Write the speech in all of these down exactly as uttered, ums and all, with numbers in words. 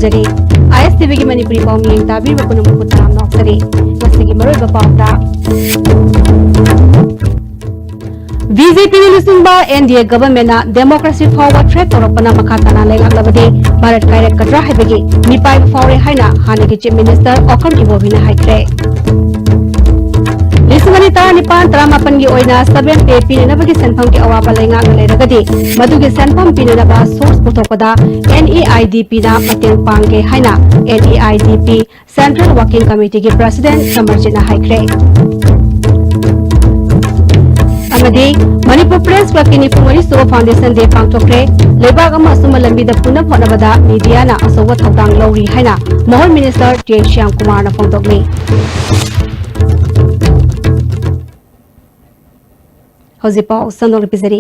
ꯇꯥꯕꯤꯔꯤ꯫ ꯑꯥꯏ ꯑꯦꯁ T ꯚꯤꯒꯤ ꯃꯅꯤꯄꯨꯔꯤ ꯄꯥꯎ ꯃꯤꯌꯦꯡ ꯇꯥꯕꯤꯔꯤꯕ ꯄꯨꯝꯅꯃꯛꯄꯨ ꯇꯔꯥꯝꯅ ꯑꯣꯛꯆꯔꯤ꯫ ꯉꯁꯤꯒꯤ ꯃꯔꯨꯑꯣꯏꯕ ꯄꯥꯎꯗ, ꯕꯤ ꯖꯦ ꯄꯤꯅ ꯂꯨꯆꯤꯡꯕ ꯑꯦꯟ ꯗꯤ ꯑꯦ ꯒꯚꯔꯟꯃꯦꯟꯠꯅ ꯗꯦꯃꯣꯀ꯭ꯔꯦꯁꯤ ꯐꯥꯎꯕ ꯊ꯭ꯔꯦꯠ ꯇꯧꯔꯛꯄꯅ ꯃꯈꯥ ꯇꯥꯅ ꯂꯩꯉꯥꯛꯂꯕꯗꯤ ꯚꯥꯔꯠ ꯀꯥꯏꯔꯛꯀꯗ꯭ꯔꯥ ꯍꯥꯏꯕꯒꯤ ꯃꯤꯄꯥꯏꯕ ꯐꯥꯎꯔꯦ ꯍꯥꯏꯅ ꯍꯥꯟꯅꯒꯤ ꯆꯤꯐ ꯃꯤꯅꯤꯁꯇꯔ ꯑꯣꯀ꯭ꯔꯝ ꯏꯕꯣꯕꯤꯅ ꯍꯥꯏꯈ꯭ꯔꯦ꯫ ꯂꯤꯁꯤꯡ ꯑꯅꯤ ꯇꯔꯥꯅꯤꯄꯥꯟ ꯇꯔꯥꯃꯥꯄꯟꯒꯤ ꯑꯣꯏꯅ ꯁꯚꯦꯟ ꯄꯦ ꯄꯤꯅꯅꯕꯒꯤ ꯁꯦꯟꯐꯝꯒꯤ ꯑꯋꯥꯕ ꯂꯩꯉꯥꯛꯅ ꯂꯩꯔꯒꯗꯤ ꯃꯗꯨꯒꯤ ꯁꯦꯟꯐꯝ ꯄꯤꯅꯅꯕ ꯁꯣꯔꯁ ꯄꯨꯊꯣꯛꯄꯗ ꯑꯦꯟ ꯏ ꯑꯥꯏ ꯗꯤ ꯄꯤꯅ ꯃꯇꯦꯡ ꯄꯥꯡꯒꯦ ꯍꯥꯏꯅ N E I D P central working ꯀꯃꯤꯇꯤꯒꯤ ꯄ꯭ꯔꯁꯤꯗꯦꯟꯠ ꯀꯃꯔꯖꯤꯠꯅ ꯍꯥꯏꯈ꯭ꯔꯦ꯫ ꯑꯃꯗꯤ ꯃꯅꯤꯄꯨꯔ ꯄ꯭ꯔꯦꯁ ꯀ꯭ꯂꯕꯀꯤ ꯅꯤꯐꯨ ꯃꯔꯤ ꯁꯨꯕ ꯐꯥꯎꯟꯗꯦꯁꯟ ꯗꯦ ꯄꯥꯡꯊꯣꯛꯈ꯭ꯔꯦ꯫ ꯂꯩꯕꯥꯛ ꯑꯃ ꯑꯆꯨꯝꯕ ꯂꯝꯕꯤꯗ ꯄꯨꯅꯕ ꯍꯣꯠꯅꯕꯗ ꯃꯤꯗꯤꯌꯥꯅ ꯑꯆꯧꯕ ꯊꯧꯗꯥꯡ ꯂꯧꯔꯤ ꯍꯥꯏꯅ ꯃꯍꯣꯟ ꯃꯤꯅꯤꯁꯇꯔ ꯇꯦ ꯁ꯭ꯌꯥꯝ ꯀꯨꯃꯥꯔꯅ ꯐꯣꯡꯗꯣꯛꯂꯤ꯫ ꯍꯧꯖꯤꯛ ꯄꯥꯎ ꯁꯟꯗꯣꯛꯅ ꯄꯤꯖꯔꯤ꯫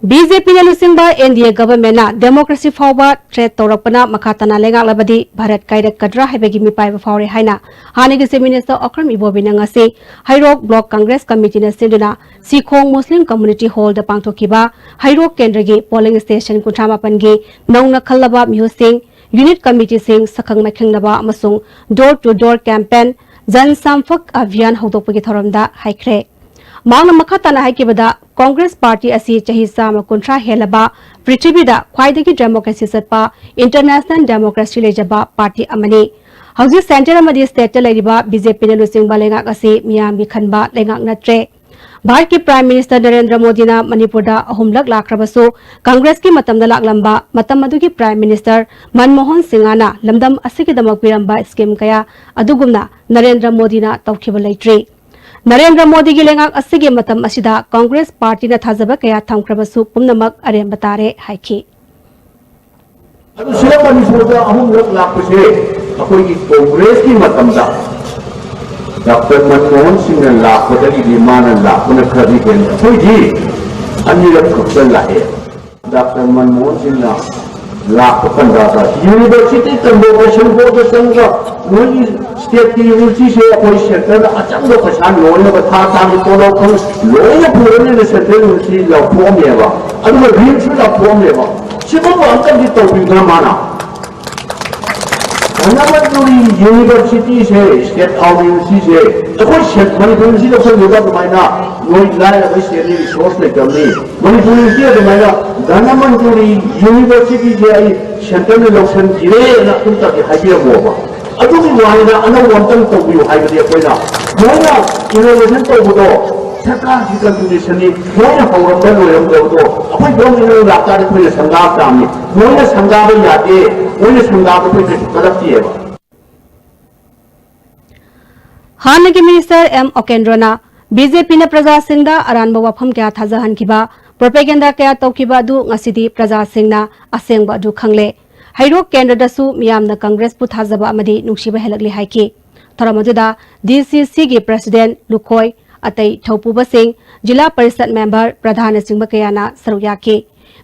ꯕꯤ ꯖꯦ ꯄꯤꯅ ꯂꯨꯆꯤꯡꯕ ꯑꯦꯟ ꯗꯤ ꯑꯦ ꯒꯚꯔꯟꯃꯦꯟꯠꯅ ꯗꯦꯃꯣꯀ꯭ꯔꯦꯁꯤ ꯐꯥꯎꯕ ꯊ꯭ꯔꯦꯠ ꯇꯧꯔꯛꯄꯅ ꯃꯈꯥ ꯇꯥꯅ ꯂꯩꯉꯥꯛꯂꯕꯗꯤ ꯚꯥꯔꯠ ꯀꯥꯏꯔꯛꯀꯗ꯭ꯔꯥ ꯍꯥꯏꯕꯒꯤ ꯃꯤꯄꯥꯏꯕ ꯐꯥꯎꯔꯦ ꯍꯥꯏꯅ ꯍꯥꯟꯅꯒꯤ ꯆꯤꯐ ꯃꯤꯅꯤꯁꯇꯔ ꯑꯣꯀ꯭ꯔꯝ ꯏꯕꯣꯕꯤꯅ ꯉꯁꯤ ꯍꯩꯔꯣꯛ ꯕ꯭ꯂꯣꯛ ꯀꯪꯒ꯭ꯔꯦꯁ ꯀꯃꯤꯇꯤꯅ ꯁꯤꯟꯗꯨꯅ ꯁꯤꯈꯣꯡ ꯃꯨꯁꯂꯤꯝ ꯀꯝꯃ꯭ꯌꯨꯅꯤꯇꯤ ꯍꯣꯜꯗ ꯄꯥꯡꯊꯣꯛꯈꯤꯕ ꯍꯩꯔꯣꯛ ꯀꯦꯟꯗ꯭ꯔꯒꯤ ꯄꯣꯂꯤꯡ ꯁ꯭ꯇꯦꯁꯟ ꯀꯨꯟꯊ꯭ꯔꯥ ꯃꯥꯄꯟꯒꯤ ꯅꯧꯅ ꯈꯜꯂꯕ ꯃꯤꯍꯨꯠꯁꯤꯡ, ꯌꯨꯅꯤꯠ ꯀꯃꯤꯇꯤꯁꯤꯡ ꯁꯛꯈꯪ ꯃꯥꯏꯈꯪꯅꯕ ꯑꯃꯁꯨꯡ ꯗꯣꯔ ꯇꯨ ꯗꯣꯔ ꯀꯦꯝꯄꯦꯟ ꯖꯟ ꯁꯝꯄꯔꯛ ꯑꯚꯤꯌꯥꯟ ꯍꯧꯗꯣꯛꯄꯒꯤ ꯊꯧꯔꯝꯗ ꯍꯥꯏꯈ꯭ꯔꯦ꯫ ꯃꯍꯥꯛꯅ ꯃꯈꯥ ꯇꯥꯅ ꯍꯥꯏꯈꯤꯕꯗ, ꯀꯪꯒ꯭ꯔꯦꯁ ꯄꯥꯔꯇꯤ ꯑꯁꯤ ꯆꯍꯤ ꯆꯥꯝꯃ ꯀꯨꯟꯊ꯭ꯔꯥ ꯍꯦꯜꯂꯕ ꯄ꯭ꯔꯤꯊꯤꯕꯤꯗ ꯈ꯭ꯋꯥꯏꯗꯒꯤ ꯗꯦꯃꯣꯀ꯭ꯔꯦꯁꯤ ꯆꯠꯄ ꯏꯟꯇꯔꯅꯦꯁꯅꯦꯜ ꯗꯦꯃꯣꯀ꯭ꯔꯦꯁꯤ ꯂꯩꯖꯕ ꯄꯥꯔꯇꯤ ꯑꯃꯅꯤ꯫ ꯍꯧꯖꯤꯛ ꯁꯦꯟꯇꯔ ꯑꯃꯗꯤ ꯁ꯭ꯇꯦꯠꯇ ꯂꯩꯔꯤꯕ ꯕꯤ ꯖꯦ ꯄꯤꯅ ꯂꯨꯆꯤꯡꯕ ꯂꯩꯉꯥꯛ ꯑꯁꯤ ꯃꯤꯌꯥꯝꯒꯤ ꯈꯟꯕ ꯂꯩꯉꯥꯛ ꯅꯠꯇ꯭ꯔꯦ꯫ ꯚꯥꯔꯠꯀꯤ ꯄ꯭ꯔꯥꯏꯝ ꯃꯤꯅꯤꯁꯇꯔ ꯅꯔꯦꯟꯗ꯭ꯔ ꯃꯣꯗꯤꯅ ꯃꯅꯤꯄꯨꯔꯗ ꯑꯍꯨꯝꯂꯛ ꯂꯥꯛꯈ꯭ꯔꯕꯁꯨ, ꯀꯪꯒ꯭ꯔꯦꯁꯀꯤ ꯃꯇꯝꯗ ꯂꯥꯛꯂꯝꯕ ꯃꯇꯝ ꯑꯗꯨꯒꯤ ꯄ꯭ꯔꯥꯏꯝ ꯃꯤꯅꯤꯁꯇꯔ ꯃꯟꯃꯣꯍꯟ ꯁꯤꯡꯍꯅ ꯂꯝꯗꯝ ꯑꯁꯤꯒꯤꯗꯃꯛ ꯄꯤꯔꯝꯕ ꯁ꯭ꯀꯤꯝ ꯀꯌꯥ ꯑꯗꯨꯒꯨꯝꯅ ꯅꯔꯦꯟꯗ꯭ꯔ ꯃꯣꯗꯤꯅ ꯇꯧꯈꯤꯕ ꯂꯩꯇ꯭ꯔꯤ꯫ ꯅꯔꯦꯟꯗ꯭ꯔ ꯃꯣꯗꯤꯒꯤ ꯂꯩꯉꯥꯛ ꯑꯁꯤꯒꯤ ꯃꯇꯝ ꯑꯁꯤꯗ ꯀꯪꯒ꯭ꯔꯦꯁ ꯄꯥꯔꯇꯤꯅ ꯊꯥꯖꯕ ꯀꯌꯥ ꯊꯝꯈ꯭ꯔꯕꯁꯨ ꯄꯨꯝꯅꯃꯛ ꯑꯔꯦꯝꯕ ꯇꯥꯔꯦ ꯍꯥꯏꯈꯤ꯫ ꯑꯗꯨ ꯁꯤꯗ ꯃꯅꯤꯄꯨꯔꯗ ꯑꯍꯨꯝꯂꯛ ꯂꯥꯛꯄꯁꯦ ꯑꯩꯈꯣꯏꯒꯤ ꯀꯪꯒ꯭ꯔꯦꯁꯀꯤ ꯃꯇꯝꯗ ꯗꯥꯛꯇꯔ ꯃꯟꯃꯣꯍꯟ ꯁꯤꯡꯅ ꯂꯥꯛꯄꯗꯒꯤꯗꯤ ꯃꯥꯅ ꯂꯥꯛꯄꯅ ꯈꯔꯗꯤ ꯍꯦꯟꯅ, ꯑꯩꯈꯣꯏꯗꯤ ꯑꯅꯤꯔꯛ ꯈꯛꯇ ꯂꯥꯛꯑꯦ꯫ ꯗꯥꯛꯇꯔ ꯃꯟꯃꯣꯍꯟ ꯁꯤꯡꯅ ꯂꯥꯛꯄ ꯇꯥꯟꯖꯥꯗ ꯌꯨꯅꯤꯚꯔꯁꯤꯇꯤ ꯇꯝꯕ ꯋꯥꯁꯟ ꯕꯣꯔꯗ ꯆꯪꯕ ꯃꯣꯏꯒꯤ ꯁ꯭ꯇꯦꯠꯀꯤ ꯌꯨꯅꯤꯚꯔꯁꯤꯇꯤꯁꯦ ꯑꯩꯈꯣꯏ ꯁꯦꯟꯇꯔꯗ ꯑꯆꯪꯕ ꯄꯩꯁꯥ ꯂꯣꯏꯅ ꯊꯥ ꯊꯥꯒꯤ ꯇꯣꯂꯣꯞ ꯈꯪ ꯂꯣꯏꯅ ꯄꯨꯔꯅꯤꯅ ꯁꯦꯟꯇ꯭ꯔꯦꯜ ꯌꯨꯅꯤꯚꯔꯁꯤꯇꯤ ꯂꯧꯊꯣꯛꯑꯝꯃꯦꯕ꯫ ꯑꯗꯨꯒ ꯔꯤꯝꯁꯁꯨ ꯂꯧꯊꯣꯛꯑꯝꯃꯦꯕ꯫ ꯁꯤꯒꯨꯝꯕ ꯑꯝꯇꯪꯗꯤ ꯇꯧꯕꯤꯗꯅ ꯃꯥꯅ ꯙꯅꯃꯟꯖꯨꯔꯤ ꯌꯨꯅꯤꯚꯔꯁꯤꯇꯤꯁꯦ, ꯁ꯭ꯇꯦꯠ ꯑꯥꯎꯠ ꯌꯨꯅꯤꯚꯔꯁꯤꯇꯤꯁꯦ, ꯑꯩꯈꯣꯏ ꯁꯦꯟ-, ꯃꯅꯤꯄꯨꯔ ꯌꯨꯅꯤꯚꯔꯁꯤꯇꯤ ꯂꯧꯁꯤꯟꯕꯗ ꯑꯗꯨꯃꯥꯏꯅ ꯅꯣꯏ ꯂꯥꯏꯔꯕ ꯁ꯭ꯇꯦꯠꯅꯤ, ꯔꯤꯁꯣꯔꯁ ꯂꯩꯇꯕꯅꯤ꯫ ꯃꯅꯤꯄꯨꯔ ꯌꯨꯅꯤꯚꯔꯁꯤꯇꯤ ꯑꯗꯨꯃꯥꯏꯅ ꯙꯅꯃꯟꯖꯨꯔꯤ ꯌꯨꯅꯤꯚꯔꯁꯤꯇꯤꯁꯦ ꯑꯩ ꯁꯦꯟꯇꯔꯅ ꯂꯧꯁꯤꯟꯈꯤꯔꯦꯅ ꯑꯝꯇꯗꯤ ꯍꯥꯏꯕꯤꯔꯝꯃꯣꯕ꯫ ꯑꯗꯨꯒꯤ ꯋꯥꯅꯤꯗ, ꯑꯅꯧꯕ ꯑꯝꯇꯪ ꯇꯧꯕꯤꯌꯨ ꯍꯥꯏꯕꯗꯤ ꯑꯩꯈꯣꯏꯅ ꯃꯣꯏꯅ ꯏꯅꯣꯚꯦꯁꯟ ꯇꯧꯕꯗꯣ ꯁꯔꯀꯥꯔꯒꯤ ꯀꯟꯇ꯭ꯔꯤꯕ꯭ꯌꯨꯁꯟꯅꯤ꯫ ꯃꯣꯏꯅ ꯍꯧꯔꯝꯕ ꯂꯣꯏꯔꯝꯗꯕꯗꯣ ꯑꯩꯈꯣꯏ ꯒꯣꯔꯃꯦꯟꯅ ꯂꯥꯛꯇꯥꯔꯗꯤ ꯑꯩꯈꯣꯏꯅ ꯁꯪꯒꯥꯕ ꯇꯥꯕꯅꯤ꯫ ꯃꯣꯏꯅ ꯁꯪꯒꯥꯕ ꯌꯥꯗꯦ, ꯃꯣꯏꯅ ꯁꯪꯒꯥꯕꯗ ꯑꯩꯈꯣꯏ ꯀꯩꯁꯨ ꯀꯜꯂꯛꯇꯦꯕ꯫ ꯍꯥꯟꯅꯒꯤ ꯃꯤꯅꯤꯁꯇꯔ ꯑꯦꯝ ꯑꯣꯀꯦꯟꯗ꯭ꯔꯣꯅ ꯕꯤ ꯖꯦ ꯄꯤꯅ ꯄ꯭ꯔꯖꯥꯁꯤꯡꯗ ꯑꯔꯥꯟꯕ ꯋꯥꯐꯝ ꯀꯌꯥ ꯊꯥꯖꯍꯟꯈꯤꯕ, ꯄ꯭ꯔꯣꯄꯦꯒꯦꯟꯗꯥ ꯀꯌꯥ ꯇꯧꯈꯤꯕ ꯑꯗꯨ ꯉꯁꯤꯗꯤ ꯄ꯭ꯔꯖꯥꯁꯤꯡꯅ ꯑꯁꯦꯡꯕ ꯑꯗꯨ ꯈꯪꯂꯦ꯫ ꯍꯩꯔꯣꯛ ꯀꯦꯟꯗ꯭ꯔꯗꯁꯨ ꯃꯤꯌꯥꯝꯅ ꯀꯪꯒ꯭ꯔꯦꯁꯄꯨ ꯊꯥꯖꯕ ꯑꯃꯗꯤ ꯅꯨꯡꯁꯤꯕ ꯍꯦꯜꯂꯛꯂꯤ ꯍꯥꯏꯈꯤ꯫ ꯊꯧꯔꯝ ꯑꯗꯨꯗ ꯗꯤ ꯁꯤ ꯁꯤꯒꯤ ꯄ꯭ꯔꯁꯤꯗꯦꯟꯠ ꯂꯨꯈꯣꯏ, ꯑꯇꯩ ꯊꯧꯄꯨꯕꯁꯤꯡ, ꯖꯤꯂꯥ ꯄꯔꯤꯁꯗ ꯃꯦꯝꯕꯔ, ꯄ꯭ꯔꯙꯥꯟꯅꯆꯤꯡꯕ ꯀꯌꯥꯅ ꯁꯔꯨꯛ ꯌꯥꯈꯤ꯫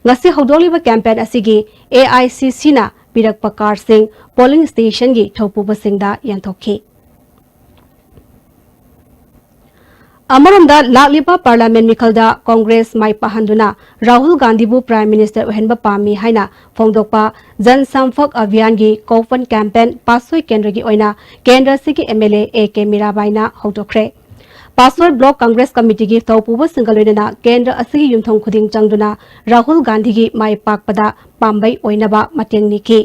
ꯉꯁꯤ ꯍꯧꯗꯣꯛꯂꯤꯕ ꯀꯦꯝꯄꯦꯟ ꯑꯁꯤꯒꯤ ꯑꯦ ꯑꯥꯏ ꯁꯤ ꯁꯤꯅ ꯄꯤꯔꯛꯄ ꯀꯥꯔꯗꯁꯤꯡ ꯄꯣꯂꯤꯡ ꯁ꯭ꯇꯦꯁꯟꯒꯤ ꯊꯧꯄꯨꯕꯁꯤꯡꯗ ꯌꯦꯟꯊꯣꯛꯈꯤ꯫ ꯑꯃꯔꯣꯝꯗ, ꯂꯥꯛꯂꯤꯕ ꯄꯥꯔꯂꯤꯌꯥꯃꯦꯟꯠ ꯃꯤꯈꯜꯗ ꯀꯪꯒ꯭ꯔꯦꯁ ꯃꯥꯏ ꯄꯥꯛꯍꯟꯗꯨꯅ ꯔꯥꯍꯨꯜ ꯒꯥꯟꯙꯤꯕꯨ ꯄ꯭ꯔꯥꯏꯝ ꯃꯤꯅꯤꯁꯇꯔ ꯑꯣꯏꯍꯟꯕ ꯄꯥꯝꯃꯤ ꯍꯥꯏꯅ ꯐꯣꯡꯗꯣꯛꯄ ꯖꯟ ꯁꯝꯄꯔꯛ ꯑꯚꯤꯌꯥꯟꯒꯤ ꯀꯣꯄꯟ ꯀꯦꯝꯄꯦꯟ ꯄꯥꯠꯁꯣꯏ ꯀꯦꯟꯗ꯭ꯔꯒꯤ ꯑꯣꯏꯅ ꯀꯦꯟꯗ꯭ꯔ ꯑꯁꯤꯒꯤ M L A A K ꯃꯤꯔꯥꯕꯥꯏꯅ ꯍꯧꯗꯣꯛꯈ꯭ꯔꯦ꯫ ꯄꯥꯠꯁꯣꯏ ꯕ꯭ꯂꯣꯛ ꯀꯪꯒ꯭ꯔꯦꯁ ꯀꯃꯤꯇꯤꯒꯤ ꯊꯧꯄꯨꯕꯁꯤꯡꯒ ꯂꯣꯏꯅꯅ ꯀꯦꯟꯗ꯭ꯔ ꯑꯁꯤꯒꯤ ꯌꯨꯝꯊꯣꯡ ꯈꯨꯗꯤꯡ ꯆꯪꯗꯨꯅ ꯔꯥꯍꯨꯜ ꯒꯥꯟꯙꯤꯒꯤ ꯃꯥꯏ ꯄꯥꯛꯄꯗ ꯄꯥꯝꯕꯩ ꯑꯣꯏꯅꯕ ꯃꯇꯦꯡ ꯅꯤꯈꯤ꯫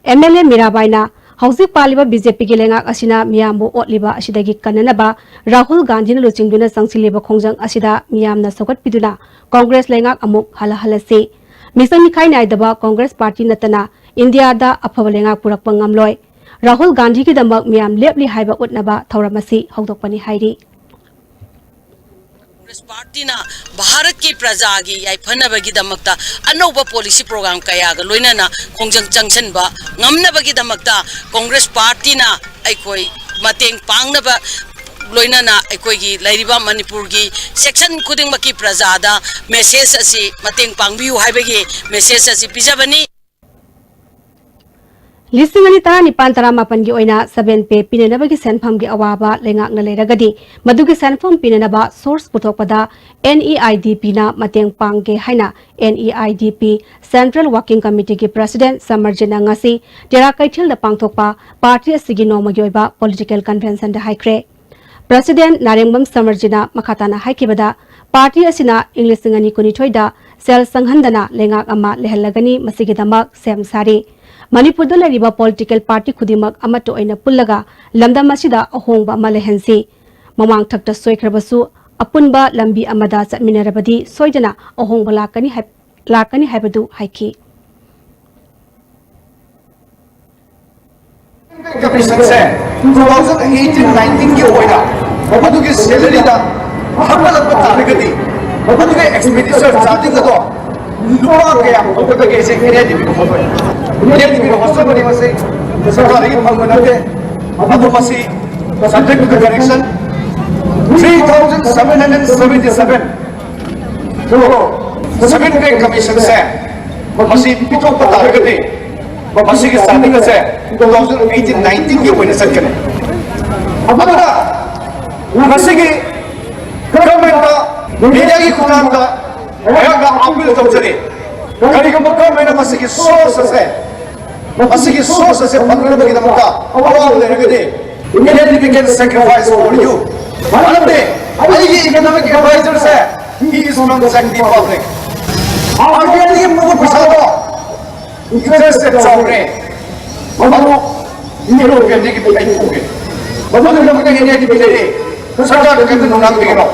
ꯑꯦꯝ ꯑꯦꯜ ꯑꯦ ꯃꯤꯔꯥꯕꯥꯏꯅ ꯍꯧꯖꯤꯛ ꯄꯥꯜꯂꯤꯕ ꯕꯤ ꯖꯦ ꯄꯤꯒꯤ ꯂꯩꯉꯥꯛ ꯑꯁꯤꯅ ꯃꯤꯌꯥꯝꯕꯨ ꯑꯣꯠꯂꯤꯕ ꯑꯁꯤꯗꯒꯤ ꯀꯟꯅꯅꯕ ꯔꯥꯍꯨꯜ ꯒꯥꯟꯙꯤꯅ ꯂꯨꯆꯤꯡꯗꯨꯅ ꯆꯪꯁꯤꯜꯂꯤꯕ ꯈꯣꯡꯖꯪ ꯑꯁꯤꯗ ꯃꯤꯌꯥꯝꯅ ꯁꯧꯒꯠꯄꯤꯗꯨꯅ ꯀꯪꯒ꯭ꯔꯦꯁ ꯂꯩꯉꯥꯛ ꯑꯃꯨꯛ ꯍꯜꯂꯍꯜꯂꯁꯤ꯫ ꯃꯤꯆꯪ ꯃꯤꯈꯥꯏ ꯅꯥꯏꯗꯕ ꯀꯪꯒ꯭ꯔꯦꯁ ꯄꯥꯔꯇꯤ ꯅꯠꯇꯅ ꯏꯟꯗꯤꯌꯥꯗ ꯑꯐꯕ ꯂꯩꯉꯥꯛ ꯄꯨꯔꯛꯄ ꯉꯝꯂꯣꯏ꯫ ꯔꯥꯍꯨꯜ ꯒꯥꯟꯙꯤꯒꯤꯗꯃꯛ ꯃꯤꯌꯥꯝ ꯂꯦꯞꯂꯤ ꯍꯥꯏꯕ ꯎꯠꯅꯕ ꯊꯧꯔꯝ ꯑꯁꯤ ꯍꯧꯗꯣꯛꯄꯅꯤ ꯍꯥꯏꯔꯤ꯫ ꯀꯪꯒ꯭ꯔꯦꯁ ꯄꯥꯔꯇꯤꯅ ꯚꯥꯔꯠꯀꯤ ꯄ꯭ꯔꯖꯥꯒꯤ ꯌꯥꯏꯐꯅꯕꯒꯤꯗꯃꯛꯇ ꯑꯅꯧꯕ ꯄꯣꯂꯤꯁꯤ ꯄ꯭ꯔꯣꯒ꯭ꯔꯥꯝ ꯀꯌꯥꯒ ꯂꯣꯏꯅꯅ ꯈꯣꯡꯖꯪ ꯆꯪꯁꯤꯟꯕ ꯉꯝꯅꯕꯒꯤꯗꯃꯛꯇ ꯀꯪꯒ꯭ꯔꯦꯁ ꯄꯥꯔꯇꯤꯅ ꯑꯩꯈꯣꯏ ꯃꯇꯦꯡ ꯄꯥꯡꯅꯕ ꯂꯣꯏꯅꯅ ꯑꯩꯈꯣꯏꯒꯤ ꯂꯩꯔꯤꯕ ꯃꯅꯤꯄꯨꯔꯒꯤ ꯁꯦꯛꯁꯟ ꯈꯨꯗꯤꯡꯃꯛꯀꯤ ꯄ꯭ꯔꯖꯥꯗ ꯃꯦꯁꯦꯖ ꯑꯁꯤ ꯃꯇꯦꯡ ꯄꯥꯡꯕꯤꯌꯨ ꯍꯥꯏꯕꯒꯤ ꯃꯦꯁꯦꯖ ꯑꯁꯤ ꯄꯤꯖꯕꯅꯤ꯫ ꯂꯤꯁꯤꯡ ꯑꯅꯤ ꯇꯔꯥꯅꯤꯄꯥꯟ ꯇꯔꯥꯃꯥꯄꯟꯒꯤ ꯑꯣꯏꯅ seven pay ꯄꯤꯅꯅꯕꯒꯤ ꯁꯦꯟꯐꯝꯒꯤ ꯑꯋꯥꯕ ꯂꯩꯉꯥꯛꯅ ꯂꯩꯔꯒꯗꯤ, ꯃꯗꯨꯒꯤ ꯁꯦꯟꯐꯝ ꯄꯤꯅꯅꯕ source ꯄꯨꯊꯣꯛꯄꯗ N E I D P ꯅ ꯃꯇꯦꯡ ꯄꯥꯡꯒꯦ ꯍꯥꯏꯅ N E I D P Central Working Committee ꯒꯤ President ꯁꯃꯔꯖꯤꯠꯅ ꯉꯁꯤ ꯇꯦꯔꯥ ꯀꯩꯊꯦꯜꯗ ꯄꯥꯡꯊꯣꯛꯄ party ꯑꯁꯤꯒꯤ ꯅꯣꯡꯃꯒꯤ ꯑꯣꯏꯕ political convention ꯗ ꯍꯥꯏꯈ꯭ꯔꯦ꯫ President ꯅꯥꯔꯦꯡꯕꯝ ꯁꯃꯔꯖꯤꯠꯅ ꯃꯈꯥ ꯇꯥꯅ ꯍꯥꯏꯈꯤꯕꯗ, party ꯑꯁꯤꯅ ꯏꯪ ꯂꯤꯁꯤꯡ ꯑꯅꯤ ꯀꯨꯟꯅꯤꯊꯣꯏꯗ ꯁꯦꯜ ꯆꯪꯍꯟꯗꯅ ꯂꯩꯉꯥꯛ ꯑꯃ ꯂꯩꯍꯜꯂꯒꯅꯤ, ꯃꯁꯤꯒꯤꯗꯃꯛ ꯁꯦꯝ ꯁꯥꯔꯤ꯫ ꯃꯅꯤꯄꯨꯔꯗ ꯂꯩꯔꯤꯕ political party ꯈꯨꯗꯤꯡꯃꯛ ꯑꯃꯠꯇ ꯑꯣꯏꯅ ꯄꯨꯜꯂꯒ ꯂꯝꯗꯝ ꯑꯁꯤꯗ ꯑꯍꯣꯡꯕ ꯑꯃ ꯂꯩꯍꯟꯁꯤ꯫ ꯃꯃꯥꯡ ꯊꯛꯇ ꯁꯣꯏꯈ꯭ꯔꯕꯁꯨ ꯑꯄꯨꯟꯕ ꯂꯝꯕꯤ ꯑꯃꯗ ꯆꯠꯃꯤꯟꯅꯔꯕꯗꯤ ꯁꯣꯏꯗꯅ ꯑꯍꯣꯡꯕ ꯂꯥꯛꯀꯅꯤ ꯍꯥꯏ-, ꯂꯥꯛꯀꯅꯤ ꯍꯥꯏꯕꯗꯨ ꯍꯥꯏꯈꯤ꯫ Commission ꯁꯦ two thousand eighteen nineteen ꯒꯤ ꯑꯣꯏꯅ ꯃꯗꯨꯒꯤ salary ꯗ ꯍꯥꯞꯀꯠꯂꯛꯄ ꯇꯥꯔꯒꯗꯤ, ꯃꯗꯨꯒꯤ expenditure charging ꯑꯗꯣ ꯂꯨꯄꯥ ꯀꯌꯥ ꯐꯪꯒꯗꯒꯦꯁꯦ N I D P ꯗ ꯍꯣꯠꯅꯩ꯫ N I D P ꯗ ꯍꯣꯠꯆꯕꯅꯤ, ꯃꯁꯤ ꯁꯔꯀꯥꯔꯗꯒꯤ ꯐꯪꯕ ꯅꯠꯇꯦ꯫ ꯑꯗꯣ ꯃꯁꯤ subject to the correction, three thousand seven hundred seventy seven seven pay commission ꯁꯦ ꯃꯁꯤ ꯄꯤꯊꯣꯛꯄ ꯇꯥꯔꯒꯗꯤ, ꯃꯁꯤꯒꯤ charging ꯑꯁꯦ two thousand eighteen nineteen ꯒꯤ ꯑꯣꯏꯅ ꯆꯠꯀꯅꯤ꯫ ꯑꯗꯨꯅ ꯉꯁꯤꯒꯤ government ꯇ media ꯒꯤ ꯈꯨꯠꯊꯥꯡꯗ ꯑꯩꯍꯥꯛꯅ appeal ꯇꯧꯖꯔꯤ꯫ ꯀꯔꯤꯒꯨꯝꯕ government ꯅ ꯃꯁꯤꯒꯤ source ꯑꯁꯦ, ꯃꯁꯤꯒꯤ source ꯑꯁꯦ ꯐꯪꯅꯕꯒꯤꯗꯃꯛꯇ ꯑꯋꯥꯕ ꯂꯩꯔꯒꯗꯤ, N I D P can sacrifice for you꯫ ꯃꯔꯝꯗꯤ ꯑꯩꯒꯤ economic advisor say, he is from Changdi public꯫ R B I ꯗꯒꯤ ꯄꯨꯕ ꯄꯩꯁꯥꯗꯣ interest rate ꯆꯥꯎꯔꯦ꯫ ꯃꯗꯨ European ꯗꯒꯤ ꯑꯩ ꯄꯨꯒꯦ꯫ ꯃꯗꯨꯒꯤꯗꯃꯛꯇ N I D P ꯂꯩꯔꯤ꯫ ꯁꯔꯀꯥꯔꯅ ꯀꯔꯤꯝꯇ ꯅꯨꯡꯅꯥꯡꯕꯤꯒꯅꯣ꯫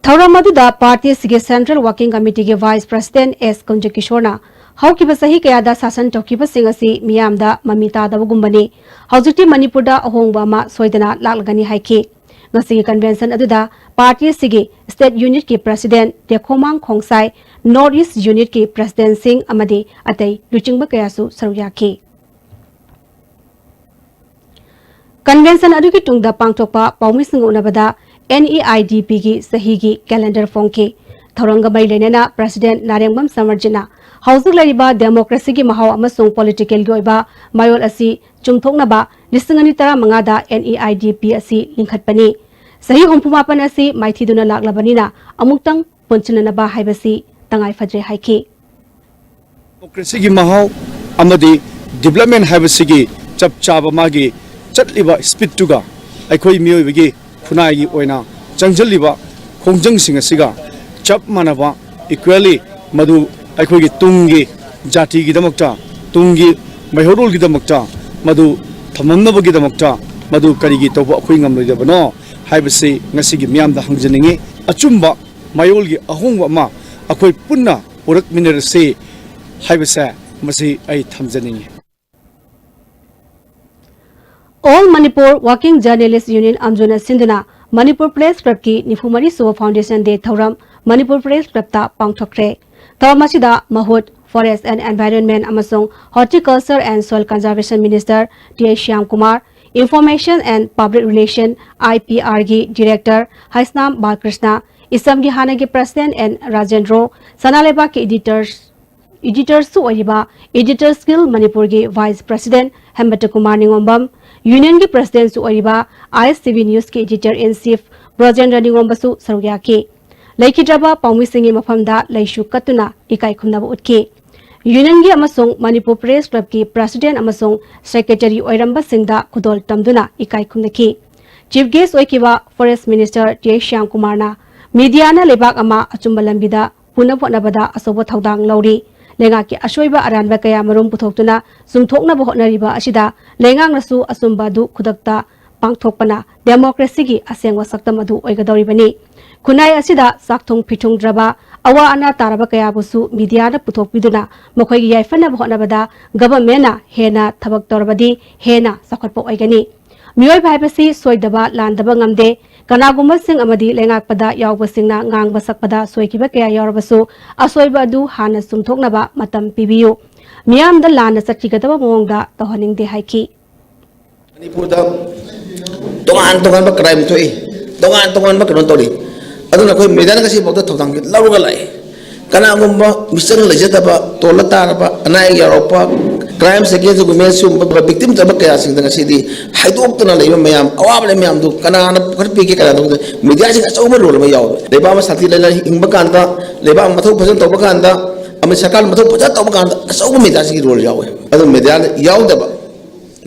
ꯊꯧꯔꯝ ꯑꯗꯨꯗ party ꯑꯁꯤꯒꯤ Central Working Committee ꯒꯤ Vice President S ꯀꯨꯟꯖꯀꯤꯁꯣꯔꯅ ꯍꯧꯈꯤꯕ ꯆꯍꯤ ꯀꯌꯥꯗ ꯁꯥꯁꯟ ꯇꯧꯈꯤꯕꯁꯤꯡ ꯑꯁꯤ ꯃꯤꯌꯥꯝꯗ ꯃꯃꯤ ꯇꯥꯗꯕꯒꯨꯝꯕꯅꯤ꯫ ꯍꯧꯖꯤꯛꯇꯤ ꯃꯅꯤꯄꯨꯔꯗ ꯑꯍꯣꯡꯕ ꯑꯃ ꯁꯣꯏꯗꯅ ꯂꯥꯛꯂꯒꯅꯤ ꯍꯥꯏꯈꯤ꯫ ꯉꯁꯤꯒꯤ convention ꯑꯗꯨꯗ party ꯑꯁꯤꯒꯤ state unit ꯀꯤ president ꯇꯦꯈꯣꯃꯥꯡ ꯈꯣꯡꯁꯥꯏ, North East unit ꯀꯤ president ꯁꯤꯡ ꯑꯃꯗꯤ ꯑꯇꯩ ꯂꯨꯆꯤꯡꯕ ꯀꯌꯥꯁꯨ ꯁꯔꯨꯛ ꯌꯥꯈꯤ꯫ Convention ꯑꯗꯨꯒꯤ ꯇꯨꯡꯗ ꯄꯥꯡꯊꯣꯛꯄ ꯄꯥꯎꯃꯤꯁꯤꯡꯒ ꯎꯅꯕꯗ N E I D P ꯒꯤ ꯆꯍꯤꯒꯤ calendar ꯐꯣꯡꯈꯤ꯫ ꯊꯧꯔꯝꯒ ꯃꯔꯤ ꯂꯩꯅꯅ President ꯅꯥꯔꯦꯡꯕꯝ ꯁꯃꯔꯖꯤꯠꯅ ꯍꯧꯖꯤꯛ ꯂꯩꯔꯤꯕ democracyꯒꯤ ꯃꯍꯥꯎ ꯑꯃꯁꯨꯡ politicalꯒꯤ ꯑꯣꯏꯕ ꯃꯌꯣꯜ ꯑꯁꯤ ꯆꯨꯝꯊꯣꯛꯅꯕ ꯂꯤꯁꯤꯡ ꯑꯅꯤ ꯇꯔꯥꯃꯉꯥꯗ NEIDP ꯑꯁꯤ ꯂꯤꯡꯈꯠꯄꯅꯤ꯫ ꯆꯍꯤ ꯍꯨꯝꯐꯨ ꯃꯥꯄꯟ ꯑꯁꯤ ꯃꯥꯏꯊꯤꯗꯨꯅ ꯂꯥꯛꯂꯕꯅꯤꯅ ꯑꯃꯨꯛꯇꯪ ꯄꯨꯟꯁꯤꯟꯅꯅꯕ ꯍꯥꯏꯕꯁꯤ ꯇꯉꯥꯏ ꯐꯗ꯭ꯔꯦ ꯍꯥꯏꯈꯤ꯫ Democracyꯒꯤ ꯃꯍꯥꯎ ꯑꯃꯗꯤ development ꯍꯥꯏꯕꯁꯤꯒꯤ ꯆꯞ ꯆꯥꯕ ꯃꯥꯒꯤ ꯆꯠꯂꯤꯕ speedꯇꯨꯒ ꯑꯩꯈꯣꯏ ꯃꯤꯑꯣꯏꯕꯒꯤ ꯈꯨꯟꯅꯥꯏꯒꯤ ꯑꯣꯏꯅ ꯆꯪꯁꯤꯜꯂꯤꯕ ꯈꯣꯡꯖꯪꯁꯤꯡ ꯑꯁꯤꯒ ꯆꯞ ꯃꯥꯟꯅꯕ equally ꯃꯗꯨ ꯑꯩꯈꯣꯏꯒꯤ ꯇꯨꯡꯒꯤ ꯖꯥꯇꯤꯒꯤꯗꯃꯛꯇ, ꯇꯨꯡꯒꯤ ꯃꯩꯍꯧꯔꯣꯜꯒꯤꯗꯃꯛꯇ ꯃꯗꯨ ꯊꯝꯂꯝꯅꯕꯒꯤꯗꯃꯛꯇ ꯃꯗꯨ ꯀꯔꯤꯒꯤ ꯇꯧꯕ ꯑꯩꯈꯣꯏ ꯉꯝꯂꯣꯏꯗꯕꯅꯣ ꯍꯥꯏꯕꯁꯤ ꯉꯁꯤꯒꯤ ꯃꯤꯌꯥꯝꯗ ꯍꯪꯖꯅꯤꯡꯏ꯫ ꯑꯆꯨꯝꯕ ꯃꯌꯣꯜꯒꯤ ꯑꯍꯣꯡꯕ ꯑꯃ ꯑꯩꯈꯣꯏ ꯄꯨꯟꯅ ꯄꯨꯔꯛꯃꯤꯟꯅꯔꯁꯤ ꯍꯥꯏꯕꯁꯦ ꯃꯁꯤ ꯑꯩ ꯊꯝꯖꯅꯤꯡꯏ꯫ All Manipur Working Journalist Union, ꯑꯝꯖꯨꯅ ꯁꯤꯟꯗꯨꯅ Manipur Press Clubꯀꯤ ꯅꯤꯐꯨ ꯃꯔꯤ ꯁꯨꯕ Foundation Day ꯊꯧꯔꯝ Manipur Press Clubꯇ ꯄꯥꯡꯊꯣꯛꯈ꯭ꯔꯦ꯫ ꯊꯧꯔꯝ ꯑꯁꯤꯗ ꯃꯍꯨꯠ Forest and Environment ꯑꯃꯁꯨꯡ Horticulture and Soil Conservation Minister T I Shyamkumar, Information and Public Relation, IPRꯒꯤ Director Heisnam ꯕꯥꯂꯀ꯭ꯔꯤꯁꯅ, ꯏꯁꯝꯒꯤ ꯍꯥꯟꯅꯒꯤ President N Rajendra, ꯁꯅꯥ ꯂꯩꯕꯥꯛꯀꯤ Editors Editorꯁꯨ ꯑꯣꯏꯔꯤꯕ Editors Guild ꯃꯅꯤꯄꯨꯔꯒꯤ Vice President ꯍꯦꯝꯕꯇ ꯀꯨꯃꯥꯔ ꯅꯤꯉꯣꯝꯕꯝ, Unionꯒꯤ Presidentꯁꯨ ꯑꯣꯏꯔꯤꯕ ISTV Newsꯀꯤ Editor in Chief ꯕ꯭ꯔꯣꯖꯦꯟꯗ꯭ꯔ ꯅꯤꯉꯣꯝꯕꯁꯨ ꯁꯔꯨꯛ ꯌꯥꯈꯤ꯫ ꯂꯩꯈꯤꯗ꯭ꯔꯕ ꯄꯥꯎꯃꯤꯁꯤꯡꯒꯤ ꯃꯐꯝꯗ ꯂꯩꯁꯨ ꯀꯠꯇꯨꯅ ꯏꯀꯥꯏ ꯈꯨꯝꯅꯕ ꯎꯠꯈꯤ꯫ Unionꯒꯤ ꯑꯃꯁꯨꯡ Manipur Press Clubꯀꯤ President ꯑꯃꯁꯨꯡ Secretary ꯑꯣꯏꯔꯝꯕꯁꯤꯡꯗ ꯈꯨꯗꯣꯜ ꯇꯝꯗꯨꯅ ꯏꯀꯥꯏ ꯈꯨꯝꯅꯈꯤ꯫ Chief Guest ꯑꯣꯏꯈꯤꯕ Forest Minister T I Shyamkumarꯅ mediaꯅ ꯂꯩꯕꯥꯛ ꯑꯃ ꯑꯆꯨꯝꯕ ꯂꯝꯕꯤꯗ ꯄꯨꯅꯕ ꯍꯣꯠꯅꯕꯗ ꯑꯆꯧꯕ ꯊꯧꯗꯥꯡ ꯂꯧꯔꯤ꯫ ꯂꯩꯉꯥꯛꯀꯤ ꯑꯁꯣꯏꯕ ꯑꯔꯥꯟꯕ ꯀꯌꯥ ꯃꯔꯨꯝ ꯄꯨꯊꯣꯛꯇꯨꯅ ꯆꯨꯝꯊꯣꯛꯅꯕ ꯍꯣꯠꯅꯔꯤꯕ ꯑꯁꯤꯗ ꯂꯩꯉꯥꯛꯅꯁꯨ ꯑꯆꯨꯝꯕ ꯑꯗꯨ ꯈꯨꯗꯛꯇ ꯄꯥꯡꯊꯣꯛꯄꯅ democracyꯒꯤ ꯑꯁꯦꯡꯕ ꯁꯛꯇꯝ ꯑꯗꯨ ꯑꯣꯏꯒꯗꯧꯔꯤꯕꯅꯤ꯫ ꯈꯨꯟꯅꯥꯏ ꯑꯁꯤꯗ ꯆꯥꯛꯊꯨꯡ ꯐꯤꯊꯨꯡꯗ꯭ꯔꯕ, ꯑꯋꯥ ꯑꯅꯥ ꯇꯥꯔꯕ ꯀꯌꯥꯕꯨꯁꯨ mediaꯅ ꯄꯨꯊꯣꯛꯄꯤꯗꯨꯅ ꯃꯈꯣꯏꯒꯤ ꯌꯥꯏꯐꯅꯕ ꯍꯣꯠꯅꯕꯗ governmentꯅ ꯍꯦꯟꯅ ꯊꯕꯛ ꯇꯧꯔꯕꯗꯤ ꯍꯦꯟꯅ ꯆꯥꯎꯈꯠꯄ ꯑꯣꯏꯒꯅꯤ꯫ ꯃꯤꯑꯣꯏꯕ ꯍꯥꯏꯕꯁꯤ ꯁꯣꯏꯗꯕ ꯂꯥꯟꯗꯕ ꯉꯝꯗꯦ꯫ ꯀꯅꯥꯒꯨꯝꯕꯁꯤꯡ ꯑꯃꯗꯤ ꯂꯩꯉꯥꯛꯄꯗ ꯌꯥꯎꯕꯁꯤꯡꯅ ꯉꯥꯡꯕ ꯁꯛꯄꯗ ꯁꯣꯏꯈꯤꯕ ꯀꯌꯥ ꯌꯥꯎꯔꯕꯁꯨ ꯑꯁꯣꯏꯕ ꯑꯗꯨ ꯍꯥꯟꯅ ꯆꯨꯝꯊꯣꯛꯅꯕ ꯃꯇꯝ ꯄꯤꯕꯤꯌꯨ꯫ ꯃꯤꯌꯥꯝꯗ ꯂꯥꯟꯅ ꯆꯠꯈꯤꯒꯗꯕ ꯃꯑꯣꯡꯗ ꯇꯧꯍꯟꯅꯤꯡꯗꯦ ꯍꯥꯏꯈꯤ꯫ ꯃꯅꯤꯄꯨꯔꯗ ꯇꯣꯉꯥꯟ ꯇꯣꯉꯥꯟꯕ crime ꯊꯣꯛꯏ, ꯇꯣꯉꯥꯟ ꯇꯣꯉꯥꯟꯕ ꯀꯩꯅꯣ ꯇꯧꯔꯤ꯫ ꯑꯗꯨꯅ ꯑꯩꯈꯣꯏ ꯃꯦꯗꯤꯌꯥꯅ ꯉꯁꯤꯐꯥꯎꯗ ꯊꯧꯗꯥꯡꯁꯤ ꯂꯧꯔꯒ ꯂꯥꯛꯏ꯫ ꯀꯅꯥꯒꯨꯝꯕ ꯃꯤꯆꯪ ꯂꯩꯖꯗꯕ, ꯇꯣꯜꯂ ꯇꯥꯔꯕ, ꯑꯅꯥ ꯑꯌꯦꯛ ꯌꯥꯎꯔꯛꯄ, crime against the women ꯁꯤꯒꯨꯝꯕ victim ꯇꯧꯕ ꯀꯌꯥꯁꯤꯡꯗ ꯉꯁꯤꯗꯤ ꯍꯥꯏꯗꯣꯛꯇꯅ ꯂꯩꯕ ꯃꯌꯥꯝ, ꯑꯋꯥꯕ ꯂꯩ ꯃꯌꯥꯝꯗꯨ ꯀꯅꯥꯅ ꯈꯔ ꯄꯤꯒꯦ, ꯀꯅꯥꯅ ꯇꯧꯒꯦ? ꯃꯦꯗꯤꯌꯥꯁꯤꯡ ꯑꯆꯧꯕ role ꯑꯃ ꯌꯥꯎꯋꯦ꯫ ꯂꯩꯕꯥꯛ ꯑꯃ ꯁꯥꯟꯇꯤ ꯂꯩꯅ ꯍꯤꯡꯕ ꯀꯥꯟꯗ, ꯂꯩꯕꯥꯛ ꯑꯃ ꯃꯊꯧ ꯐꯖꯅ ꯇꯧꯕ ꯀꯥꯟꯗ, ꯑꯃꯗꯤ ꯁꯔꯀꯥꯔ ꯃꯊꯧ ꯐꯖꯅ ꯇꯧꯕ ꯀꯥꯟꯗ ꯑꯆꯧꯕ ꯃꯦꯗꯤꯌꯥꯁꯤꯒꯤ role ꯌꯥꯎꯋꯦ꯫ ꯑꯗꯨ ꯃꯦꯗꯤꯌꯥ ꯌꯥꯎꯗꯕ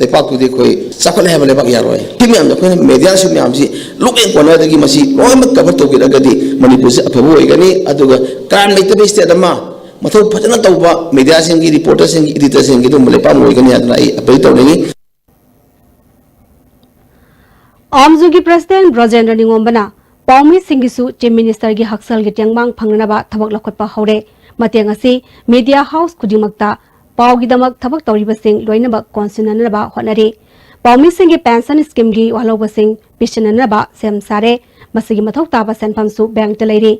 ꯂꯩꯄꯥꯛꯇꯨꯗꯤ ꯑꯩꯈꯣꯏ ꯆꯥꯎꯈꯠꯂꯦ ꯍꯥꯏꯕ ꯂꯩꯄꯥꯛ ꯌꯥꯔꯣꯏ꯫ ꯁꯤ ꯃꯌꯥꯝꯁꯦ ꯑꯩꯈꯣꯏꯅ ꯃꯦꯗꯤꯌꯥꯁꯤ ꯃꯌꯥꯝꯁꯤ ꯂꯣꯏꯅ ꯀꯣꯟꯅꯗꯒꯤ ꯃꯁꯤ ꯂꯣꯏꯅꯃꯛ cover ꯇꯧꯕꯤꯔꯒꯗꯤ ꯃꯅꯤꯄꯨꯔꯁꯦ ꯑꯐꯕ ꯑꯣꯏꯒꯅꯤ꯫ ꯑꯗꯨꯒ crime ꯂꯩꯇꯕ state ꯑꯃ, ꯃꯊꯧ ꯐꯖꯅ ꯇꯧꯕ ꯃꯦꯗꯤꯌꯥꯁꯤꯡꯒꯤ, reporterꯁꯤꯡꯒꯤ, editorꯁꯤꯡꯒꯤ ꯑꯗꯨꯝꯕ ꯂꯩꯄꯥꯛ ꯑꯃ ꯑꯣꯏꯒꯅꯤ ꯍꯥꯏꯗꯅ ꯑꯩ appeal ꯇꯧꯅꯤꯡꯉꯤ꯫ ꯑꯥꯝꯖꯨꯒꯤ president ꯕ꯭ꯔꯖꯦꯟꯗ꯭ꯔ ꯅꯤꯉꯣꯝꯕꯅ ꯄꯥꯎꯃꯤꯁꯤꯡꯒꯤꯁꯨ Chief Ministerꯒꯤ ꯍꯛꯁꯦꯜꯒꯤ ꯇꯦꯡꯕꯥꯡ ꯐꯪꯅꯅꯕ ꯊꯕꯛ ꯂꯧꯈꯠꯄ ꯍꯧꯔꯦ꯫ ꯃꯇꯦꯡ ꯑꯁꯤ media house ꯈꯨꯗꯤꯡꯃꯛꯇ ꯄꯥꯎꯒꯤꯗꯃꯛ ꯊꯕꯛ ꯇꯧꯔꯤꯕꯁꯤꯡ ꯂꯣꯏꯅꯃꯛ ꯀꯣꯟꯁꯤꯟꯅꯅꯕ ꯍꯣꯠꯅꯔꯤ꯫ ꯄꯥꯎꯃꯤꯁꯤꯡꯒꯤ pension schemeꯒꯤ ꯋꯥꯍꯧꯕꯁꯤꯡ ꯄꯤꯁꯤꯟꯅꯅꯕ ꯁꯦꯝ ꯁꯥꯔꯦ꯫ ꯃꯁꯤꯒꯤ ꯃꯊꯧ ꯇꯥꯕ ꯁꯦꯟꯐꯝꯁꯨ bankꯇ ꯂꯩꯔꯤ꯫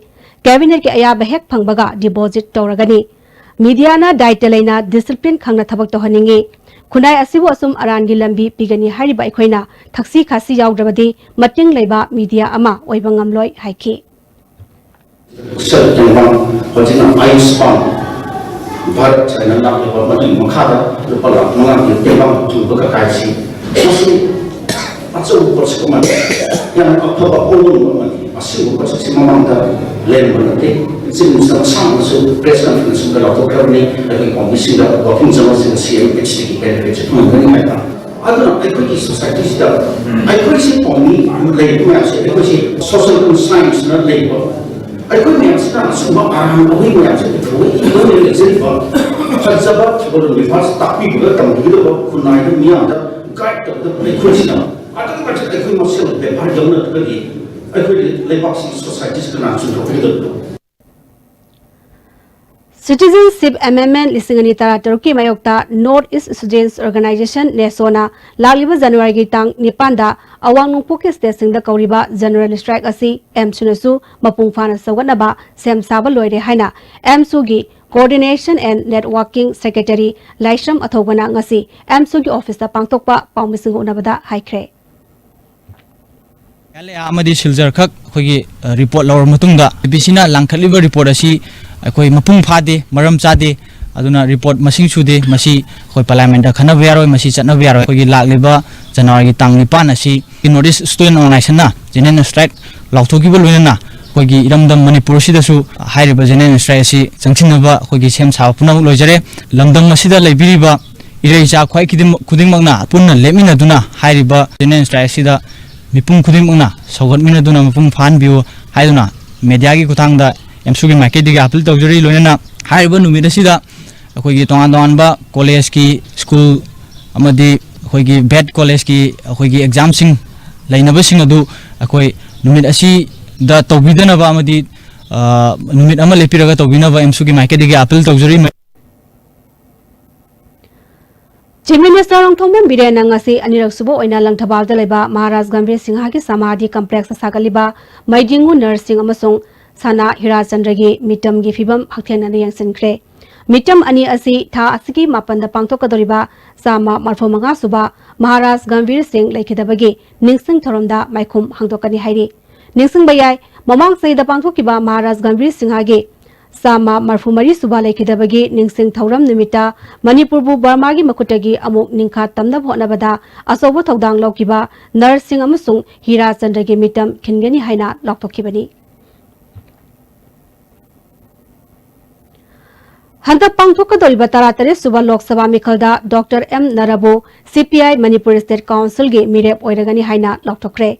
Cabinetꯀꯤ ꯑꯌꯥꯕ ꯍꯦꯛ ꯐꯪꯕꯒ deposit ꯇꯧꯔꯒꯅꯤ꯫ Mediaꯅ ꯗꯥꯏꯇ ꯂꯩꯅ discipline ꯈꯪꯅ ꯊꯕꯛ ꯇꯧꯍꯟꯅꯤꯡꯏ꯫ ꯈꯨꯟꯅꯥꯏ ꯑꯁꯤꯕꯨ ꯑꯁꯨꯝ ꯑꯔꯥꯟꯒꯤ ꯂꯝꯕꯤ ꯄꯤꯒꯅꯤ ꯍꯥꯏꯔꯤꯕ ꯑꯩꯈꯣꯏꯅ ꯊꯛꯁꯤ ꯈꯥꯁꯤ ꯌꯥꯎꯗ꯭ꯔꯕꯗꯤ ꯃꯇꯤꯡ ꯂꯩꯕ media ꯑꯃ ꯑꯣꯏꯕ ꯉꯝꯂꯣꯏ ꯍꯥꯏꯈꯤ꯫ ꯍꯛꯁꯦꯜ ꯇꯦꯡꯕꯥꯡ ꯍꯧꯖꯤꯛꯅ ꯑꯌꯨꯁꯃꯥꯟ ꯚꯥꯔꯠ ꯍꯥꯏꯅ ꯂꯥꯛꯂꯤꯕ ꯃꯗꯨꯒꯤ ꯃꯈꯥꯗ ꯂꯨꯄꯥ ꯂꯥꯈ ꯃꯉꯥꯒꯤ ꯇꯦꯡꯕꯥꯡ ꯊꯨꯕ ꯀꯀꯥꯏꯁꯤ ꯃꯁꯤ ꯑꯆꯧꯕ ꯄꯣꯠꯁꯛ ꯑꯃꯅꯤ, ꯌꯥꯝꯅ ꯑꯐꯕ ꯄꯣꯠꯂꯨꯝ ꯑꯃꯅꯤ꯫ ꯑꯁꯤꯒꯨꯝꯕ ꯄꯣꯠꯁꯛꯁꯤ ꯃꯃꯥꯡꯗ ꯂꯩꯔꯝꯕ ꯅꯠꯇꯦ꯫ ꯆꯤꯞ ꯃꯤꯅꯤꯁꯇꯔ ꯃꯁꯥꯃꯛꯅꯁꯨ press conferenceꯗ ꯂꯥꯎꯊꯣꯛꯈ꯭ꯔꯕꯅꯤ, ꯑꯩꯈꯣꯏ ꯄꯥꯎꯃꯤꯁꯤꯡꯗ ꯋꯥꯐꯝ ꯆꯪꯕꯁꯤꯡ ꯁꯤ ꯑꯦꯝ ꯑꯦꯆ ꯗꯤꯒꯤ benefitꯁꯦ ꯐꯪꯍꯟꯒꯅꯤ ꯍꯥꯏꯕ꯫ ꯑꯗꯨꯅ ꯑꯩꯈꯣꯏꯒꯤ societyꯁꯤꯗ ꯑꯩꯈꯣꯏꯁꯤ ꯄꯥꯎꯃꯤ ꯂꯩꯔꯤꯕ ꯃꯌꯥꯝꯁꯦ, ꯑꯩꯈꯣꯏꯁꯤ social conscienceꯅ ꯂꯩꯕ, ꯑꯩꯈꯣꯏ ꯃꯌꯥꯝꯁꯤꯅ ꯑꯁꯨꯝꯕ ꯑꯔꯥꯟꯕ ꯋꯥꯍꯩ ꯃꯌꯥꯝꯁꯦ ꯄꯨꯊꯣꯛꯑꯒ ꯏꯕ ꯂꯩꯖꯔꯤꯕ ꯐꯖꯕ ꯊꯧꯒꯜꯂꯣꯟ ꯕꯦꯕꯥꯔꯁꯦ ꯇꯥꯛꯄꯤꯕꯗ, ꯇꯝꯕꯤꯒꯗꯕ, ꯈꯨꯟꯅꯥꯏꯗ ꯃꯤꯌꯥꯝꯗ guide ꯇꯧꯒꯗꯕ ꯑꯩꯈꯣꯏꯁꯤꯅ ꯑꯗꯨꯛꯀꯤ ꯃꯇꯤꯛ ꯑꯩꯈꯣꯏ ꯃꯁꯦꯜ ꯕꯦꯕꯥꯔ ꯌꯥꯎꯅꯗ꯭ꯔꯒꯗꯤ ꯑꯩꯈꯣꯏꯒꯤ ꯂꯩꯕꯥꯛꯁꯤꯒꯤ societyꯁꯤ ꯀꯅꯥ ꯆꯨꯝꯊꯣꯛꯄꯤꯒꯗꯕꯅꯣ? Citizenship Amendment ꯂꯤꯁꯤꯡ ꯑꯅꯤ ꯇꯔꯥ ꯇꯔꯨꯛꯀꯤ ꯃꯥꯌꯣꯛꯇ North East Students Organisation, NESOꯅ ꯂꯥꯛꯂꯤꯕ ꯖꯅꯋꯥꯔꯤꯒꯤ ꯇꯥꯡ ꯅꯤꯄꯥꯟꯗ ꯑꯋꯥꯡ ꯅꯣꯡꯄꯣꯛꯀꯤ stateꯁꯤꯡꯗ ꯀꯧꯔꯤꯕ general strike ꯑꯁꯤ ꯑꯦꯝꯁꯨꯅꯁꯨ ꯃꯄꯨꯡ ꯐꯥꯅ ꯁꯧꯒꯠꯅꯕ ꯁꯦꯝ ꯁꯥꯕ ꯂꯣꯏꯔꯦ ꯍꯥꯏꯅ ꯑꯦꯝꯁꯨꯒꯤ Coordination and Networking Secretary ꯂꯥꯏꯁ꯭ꯔꯝ ꯑꯊꯧꯕꯅ ꯉꯁꯤ ꯑꯦꯝꯁꯨꯒꯤ officeꯇ ꯄꯥꯡꯊꯣꯛꯄ ꯄꯥꯎꯃꯤꯁꯤꯡꯒ ꯎꯅꯕꯗ ꯍꯥꯏꯈ꯭ꯔꯦ꯫ ꯃꯦꯘꯥꯂꯌꯥ ꯑꯃꯗꯤ ꯁꯤꯜꯆꯔ ꯈꯛ ꯑꯩꯈꯣꯏꯒꯤ, ꯑ, ꯔꯤꯄꯣꯔꯠ ꯂꯧꯔꯕ ꯃꯇꯨꯡꯗ, ꯑꯥꯏ ꯄꯤ ꯁꯤꯅ ꯂꯥꯡꯈꯠꯂꯤꯕ ꯔꯤꯄꯣꯔꯠ ꯑꯁꯤ ꯑꯩꯈꯣꯏ ꯃꯄꯨꯡ ꯐꯥꯗꯦ, ꯃꯔꯝ ꯆꯥꯗꯦ, ꯑꯗꯨꯅ ꯔꯤꯄꯣꯔꯠ ꯃꯁꯤꯡ ꯁꯨꯗꯦ, ꯃꯁꯤ ꯑꯩꯈꯣꯏ ꯄꯥꯔꯂꯤꯌꯥꯃꯦꯟꯠꯇ ꯈꯟꯅꯕ ꯌꯥꯔꯣꯏ, ꯃꯁꯤ ꯆꯠꯅꯕ ꯌꯥꯔꯣꯏ꯫ ꯑꯩꯈꯣꯏꯒꯤ ꯂꯥꯛꯂꯤꯕ ꯖꯅꯋꯥꯔꯤꯒꯤ ꯇꯥꯡ ꯅꯤꯄꯥꯟ ꯑꯁꯤ North East Student Organizationꯅ general strike ꯂꯥꯎꯊꯣꯛꯈꯤꯕ ꯂꯣꯏꯅꯅ ꯑꯩꯈꯣꯏꯒꯤ ꯏꯔꯝꯗꯝ ꯃꯅꯤꯄꯨꯔ ꯑꯁꯤꯗꯁꯨ ꯍꯥꯏꯔꯤꯕ general strike ꯑꯁꯤ ꯆꯪꯁꯤꯟꯅꯕ ꯑꯩꯈꯣꯏꯒꯤ ꯁꯦꯝ ꯁꯥꯕ ꯄꯨꯝꯅꯃꯛ ꯂꯣꯏꯖꯔꯦ꯫ ꯂꯝꯗꯝ ꯑꯁꯤꯗ ꯂꯩꯕꯤꯔꯤꯕ ꯏꯔꯩ ꯏꯆꯥ ꯈ꯭ꯋꯥꯏ ꯈꯨꯗꯤꯡꯃꯛ-, ꯈꯨꯗꯤꯡꯃꯛꯅ ꯄꯨꯟꯅ ꯂꯦꯞꯃꯤꯟꯅꯗꯨꯅ ꯍꯥꯏꯔꯤꯕ general strike ꯑꯁꯤꯗ ꯃꯤꯄꯨꯝ ꯈꯨꯗꯤꯡꯃꯛꯅ ꯁꯧꯒꯠꯃꯤꯟꯅꯗꯨꯅ ꯃꯄꯨꯡ ꯐꯥꯍꯟꯕꯤꯌꯨ ꯍꯥꯏꯗꯨꯅ mediaꯒꯤ ꯈꯨꯠꯊꯥꯡꯗ ꯑꯦꯝꯁꯨꯒꯤ ꯃꯥꯏꯀꯩꯗꯒꯤ appeal ꯇꯧꯖꯔꯤ꯫ ꯂꯣꯏꯅꯅ ꯍꯥꯏꯔꯤꯕ ꯅꯨꯃꯤꯠ ꯑꯁꯤꯗ ꯑꯩꯈꯣꯏꯒꯤ ꯇꯣꯉꯥꯟ ꯇꯣꯉꯥꯟꯕ collegeꯀꯤ, school ꯑꯃꯗꯤ ꯑꯩꯈꯣꯏꯒꯤ ꯕꯦꯗ collegeꯀꯤ ꯑꯩꯈꯣꯏꯒꯤ examꯁꯤꯡ ꯂꯩꯅꯕꯁꯤꯡ ꯑꯗꯨ ꯑꯩꯈꯣꯏ ꯅꯨꯃꯤꯠ ꯑꯁꯤꯗ ꯇꯧꯕꯤꯗꯅꯕ ꯑꯃꯗꯤ, ꯑ, ꯅꯨꯃꯤꯠ ꯑꯃ ꯂꯦꯞꯄꯤꯔꯒ ꯇꯧꯕꯤꯅꯕ ꯑꯦꯝꯁꯨꯒꯤ ꯃꯥꯏꯀꯩꯗꯒꯤ appeal ꯇꯧꯖꯔꯤ꯫ Chief Minister ꯅꯣꯡꯊꯣꯝꯕꯝ ꯕꯤꯔꯦꯟꯅ ꯉꯁꯤ ꯑꯅꯤꯔꯛ ꯁꯨꯕ ꯑꯣꯏꯅ ꯂꯪꯊꯕꯥꯜꯗ ꯂꯩꯕ ꯃꯍꯥꯔꯥꯖ ꯒꯝꯚꯤꯔ ꯁꯤꯡꯍꯒꯤ ꯁꯃꯥꯙꯤ complex ꯁꯥꯒꯠꯂꯤꯕ ꯃꯩꯗꯤꯡꯉꯨ ꯅꯔꯁꯤꯡ ꯑꯃꯁꯨꯡ ꯁꯅꯥ ꯍꯤꯔꯥꯆꯟꯗ꯭ꯔꯒꯤ ꯃꯤꯇꯝꯒꯤ ꯐꯤꯕꯝ ꯍꯛꯊꯦꯡꯅꯅ ꯌꯦꯡꯁꯤꯟꯈ꯭ꯔꯦ꯫ ꯃꯤꯇꯝ ꯑꯅꯤ ꯑꯁꯤ ꯊꯥ ꯑꯁꯤꯒꯤ ꯃꯥꯄꯟꯗ ꯄꯥꯡꯊꯣꯛꯀꯗꯧꯔꯤꯕ ꯆꯥꯝꯃ ꯃꯔꯤꯐꯨ ꯃꯉꯥ ꯁꯨꯕ ꯃꯍꯥꯔꯥꯖ ꯒꯝꯚꯤꯔ ꯁꯤꯡ ꯂꯩꯈꯤꯗꯕꯒꯤ ꯅꯤꯡꯁꯤꯡ ꯊꯧꯔꯝꯗ ꯃꯥꯏꯈꯨꯝ ꯍꯥꯡꯗꯣꯛꯀꯅꯤ ꯍꯥꯏꯔꯤ꯫ ꯅꯤꯡꯁꯤꯡꯕ ꯌꯥꯏ, ꯃꯃꯥꯡ ꯆꯍꯤꯗ ꯄꯥꯡꯊꯣꯛꯈꯤꯕ ꯃꯍꯥꯔꯥꯖ ꯒꯝꯚꯤꯔ ꯁꯤꯡꯍꯒꯤ ꯆꯥꯝꯃ ꯃꯔꯤꯐꯨ ꯃꯔꯤ ꯁꯨꯕ ꯂꯩꯈꯤꯗꯕꯒꯤ ꯅꯤꯡꯁꯤꯡ ꯊꯧꯔꯝ ꯅꯨꯃꯤꯠꯇ ꯃꯅꯤꯄꯨꯔꯕꯨ ꯕꯔꯃꯥꯒꯤ ꯃꯈꯨꯠꯇꯒꯤ ꯑꯃꯨꯛ ꯅꯤꯡꯈꯥ ꯇꯝꯅꯕ ꯍꯣꯠꯅꯕꯗ ꯑꯆꯧꯕ ꯊꯧꯗꯥꯡ ꯂꯧꯈꯤꯕ ꯅꯔꯁꯁꯤꯡ ꯑꯃꯁꯨꯡ ꯍꯤꯔꯥꯆꯟꯗ꯭ꯔꯒꯤ ꯃꯤꯇꯝ ꯈꯤꯟꯒꯅꯤ ꯍꯥꯏꯅ ꯂꯥꯎꯊꯣꯛꯈꯤꯕꯅꯤ꯫ ꯍꯟꯗꯛ ꯄꯥꯡꯊꯣꯛꯀꯗꯧꯔꯤꯕ ꯇꯔꯥꯇꯔꯦꯠ ꯁꯨꯕ ꯂꯣꯛ ꯁꯚꯥ ꯃꯤꯈꯜꯗ ꯗꯣꯛꯇꯔ ꯑꯦꯝ ꯅꯔꯥꯕꯨ ꯁꯤ ꯄꯤ ꯑꯥꯏ ꯃꯅꯤꯄꯨꯔ ꯁ꯭ꯇꯦꯠ ꯀꯥꯎꯟꯁꯤꯜꯒꯤ ꯃꯤꯔꯦꯞ ꯑꯣꯏꯔꯒꯅꯤ ꯍꯥꯏꯅ ꯂꯥꯎꯊꯣꯛꯈ꯭ꯔꯦ꯫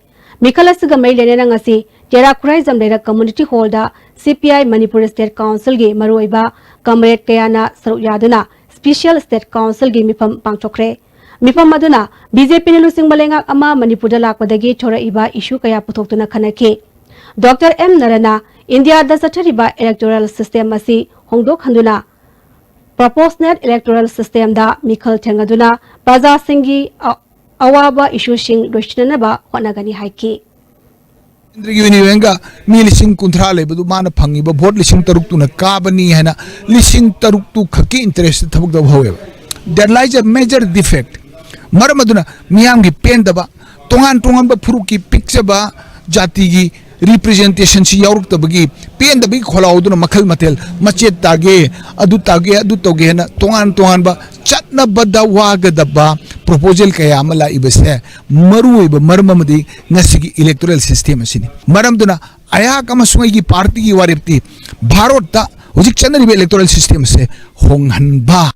ꯃꯤꯈꯜ ꯑꯁꯤꯒ ꯃꯔꯤ ꯂꯩꯅꯅ ꯉꯁꯤ ꯇꯦꯔꯥ ꯈꯨꯔꯥꯏ ꯖꯝꯂꯩꯔꯛ ꯀꯝꯃ꯭ꯌꯨꯅꯤꯇꯤ ꯍꯣꯜꯗ ꯁꯤ ꯄꯤ ꯑꯥꯏ ꯃꯅꯤꯄꯨꯔ ꯁ꯭ꯇꯦꯠ ꯀꯥꯎꯟꯁꯤꯜꯒꯤ ꯃꯔꯨꯑꯣꯏꯕ ꯀꯝꯔꯦꯗ ꯀꯌꯥꯅ ꯁꯔꯨꯛ ꯌꯥꯗꯨꯅ ꯁ꯭ꯄꯦꯁꯤꯌꯦꯜ ꯁ꯭ꯇꯦꯠ ꯀꯥꯎꯟꯁꯤꯜꯒꯤ ꯃꯤꯐꯝ ꯄꯥꯡꯊꯣꯛꯈ꯭ꯔꯦ꯫ ꯃꯤꯐꯝ ꯑꯗꯨꯅ ꯕꯤ ꯖꯦ ꯄꯤꯅ ꯂꯨꯆꯤꯡꯕ ꯂꯩꯉꯥꯛ ꯑꯃ ꯃꯅꯤꯄꯨꯔꯗ ꯂꯥꯛꯄꯗꯒꯤ ꯊꯣꯔꯛꯏꯕ ꯏꯁꯨ ꯀꯌꯥ ꯄꯨꯊꯣꯛꯇꯨꯅ ꯈꯟꯅꯈꯤ꯫ ꯗꯣꯛꯇꯔ ꯑꯦꯝ ꯅꯔꯥꯅ ꯏꯟꯗꯤꯌꯥꯗ ꯆꯠꯊꯔꯤꯕ ꯏꯂꯦꯛꯇꯣꯔꯦꯜ ꯁꯤꯁꯇꯦꯝ ꯑꯁꯤ ꯍꯣꯡꯗꯣꯛꯍꯟꯗꯨꯅ ꯄ꯭ꯔꯣꯄꯣꯔꯁꯅꯦꯜ ꯏꯂꯦꯛꯇꯣꯔꯦꯜ ꯁꯤꯁꯇꯦꯝꯗ ꯃꯤꯈꯜ ꯊꯦꯡꯅꯗꯨꯅ ꯄ꯭ꯔꯖꯥꯁꯤꯡꯒꯤ ꯑ-, ꯑꯋꯥꯕ ꯏꯁꯨꯁꯤꯡ ꯂꯣꯏꯁꯤꯟꯅꯅꯕ ꯍꯣꯠꯅꯒꯅꯤ ꯍꯥꯏꯈꯤ꯫ ꯀꯦꯟꯗ꯭ꯔꯒꯤ ꯑꯣꯏꯅ ꯌꯦꯡꯉꯒ ꯃꯤ ꯂꯤꯁꯤꯡ ꯀꯨꯟꯊ꯭ꯔꯥ ꯂꯩꯕꯗꯨ ꯃꯥꯅ ꯐꯪꯉꯤꯕ ꯚꯣꯠ ꯂꯤꯁꯤꯡ ꯇꯔꯨꯛꯇꯨꯅ ꯀꯥꯕꯅꯤ ꯍꯥꯏꯅ ꯂꯤꯁꯤꯡ ꯇꯔꯨꯛꯇꯨ ꯈꯛꯀꯤ ꯏꯟꯇꯔꯦꯁꯇ ꯊꯕꯛ ꯇꯧꯕ ꯍꯧꯋꯦꯕ꯫ There lies a major defect. ꯃꯔꯝ ꯑꯗꯨꯅ ꯃꯤꯌꯥꯝꯒꯤ ꯄꯦꯟꯗꯕ, ꯇꯣꯉꯥꯟ ꯇꯣꯉꯥꯟꯕ ꯐꯨꯔꯨꯞꯀꯤ ꯄꯤꯛꯆꯕ ꯖꯥꯇꯤꯒꯤ representation ꯁꯤ ꯌꯥꯎꯔꯛꯇꯕꯒꯤ ꯄꯦꯟꯗꯕꯒꯤ ꯈꯣꯜꯂꯥꯎꯗꯨꯅ ꯃꯈꯜ ꯃꯊꯦꯜ, ꯃꯆꯦꯠ ꯇꯥꯒꯦ, ꯑꯗꯨ ꯇꯥꯒꯦ, ꯑꯗꯨ ꯇꯧꯒꯦ ꯍꯥꯏꯅ ꯇꯣꯉꯥꯟ ꯇꯣꯉꯥꯟꯕ ꯆꯠꯅꯕꯗ ꯋꯥꯒꯗꯕ proposal ꯀꯌꯥ ꯑꯃ ꯂꯥꯛꯏꯕꯁꯦ ꯃꯔꯨꯑꯣꯏꯕ ꯃꯔꯝ ꯑꯃꯗꯤ ꯉꯁꯤꯒꯤ electoral system ꯑꯁꯤꯅꯤ꯫ ꯃꯔꯝꯗꯨꯅ ꯑꯩꯍꯥꯛ ꯑꯃꯁꯨꯡ ꯑꯩꯒꯤ party ꯒꯤ ꯋꯥꯔꯦꯞꯇꯤ ꯚꯥꯔꯠꯇ ꯍꯧꯖꯤꯛ ꯆꯠꯅꯔꯤꯕ electoral system ꯑꯁꯦ ꯍꯣꯡꯍꯟꯕ꯫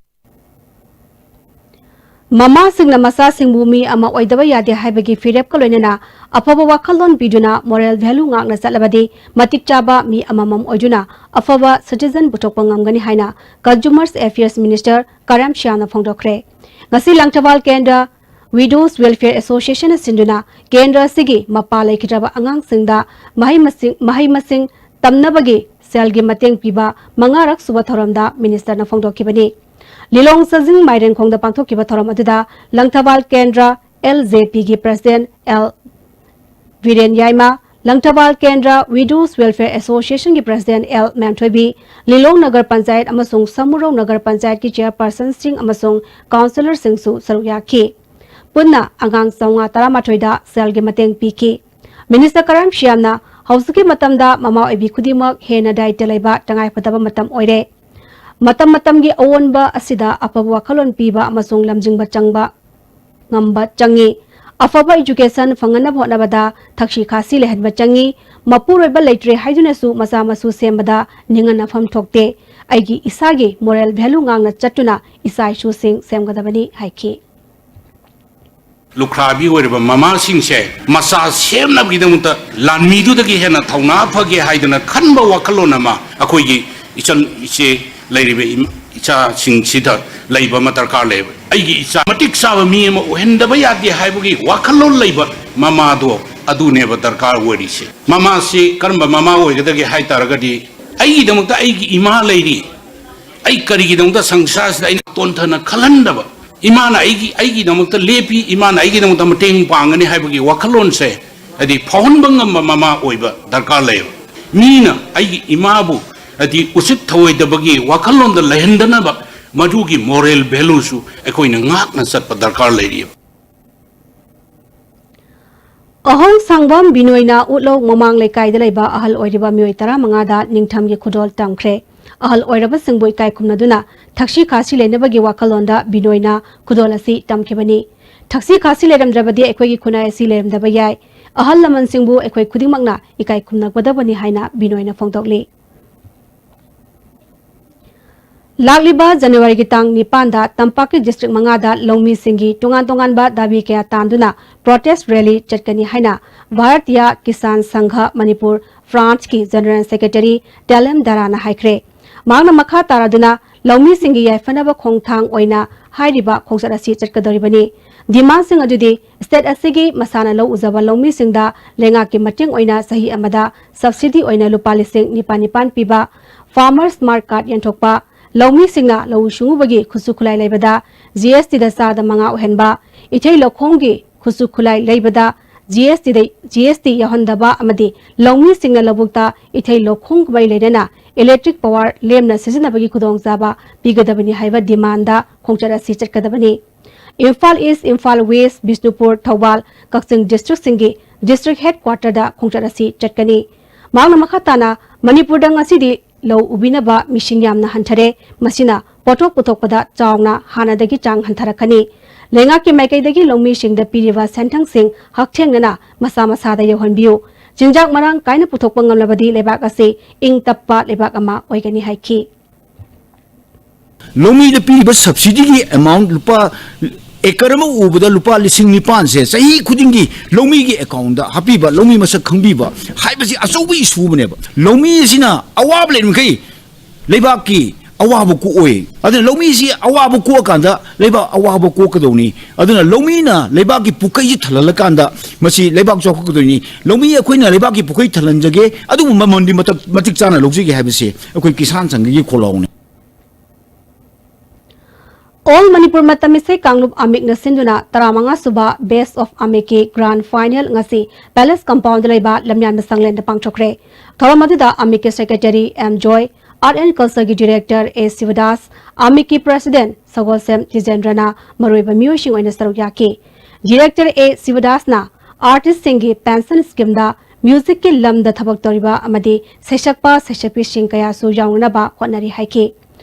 ꯃꯃꯥꯁꯤꯡꯅ ꯃꯆꯥꯁꯤꯡꯕꯨ ꯃꯤ ꯑꯃ ꯑꯣꯏꯗꯕ ꯌꯥꯗꯦ ꯍꯥꯏꯕꯒꯤ ꯐꯤꯔꯦꯞꯀ ꯂꯣꯏꯅꯅ ꯑꯐꯕ ꯋꯥꯈꯜꯂꯣꯟ ꯄꯤꯗꯨꯅ moral value ꯉꯥꯛꯅ ꯆꯠꯂꯕꯗꯤ ꯃꯇꯤꯛ ꯆꯥꯕ ꯃꯤ ꯑꯃꯃꯝ ꯑꯣꯏꯗꯨꯅ ꯑꯐꯕ citizen ꯄꯨꯊꯣꯛꯄ ꯉꯝꯒꯅꯤ ꯍꯥꯏꯅ Consumers Affairs Minister ꯀꯔꯥꯝ ꯁ꯭ꯌꯥꯝꯅ ꯐꯣꯡꯗꯣꯛꯈ꯭ꯔꯦ꯫ ꯉꯁꯤ ꯂꯪꯊꯕꯥꯜ ꯀꯦꯟꯗ꯭ꯔ Widows Welfare Association ꯅ ꯁꯤꯟꯗꯨꯅ ꯀꯦꯟꯗ꯭ꯔ ꯑꯁꯤꯒꯤ ꯃꯄꯥ ꯂꯩꯈꯤꯗ꯭ꯔꯕ ꯑꯉꯥꯡꯁꯤꯡꯗ ꯃꯍꯩ ꯃꯁꯤꯡ, ꯃꯍꯩ ꯃꯁꯤꯡ ꯇꯝꯅꯕꯒꯤ ꯁꯦꯜꯒꯤ ꯃꯇꯦꯡ ꯄꯤꯕ ꯃꯉꯥꯔꯛ ꯁꯨꯕ ꯊꯧꯔꯝꯗ minister ꯅ ꯐꯣꯡꯗꯣꯛꯈꯤꯕꯅꯤ꯫ ꯂꯤꯂꯣꯡ ꯆꯥꯖꯤꯡ ꯃꯥꯏꯔꯦꯟꯈꯣꯡꯗ ꯄꯥꯡꯊꯣꯛꯈꯤꯕ ꯊꯧꯔꯝ ꯑꯗꯨꯗ ꯂꯪꯊꯕꯥꯜ ꯀꯦꯟꯗ꯭ꯔ L J P ꯒꯤ president L ꯕꯤꯔꯦꯟ ꯌꯥꯏꯃ, ꯂꯪꯊꯕꯥꯜ ꯀꯦꯟꯗ꯭ꯔ Widows Welfare Association ꯒꯤ president L ꯃꯦꯝꯊꯣꯏꯕꯤ, ꯂꯤꯂꯣꯡ ꯅꯒꯔ ꯄꯟꯆꯥꯌꯠ ꯑꯃꯁꯨꯡ ꯁꯃꯨꯔꯧ ꯅꯒꯔ ꯄꯟꯆꯥꯌꯠꯀꯤ chairperson ꯁꯤꯡ ꯑꯃꯁꯨꯡ councillor ꯁꯤꯡꯁꯨ ꯁꯔꯨꯛ ꯌꯥꯈꯤ꯫ ꯄꯨꯟꯅ ꯑꯉꯥꯡ ꯆꯥꯝꯃꯉꯥ ꯇꯔꯥꯃꯥꯊꯣꯏꯗ ꯁꯦꯜꯒꯤ ꯃꯇꯦꯡ ꯄꯤꯈꯤ꯫ Minister ꯀꯔꯥꯝ ꯁ꯭ꯌꯥꯝꯅ ꯍꯧꯖꯤꯛꯀꯤ ꯃꯇꯝꯗ ꯃꯃꯥ ꯑꯣꯏꯕꯤ ꯈꯨꯗꯤꯡꯃꯛ ꯍꯦꯟꯅ ꯗꯥꯏꯇ ꯂꯩꯕ ꯇꯉꯥꯏꯐꯗꯕ ꯃꯇꯝ ꯑꯣꯏꯔꯦ꯫ ꯃꯇꯝ ꯃꯇꯝꯒꯤ ꯑꯑꯣꯟꯕ ꯑꯁꯤꯗ ꯑꯐꯕ ꯋꯥꯈꯜꯂꯣꯟ ꯄꯤꯕ ꯑꯃꯁꯨꯡ ꯂꯝꯖꯤꯡꯕ ꯆꯪꯕ ꯉꯝꯕ ꯆꯪꯏ꯫ ꯑꯐꯕ education ꯐꯪꯍꯟꯅꯕ ꯍꯣꯠꯅꯕꯗ ꯊꯛꯁꯤ ꯈꯥꯁꯤ ꯂꯩꯍꯟꯕ ꯆꯪꯏ꯫ ꯃꯄꯨꯔꯣꯏꯕ ꯂꯩꯇ꯭ꯔꯦ ꯍꯥꯏꯗꯨꯅꯁꯨ ꯃꯆꯥ ꯃꯁꯨ ꯁꯦꯝꯕꯗ ꯅꯤꯡꯍꯟꯅꯐꯝ ꯊꯣꯛꯇꯦ꯫ ꯑꯩꯒꯤ ꯏꯁꯥꯒꯤ moral value ꯉꯥꯛꯅ ꯆꯠꯇꯨꯅ ꯏꯆꯥ ꯏꯁꯨꯁꯤꯡ ꯁꯦꯝꯒꯗꯕꯅꯤ ꯍꯥꯏꯈꯤ꯫ ꯂꯨꯈ꯭ꯔꯥꯕꯤ ꯑꯣꯏꯔꯕ ꯃꯃꯥꯁꯤꯡꯁꯦ ꯃꯆꯥ ꯁꯦꯝꯅꯕꯒꯤꯗꯃꯛꯇ ꯂꯥꯟꯃꯤꯗꯨꯗꯒꯤ ꯍꯦꯟꯅ ꯊꯧꯅꯥ ꯐꯒꯦ ꯍꯥꯏꯗꯅ ꯈꯟꯕ ꯋꯥꯈꯜꯂꯣꯟ ꯑꯃ ꯑꯩꯈꯣꯏꯒꯤ ꯏꯆꯟ ꯏꯆꯦ ꯂꯩꯔꯤꯕ ꯏꯆꯥꯁꯤꯡꯁꯤꯗ ꯂꯩꯕ ꯑꯃ ꯗꯔꯀꯥꯔ ꯂꯩꯌꯦꯕ꯫ ꯑꯩꯒꯤ ꯏꯆꯥ ꯃꯇꯤꯛ ꯆꯥꯕ ꯃꯤ ꯑꯃ ꯑꯣꯏꯍꯟꯗꯕ ꯌꯥꯗꯦ ꯍꯥꯏꯕꯒꯤ ꯋꯥꯈꯜꯂꯣꯟ ꯂꯩꯕ ꯃꯃꯥꯗꯣ ꯑꯗꯨꯅꯦꯕ ꯗꯔꯀꯥꯔ ꯑꯣꯏꯔꯤꯁꯦ꯫ ꯃꯃꯥꯁꯤ ꯀꯔꯝꯕ ꯃꯃꯥ ꯑꯣꯏꯒꯗꯒꯦ ꯍꯥꯏ ꯇꯥꯔꯒꯗꯤ, ꯑꯩꯒꯤꯗꯃꯛꯇ ꯑꯩꯒꯤ ꯏꯃꯥ ꯂꯩꯔꯤ, ꯑꯩ ꯀꯔꯤꯒꯤꯗꯃꯛꯇ ꯁꯪꯁꯥꯔꯁꯤꯗ ꯑꯩꯅ ꯇꯣꯟꯊꯅ ꯈꯜꯍꯟꯗꯕ, ꯏꯃꯥꯅ ꯑꯩꯒꯤ, ꯑꯩꯒꯤꯗꯃꯛꯇ ꯂꯦꯞꯄꯤ, ꯏꯃꯥꯅ ꯑꯩꯒꯤꯗꯃꯛꯇ ꯃꯇꯦꯡ ꯄꯥꯡꯒꯅꯤ ꯍꯥꯏꯕꯒꯤ ꯋꯥꯈꯜꯂꯣꯟꯁꯦ ꯍꯥꯏꯗꯤ ꯐꯥꯎꯍꯟꯕ ꯉꯝꯕ ꯃꯃꯥ ꯑꯣꯏꯕ ꯗꯔꯀꯥꯔ ꯂꯩꯌꯦꯕ꯫ ꯃꯤꯅ ꯑꯩꯒꯤ ꯏꯃꯥꯕꯨ ꯍꯥꯏꯗꯤ ꯎꯁꯤꯠ ꯊꯑꯣꯏꯗꯕꯒꯤ ꯋꯥꯈꯜꯂꯣꯟꯗ ꯂꯩꯍꯟꯗꯅꯕ ꯃꯗꯨꯒꯤ moral valueꯁꯨ ꯑꯩꯈꯣꯏꯅ ꯉꯥꯛꯅ ꯆꯠꯄ ꯗꯔꯀꯥꯔ ꯂꯩꯔꯤꯑꯕ꯫ ꯑꯍꯣꯡ ꯁꯥꯡꯕꯝ ꯕꯤꯅꯣꯏꯅ ꯎꯠꯂꯧ ꯃꯃꯥꯡ ꯂꯩꯀꯥꯏꯗ ꯂꯩꯕ ꯑꯍꯜ ꯑꯣꯏꯔꯤꯕ ꯃꯤꯑꯣꯏ ꯇꯔꯥꯃꯉꯥꯗ ꯅꯤꯡꯊꯝꯒꯤ ꯈꯨꯗꯣꯜ ꯇꯝꯈ꯭ꯔꯦ꯫ ꯑꯍꯜ ꯑꯣꯏꯔꯕꯁꯤꯡꯕꯨ ꯏꯀꯥꯏ ꯈꯨꯝꯅꯗꯨꯅ ꯊꯛꯁꯤ ꯈꯥꯁꯤ ꯂꯩꯅꯕꯒꯤ ꯋꯥꯈꯜꯂꯣꯟꯗ ꯕꯤꯅꯣꯏꯅ ꯈꯨꯗꯣꯜ ꯑꯁꯤ ꯇꯝꯈꯤꯕꯅꯤ꯫ ꯊꯛꯁꯤ ꯈꯥꯁꯤ ꯂꯩꯔꯝꯗ꯭ꯔꯕꯗꯤ ꯑꯩꯈꯣꯏꯒꯤ ꯈꯨꯟꯅꯥꯏ ꯑꯁꯤ ꯂꯩꯔꯝꯗꯕ ꯌꯥꯏ꯫ ꯑꯍꯜ ꯂꯃꯟꯁꯤꯡꯕꯨ ꯑꯩꯈꯣꯏ ꯈꯨꯗꯤꯡꯃꯛꯅ ꯏꯀꯥꯏ ꯈꯨꯝꯅꯒꯗꯕꯅꯤ ꯍꯥꯏꯅ ꯕꯤꯅꯣꯏꯅ ꯐꯣꯡꯗꯣꯛꯂꯤ꯫ ꯂꯥꯛꯂꯤꯕ ꯖꯅꯋꯥꯔꯤꯒꯤ ꯇꯥꯡ ꯅꯤꯄꯥꯟꯗ ꯇꯝꯄꯥꯛꯀꯤ ꯗꯤꯁꯇ꯭ꯔꯤꯛ ꯃꯉꯥꯗ ꯂꯧꯃꯤꯁꯤꯡꯒꯤ ꯇꯣꯉꯥꯟ ꯇꯣꯉꯥꯟꯕ ꯗꯥꯕꯤ ꯀꯌꯥ ꯇꯥꯟꯗꯨꯅ ꯄ꯭ꯔꯣꯇꯦꯁ ꯔꯦꯂꯤ ꯆꯠꯀꯅꯤ ꯍꯥꯏꯅ ꯚꯥꯔꯇꯤꯌꯥ ꯀꯤꯁꯥꯟ ꯁꯪꯘ ꯃꯅꯤꯄꯨꯔ ꯐ꯭ꯔꯥꯟꯁꯀꯤ ꯖꯦꯅꯔꯦꯜ ꯁꯦꯀ꯭ꯔꯦꯇꯔꯤ ꯇꯦꯂꯦꯝ ꯗꯔꯥꯅ ꯍꯥꯏꯈ꯭ꯔꯦ꯫ ꯃꯍꯥꯛꯅ ꯃꯈꯥ ꯇꯥꯔꯗꯨꯅ ꯂꯧꯃꯤꯁꯤꯡꯒꯤ ꯌꯥꯏꯐꯅꯕ ꯈꯣꯡꯊꯥꯡ ꯑꯣꯏꯅ ꯍꯥꯏꯔꯤꯕ ꯈꯣꯡꯆꯠ ꯑꯁꯤ ꯆꯠꯀꯗꯧꯔꯤꯕꯅꯤ꯫ ꯗꯤꯃꯥꯟꯁꯤꯡ ꯑꯗꯨꯗꯤ ꯁ꯭ꯇꯦꯠ ꯑꯁꯤꯒꯤ ꯃꯁꯥꯅ ꯂꯧ ꯎꯖꯕ ꯂꯧꯃꯤꯁꯤꯡꯗ ꯂꯩꯉꯥꯛꯀꯤ ꯃꯇꯦꯡ ꯑꯣꯏꯅ ꯆꯍꯤ ꯑꯃꯗ ꯁꯕꯁꯤꯗꯤ ꯑꯣꯏꯅ ꯂꯨꯄꯥ ꯂꯤꯁꯤꯡ ꯅꯤꯄꯥꯟ ꯅꯤꯄꯥꯟ ꯄꯤꯕ, ꯐꯥꯔꯃꯔ ꯁ꯭ꯃꯥꯔꯠ ꯀꯥꯔꯗ ꯌꯦꯟꯊꯣꯛꯄ, ꯂꯧꯃꯤꯁꯤꯡꯅ ꯂꯧꯎ ꯁꯤꯡꯎꯕꯒꯤ ꯈꯨꯠꯁꯨ ꯈꯨꯠꯂꯥꯏ ꯂꯩꯕꯗ ꯖꯤ ꯑꯦꯁ ꯇꯤꯗ ꯆꯥꯗ ꯃꯉꯥ ꯑꯣꯏꯍꯟꯕ, ꯏꯊꯩ ꯂꯧꯈꯣꯡꯒꯤ ꯈꯨꯠꯁꯨ ꯈꯨꯠꯂꯥꯏ ꯂꯩꯕꯗ ꯖꯤ ꯑꯦꯁ ꯇꯤꯗ, ꯖꯤ ꯑꯦꯁ ꯇꯤ ꯌꯥꯎꯍꯟꯗꯕ ꯑꯃꯗꯤ ꯂꯧꯃꯤꯁꯤꯡꯅ ꯂꯧꯕꯨꯛꯇ ꯏꯊꯩ ꯂꯧꯈꯣꯡꯒ ꯃꯔꯤ ꯂꯩꯅꯅ ꯏꯂꯦꯛꯇ꯭ꯔꯤꯛ ꯄꯥꯋꯔ ꯂꯦꯝꯅ ꯁꯤꯖꯤꯟꯅꯕꯒꯤ ꯈꯨꯗꯣꯡꯆꯥꯕ ꯄꯤꯒꯗꯕꯅꯤ ꯍꯥꯏꯕ ꯗꯤꯃꯥꯟꯗ ꯈꯣꯡꯆꯠ ꯑꯁꯤ ꯆꯠꯀꯗꯕꯅꯤ꯫ ꯏꯝꯐꯥꯜ ꯏꯁ, ꯏꯝꯐꯥꯜ ꯋꯦꯁ, ꯕꯤꯁꯅꯨꯄꯨꯔ, ꯊꯧꯕꯥꯜ, ꯀꯛꯆꯤꯡ ꯗꯤꯁꯇ꯭ꯔꯤꯛꯁꯤꯡꯒꯤ ꯗꯤꯁꯇ꯭ꯔꯤꯛ ꯍꯦꯗꯀ꯭ꯋꯥꯇꯔꯗ ꯈꯣꯡꯆꯠ ꯑꯁꯤ ꯆꯠꯀꯅꯤ꯫ ꯃꯍꯥꯛꯅ ꯃꯈꯥ ꯇꯥꯅ ꯃꯅꯤꯄꯨꯔꯗ ꯉꯁꯤꯗꯤ ꯂꯧ ꯎꯕꯤꯅꯕ ꯃꯤꯁꯤꯡ ꯌꯥꯝꯅ ꯍꯟꯊꯔꯦ꯫ ꯃꯁꯤꯅ ꯄꯣꯠꯊꯣꯛ ꯄꯨꯊꯣꯛꯄꯗ ꯆꯥꯎꯅ ꯍꯥꯟꯅꯗꯒꯤ ꯆꯥꯡ ꯍꯟꯊꯔꯛꯀꯅꯤ꯫ ꯂꯩꯉꯥꯛꯀꯤ ꯃꯥꯏꯀꯩꯗꯒꯤ ꯂꯧꯃꯤꯁꯤꯡꯗ ꯄꯤꯔꯤꯕ ꯁꯦꯟꯊꯪꯁꯤꯡ ꯍꯛꯊꯦꯡꯅꯅ ꯃꯁꯥ ꯃꯁꯥꯗ ꯌꯧꯍꯟꯕꯤꯌꯨ꯫ ꯆꯤꯟꯖꯥꯛ ꯃꯔꯥꯡ ꯀꯥꯏꯅ ꯄꯨꯊꯣꯛꯄ ꯉꯝꯂꯕꯗꯤ ꯂꯩꯕꯥꯛ ꯑꯁꯤ ꯏꯪ ꯇꯞꯄ ꯂꯩꯕꯥꯛ ꯑꯃ ꯑꯣꯏꯒꯅꯤ ꯍꯥꯏꯈꯤ꯫ ꯂꯧꯃꯤꯗ ꯄꯤꯔꯤꯕ ꯁꯕꯁꯤꯗꯤꯒꯤ ꯑꯦꯃꯥꯎꯟ ꯂꯨꯄꯥ ꯑꯦꯀꯔ ꯑꯃ ꯎꯕꯗ ꯂꯨꯄꯥ ꯂꯤꯁꯤꯡ ꯅꯤꯄꯥꯟꯁꯦ ꯆꯍꯤ ꯈꯨꯗꯤꯡꯒꯤ ꯂꯧꯃꯤꯒꯤ ꯑꯦꯀꯥꯎꯟꯗ ꯍꯥꯞꯄꯤꯕ, ꯂꯧꯃꯤ ꯃꯁꯛ ꯈꯪꯕꯤꯕ ꯍꯥꯏꯕꯁꯤ ꯑꯆꯧꯕ ꯏꯁꯨ ꯑꯃꯅꯦꯕ꯫ ꯂꯧꯃꯤ ꯑꯁꯤꯅ ꯑꯋꯥꯕ ꯂꯩꯔꯤꯃꯈꯩ ꯂꯩꯕꯥꯛꯀꯤ ꯑꯋꯥꯕ ꯀꯣꯛꯑꯣꯏ꯫ ꯑꯗꯨꯅ ꯂꯧꯃꯤꯁꯤ ꯑꯋꯥꯕ ꯀꯣꯛꯑꯀꯥꯟꯗ ꯂꯩꯕꯥꯛ ꯑꯋꯥꯕ ꯀꯣꯛꯀꯗꯧꯅꯤ꯫ ꯑꯗꯨꯅ ꯂꯧꯃꯤꯅ ꯂꯩꯕꯥꯛꯀꯤ ꯄꯨꯈꯩꯁꯤ ꯊꯜꯍꯜꯂꯀꯥꯟꯗ ꯃꯁꯤ ꯂꯩꯕꯥꯛ ꯆꯥꯎꯈꯠꯀꯗꯣꯏꯅꯤ꯫ ꯂꯧꯃꯤ ꯑꯩꯈꯣꯏꯅ ꯂꯩꯕꯥꯛꯀꯤ ꯄꯨꯈꯩ ꯊꯜꯍꯟꯖꯒꯦ, ꯑꯗꯨꯕꯨ ꯃꯃꯜꯗꯤ ꯃꯇꯛ-, ꯃꯇꯤꯛ ꯆꯥꯅ ꯂꯧꯖꯒꯦ ꯍꯥꯏꯕꯁꯤ ꯑꯩꯈꯣꯏ ꯀꯤꯁꯥꯟ ꯁꯪꯘꯒꯤ ꯈꯣꯜꯂꯥꯎꯅꯤ꯫ ꯑꯣꯜ ꯃꯅꯤꯄꯨꯔ ꯃꯇꯝ ꯏꯁꯩ ꯀꯥꯡꯂꯨꯞ ꯑꯃꯤꯛꯅ ꯁꯤꯟꯗꯨꯅ ꯇꯔꯥꯃꯉꯥ ꯁꯨꯕ Best of ꯑꯃꯤꯛꯀꯤ grand final ꯉꯁꯤ ꯄꯦꯂꯦꯁ ꯀꯝꯄꯥꯎꯟꯗ ꯂꯩꯕ ꯂꯝꯌꯥꯟꯕ ꯁꯪꯂꯦꯟꯗ ꯄꯥꯡꯊꯣꯛꯈ꯭ꯔꯦ꯫ ꯊꯧꯔꯝ ꯑꯗꯨꯗ ꯑꯃꯤꯛꯀꯤ secretary M Joy, art and ꯀꯜꯆꯔꯒꯤ ꯗꯤꯔꯦꯛꯇꯔ ꯑꯦ ꯁꯤꯕꯗꯥꯁ, ꯑꯃꯤꯛꯀꯤ ꯄ꯭ꯔꯦꯁꯤꯗꯦꯟꯠ ꯁꯒꯣꯜꯁꯦꯝ ꯖꯤꯖꯦꯟꯗ꯭ꯔꯅ ꯃꯔꯨꯑꯣꯏꯕ ꯃꯤꯑꯣꯏꯁꯤꯡ ꯑꯣꯏꯅ ꯁꯔꯨꯛ ꯌꯥꯈꯤ꯫ ꯗꯤꯔꯦꯛꯇꯔ ꯑꯦ ꯁꯤꯕꯗꯥꯁꯅ ꯑꯥꯔꯇꯤꯁꯁꯤꯡꯒꯤ ꯄꯦꯟꯁꯟ ꯁ꯭ꯀꯤꯝꯗ ꯃ꯭ꯌꯨꯖꯤꯛꯀꯤ ꯂꯝꯗ ꯊꯕꯛ ꯇꯧꯔꯤꯕ ꯑꯃꯗꯤ ꯁꯩꯁꯛꯄ ꯁꯩꯁꯛꯄꯤꯁꯤꯡ ꯀꯌꯥꯁꯨ ꯌꯥꯎꯅꯅꯕ ꯍꯣꯠꯅꯔꯤ ꯍꯥꯏꯈꯤ꯫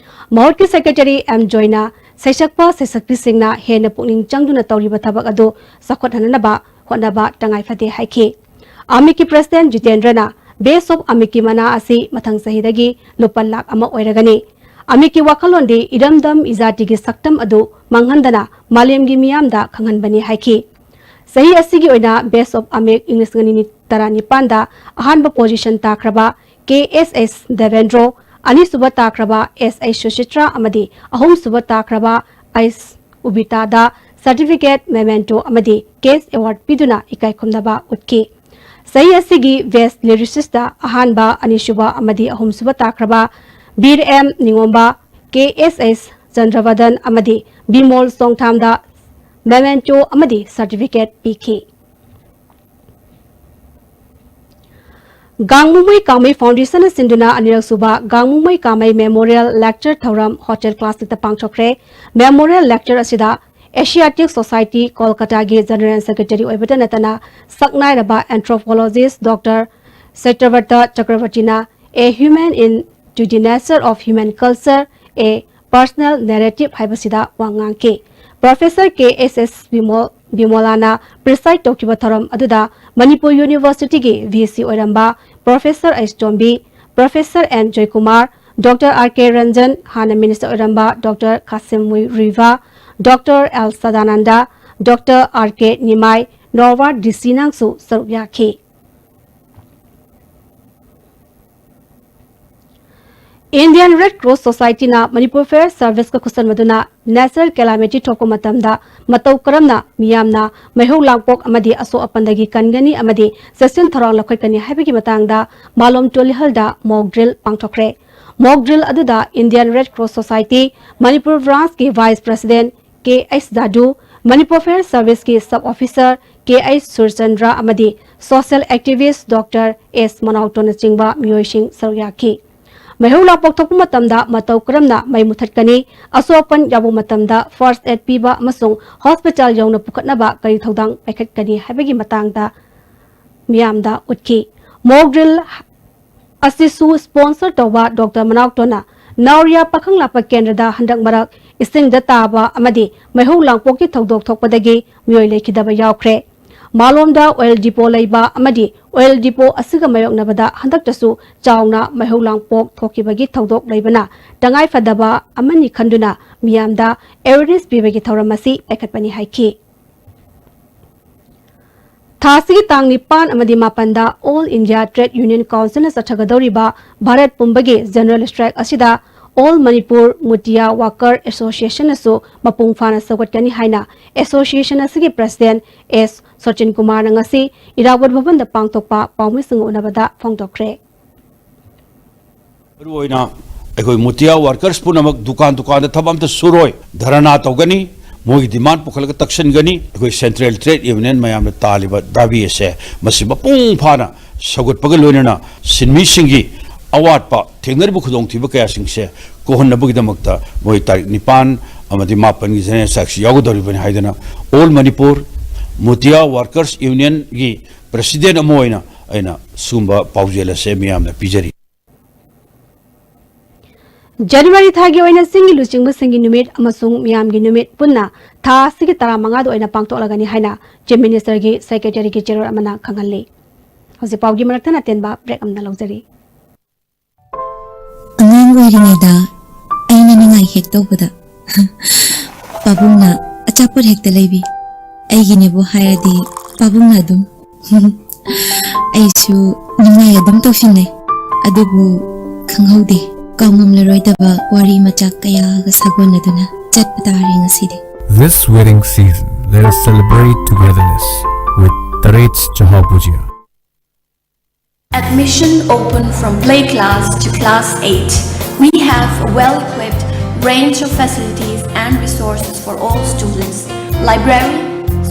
ꯃꯍꯨꯠꯀꯤ ꯁꯦꯀ꯭ꯔꯦꯇꯔꯤ ꯑꯦꯝ ꯖꯣꯏꯅ ꯁꯩꯁꯛꯄ ꯁꯩꯁꯛꯄꯤꯁꯤꯡꯅ ꯍꯦꯟꯅ ꯄꯨꯛꯅꯤꯡ ꯆꯪꯗꯨꯅ ꯇꯧꯔꯤꯕ ꯊꯕꯛ ꯑꯗꯨ ꯆꯥꯎꯈꯠꯍꯟꯅꯕ ꯍꯣꯠꯅꯕ ꯇꯉꯥꯏ ꯐꯗꯦ ꯍꯥꯏꯈꯤ꯫ ꯑꯃꯤꯛꯀꯤ ꯄ꯭ꯔꯁꯤꯗꯦꯟ ꯖꯤꯇꯦꯟꯗ꯭ꯔꯅ Base of ꯑꯃꯤꯛꯀꯤ ꯃꯅꯥ ꯑꯁꯤ ꯃꯊꯪ ꯆꯍꯤꯗꯒꯤ ꯂꯨꯄꯥ ꯂꯥꯈ ꯑꯃ ꯑꯣꯏꯔꯒꯅꯤ꯫ ꯑꯃꯤꯛꯀꯤ ꯋꯥꯈꯜꯂꯣꯟꯗꯤ ꯏꯔꯝꯗꯝ ꯏꯖꯥꯇꯤꯒꯤ ꯁꯛꯇꯝ ꯑꯗꯨ ꯃꯥꯡꯍꯟꯗꯅ ꯃꯥꯂꯦꯝꯒꯤ ꯃꯤꯌꯥꯝꯗ ꯈꯪꯍꯟꯕꯅꯤ ꯍꯥꯏꯈꯤ꯫ ꯆꯍꯤ ꯑꯁꯤꯒꯤ ꯑꯣꯏꯅ Best of ꯑꯃꯤꯛ ꯏꯪ ꯂꯤꯁꯤꯡ ꯑꯅꯤ ꯇꯔꯥꯅꯤꯄꯥꯟꯗ ꯑꯍꯥꯟꯕ ꯄꯣꯖꯤꯁꯟ ꯇꯥꯈ꯭ꯔꯕ ꯀꯦ ꯑꯦꯁ ꯑꯦꯁ ꯗꯦꯕꯦꯟꯗ꯭ꯔꯣ, ꯑꯅꯤꯁꯨꯕ ꯇꯥꯈ꯭ꯔꯕ ꯑꯦꯁ ꯑꯩꯆ ꯁꯨꯆꯤꯇ꯭ꯔꯥ ꯑꯃꯗꯤ ꯑꯍꯨꯝꯁꯨꯕ ꯇꯥꯈ꯭ꯔꯕ ꯑꯩꯁ ꯎꯕꯤꯇꯥꯗ ꯁꯔꯇꯤꯐꯤꯀꯦꯠ, ꯃꯦꯃꯦꯟꯇꯣ ꯑꯃꯗꯤ ꯀꯦꯁ ꯑꯦꯋꯥꯔꯗ ꯄꯤꯗꯨꯅ ꯏꯀꯥꯏ ꯈꯨꯝꯅꯕ ꯎꯠꯈꯤ꯫ ꯆꯍꯤ ꯑꯁꯤꯒꯤ ꯕꯦꯁ ꯂꯤꯔꯤꯁꯤꯁꯇ ꯑꯍꯥꯟꯕ, ꯑꯅꯤꯁꯨꯕ ꯑꯃꯗꯤ ꯑꯍꯨꯝꯁꯨꯕ ꯇꯥꯈ꯭ꯔꯕ ꯕꯤꯔ ꯑꯦꯝ ꯅꯤꯉꯣꯝꯕ, ꯀꯦ ꯑꯦꯁ ꯑꯦꯁ ꯆꯟꯗ꯭ꯔꯕꯗꯟ ꯑꯃꯗꯤ ꯕꯤꯃꯣꯜ ꯆꯣꯡꯊꯥꯝꯗ ꯃꯦꯃꯦꯟꯇꯣ ꯑꯃꯗꯤ ꯁꯔꯇꯤꯐꯤꯀꯦꯠ ꯄꯤꯈꯤ꯫ ꯒꯥꯡꯃꯨꯃꯩ ꯀꯥꯃꯩ ꯐꯥꯎꯟꯗꯦꯁꯟꯅ ꯁꯤꯟꯗꯨꯅ ꯑꯅꯤꯔꯛꯁꯨꯕ ꯒꯥꯡꯃꯨꯃꯩ ꯀꯥꯃꯩ ꯃꯦꯃꯣꯔꯤꯌꯦꯜ ꯂꯦꯛꯆꯔ ꯊꯧꯔꯝ ꯍꯣꯇꯦꯜ ꯀ꯭ꯂꯥꯁꯤꯛꯇ ꯄꯥꯡꯊꯣꯛꯈ꯭ꯔꯦ꯫ ꯃꯦꯃꯣꯔꯤꯌꯦꯜ ꯂꯦꯛꯆꯔ ꯑꯁꯤꯗ ꯑꯦꯁꯤꯌꯥꯇꯤꯛ ꯁꯣꯁꯥꯏꯇꯤ ꯀꯣꯜꯀꯇꯥꯒꯤ ꯖꯦꯅꯔꯦꯜ ꯁꯦꯀ꯭ꯔꯦꯇꯔꯤ ꯑꯣꯏꯕꯇ ꯅꯠꯇꯅ ꯁꯛꯅꯥꯏꯔꯕ ꯑꯦꯟꯊ꯭ꯔꯣꯄꯣꯂꯣꯖꯤꯁ꯭ꯠ doctor ꯁꯇ꯭ꯌꯕ꯭ꯔꯇ ꯆꯀ꯭ꯔꯕꯔꯇꯤꯅ A Human in to the Nature of Human Culture, A Personal Narrative ꯍꯥꯏꯕꯁꯤꯗ ꯋꯥ ꯉꯥꯡꯈꯤ꯫ ꯄ꯭ꯔꯣꯐꯦꯁꯔ ꯀꯦ ꯑꯦꯁ ꯑꯦꯁ ꯕꯤꯃꯣ-, ꯕꯤꯃꯣꯂꯥꯅ ꯄ꯭ꯔꯤꯁꯥꯏꯗ ꯇꯧꯈꯤꯕ ꯊꯧꯔꯝ ꯑꯗꯨꯗ ꯃꯅꯤꯄꯨꯔ ꯌꯨꯅꯤꯚꯔꯁꯤꯇꯤꯒꯤ ꯚꯤ ꯁꯤ ꯑꯣꯏꯔꯝꯕ professor H Tombi, professor N Joykumar, doctor R K Ranjan, ꯍꯥꯟꯅ ꯃꯤꯅꯤꯁꯇꯔ ꯑꯣꯏꯔꯝꯕ doctor Kasim Riva, doctor L Sadananda, doctor R K Nimai, Norwar D ꯁꯤꯅꯥꯡꯁꯨ ꯁꯔꯨꯛ ꯌꯥꯈꯤ꯫ Indian Red Cross Society ꯅ ꯃꯅꯤꯄꯨꯔ ꯐꯥꯌꯔ ꯁꯔꯚꯤꯁꯀ ꯈꯨꯠꯁꯝꯅꯗꯨꯅ ꯅꯦꯆꯔꯦꯜ ꯀꯦꯂꯥꯃꯤꯇꯤ ꯊꯣꯛꯄ ꯃꯇꯝꯗ ꯃꯇꯧ ꯀꯔꯝꯅ ꯃꯤꯌꯥꯝꯅ ꯃꯩꯍꯧ ꯂꯥꯡꯄꯣꯛ ꯑꯃꯗꯤ ꯑꯁꯣꯛ ꯑꯄꯟꯗꯒꯤ ꯀꯟꯒꯅꯤ ꯑꯃꯗꯤ ꯆꯦꯛꯁꯤꯟ ꯊꯧꯔꯥꯡ ꯂꯧꯈꯠꯀꯅꯤ ꯍꯥꯏꯕꯒꯤ ꯃꯇꯥꯡꯗ ꯃꯥꯂꯣꯝ ꯇꯣꯂꯤꯍꯜꯗ ꯃꯣꯛ ꯗ꯭ꯔꯤꯜ ꯄꯥꯡꯊꯣꯛꯈ꯭ꯔꯦ꯫ ꯃꯣꯛ ꯗ꯭ꯔꯤꯜ ꯑꯗꯨꯗ Indian Red Cross Society Manipur ꯕ꯭ꯔꯥꯟꯁꯀꯤ vice president K H Jadu, Manipur fire ꯁꯔꯚꯤꯁꯀꯤ sub officer K H Surchandra ꯑꯃꯗꯤ ꯁꯣꯁꯤꯌꯦꯜ ꯑꯦꯛꯇꯤꯚꯤꯁ꯭ꯠ ꯗꯣꯛꯇꯔ ꯑꯦꯁ ꯃꯅꯥꯎꯇꯣꯅꯆꯤꯡꯕ ꯃꯤꯑꯣꯏꯁꯤꯡ ꯁꯔꯨꯛ ꯌꯥꯈꯤ꯫ ꯃꯩꯍꯧ ꯂꯥꯡꯄꯣꯛ ꯊꯣꯛꯄ ꯃꯇꯝꯗ ꯃꯇꯧ ꯀꯔꯝꯅ ꯃꯩ ꯃꯨꯊꯠꯀꯅꯤ, ꯑꯁꯣꯛ ꯑꯄꯟ ꯌꯥꯎꯕ ꯃꯇꯝꯗ first aid ꯄꯤꯕ ꯑꯃꯁꯨꯡ hospital ꯌꯧꯅ ꯄꯨꯈꯠꯅꯕ ꯀꯔꯤ ꯊꯧꯗꯥꯡ ꯄꯥꯏꯈꯠꯀꯅꯤ ꯍꯥꯏꯕꯒꯤ ꯃꯇꯥꯡꯗ ꯃꯤꯌꯥꯝꯗ ꯎꯠꯈꯤ꯫ Mock drill ꯑꯁꯤꯁꯨ sponsor ꯇꯧꯕ ꯗꯣꯛꯇꯔ ꯃꯅꯥꯎꯇꯣꯟꯅ ꯅꯥꯎꯔꯤꯌꯥ ꯄꯥꯈꯪ ꯂꯥꯛꯄ ꯀꯦꯟꯗ꯭ꯔꯗ ꯍꯟꯗꯛ ꯃꯔꯛ ꯏꯁꯤꯡꯗ ꯇꯥꯕ ꯑꯃꯗꯤ ꯃꯩꯍꯧ ꯂꯥꯡꯄꯣꯛꯀꯤ ꯊꯧꯗꯣꯛ ꯊꯣꯛꯄꯗꯒꯤ ꯃꯤꯑꯣꯏ ꯂꯩꯈꯤꯗꯕ ꯌꯥꯎꯈ꯭ꯔꯦ꯫ ꯃꯥꯂꯣꯝꯗ oil depot ꯂꯩꯕ ꯑꯃꯗꯤ oil depot ꯑꯁꯤꯒ ꯃꯥꯌꯣꯛꯅꯕꯗ ꯍꯟꯗꯛꯇꯁꯨ ꯆꯥꯎꯅ ꯃꯩꯍꯧ ꯂꯥꯡꯄꯣꯛ ꯊꯣꯛꯈꯤꯕꯒꯤ ꯊꯧꯗꯣꯛ ꯂꯩꯕꯅ ꯇꯉꯥꯏꯐꯗꯕ ꯑꯃꯅꯤ ꯈꯟꯗꯨꯅ ꯃꯤꯌꯥꯝꯗ awareness ꯄꯤꯕꯒꯤ ꯊꯧꯔꯝ ꯑꯁꯤ ꯄꯥꯏꯈꯠꯄꯅꯤ ꯍꯥꯏꯈꯤ꯫ ꯊꯥ ꯑꯁꯤꯒꯤ ꯇꯥꯡ ꯅꯤꯄꯥꯟ ꯑꯃꯗꯤ ꯃꯥꯄꯟꯗ All India Trade Union Councilꯅ ꯆꯠꯊꯒꯗꯧꯔꯤꯕ Bharat ꯄꯨꯝꯕꯒꯤ general strike ꯑꯁꯤꯗ All Manipur Mutiya Worker Associationꯅꯁꯨ ꯃꯄꯨꯡ ꯐꯥꯅ ꯁꯧꯒꯠꯀꯅꯤ ꯍꯥꯏꯅ association ꯑꯁꯤꯒꯤ president ꯑꯦꯁ ꯁꯆꯤꯟ ꯀꯨꯃꯥꯔꯅ ꯉꯁꯤ ꯏꯔꯥꯕꯣꯠ ꯚꯕꯟꯗ ꯄꯥꯡꯊꯣꯛꯄ ꯄꯥꯎꯃꯤꯁꯤꯡꯒ ꯎꯅꯕꯗ ꯐꯣꯡꯗꯣꯛꯈ꯭ꯔꯦ꯫ ꯃꯔꯨꯑꯣꯏꯅ ꯑꯩꯈꯣꯏ ꯃꯨꯇꯤꯌꯥ workers ꯄꯨꯝꯅꯃꯛ ꯗꯨꯀꯥꯟ ꯗꯨꯀꯥꯟꯗ ꯊꯕꯛ ꯑꯝꯇ ꯁꯨꯔꯣꯏ, ꯙꯔꯅꯥ ꯇꯧꯒꯅꯤ, ꯃꯣꯏꯒꯤ demand ꯄꯨꯈꯠꯂꯒ ꯇꯛꯁꯟꯒꯅꯤ꯫ ꯑꯩꯈꯣꯏ central trade union ꯃꯌꯥꯝꯅ ꯇꯥꯜꯂꯤꯕ ꯗꯥꯕꯤ ꯑꯁꯦ ꯃꯁꯤ ꯃꯄꯨꯡ ꯐꯥꯅ ꯁꯧꯒꯠꯄꯒ ꯂꯣꯏꯅꯅ ꯁꯤꯟꯃꯤꯁꯤꯡꯒꯤ ꯑꯋꯥꯠꯄ ꯊꯦꯡꯅꯔꯤꯕ ꯈꯨꯗꯣꯡꯊꯤꯕ ꯀꯌꯥꯁꯤꯡꯁꯦ ꯀꯣꯛꯍꯟꯅꯕꯒꯤꯗꯃꯛꯇ ꯃꯣꯏ ꯇꯥꯔꯤꯛ ꯅꯤꯄꯥꯟ ꯑꯃꯗꯤ ꯃꯥꯄꯟꯒꯤ general strikeꯁꯤ ꯌꯥꯎꯒꯗꯧꯔꯤꯕꯅꯤ ꯍꯥꯏꯗꯅ All Manipur Mutiya Workers Unionꯒꯤ president ꯑꯃ ꯑꯣꯏꯅ ꯑꯩꯅ ꯁꯤꯒꯨꯝꯕ ꯄꯥꯎꯖꯦꯜ ꯑꯁꯦ ꯃꯤꯌꯥꯝꯗ ꯄꯤꯖꯔꯤ꯫ ꯖꯅꯋꯥꯔꯤ ꯊꯥꯒꯤ ꯑꯣꯏꯅ ꯆꯤꯡꯒꯤ ꯂꯨꯆꯤꯡꯕꯁꯤꯡꯒꯤ ꯅꯨꯃꯤꯠ ꯑꯃꯁꯨꯡ ꯃꯤꯌꯥꯝꯒꯤ ꯅꯨꯃꯤꯠ ꯄꯨꯟꯅ ꯊꯥ ꯑꯁꯤꯒꯤ ꯇꯔꯥꯃꯉꯥꯗ ꯑꯣꯏꯅ ꯄꯥꯡꯊꯣꯛꯂꯒꯅꯤ ꯍꯥꯏꯅ Chief Ministerꯒꯤ secretaryꯒꯤ ꯆꯦꯔꯣꯜ ꯑꯃꯅ ꯈꯪꯍꯜꯂꯤ꯫ ꯍꯧꯖꯤꯛ ꯄꯥꯎꯒꯤ ꯃꯔꯛꯇ ꯑꯇꯦꯟꯕ break ꯑꯃ ꯂꯧꯖꯔꯤ꯫ ꯑꯉꯥꯡ ꯑꯣꯏꯔꯤꯉꯩꯗ ꯑꯩꯅ ꯅꯤꯡꯉꯥꯏ ꯍꯦꯛ ꯇꯧꯕꯗ ꯄꯥꯕꯨꯡꯅ ꯑꯆꯥꯄꯣꯠ ꯍꯦꯛꯇ ꯂꯩꯕꯤ꯫ ꯑꯩꯒꯤꯅꯦꯕꯨ ꯍꯥꯏꯔꯗꯤ ꯄꯥꯕꯨꯡꯅ ꯑꯗꯨꯝ꯫ ꯑꯩꯁꯨ ꯅꯤꯡꯉꯥꯏ ꯑꯗꯨꯝ ꯇꯧꯁꯤꯟꯅꯩ꯫ ꯑꯗꯨꯕꯨ ꯈꯪꯍꯧꯗꯦ, ꯀꯥꯎꯉꯝꯂꯔꯣꯏꯗꯕ ꯋꯥꯔꯤ ꯃꯆꯥꯛ ꯀꯌꯥꯒ ꯁꯥꯒꯣꯟꯅꯗꯨꯅ ꯆꯠꯄ ꯇꯥꯔꯦ ꯉꯁꯤꯗꯤ꯫ This wedding season, let us celebrate togetherness with Tarets Chahao Bhujia. Admission open from play class to class eight. We have a well-equipped range of facilities and resources for all students. Library,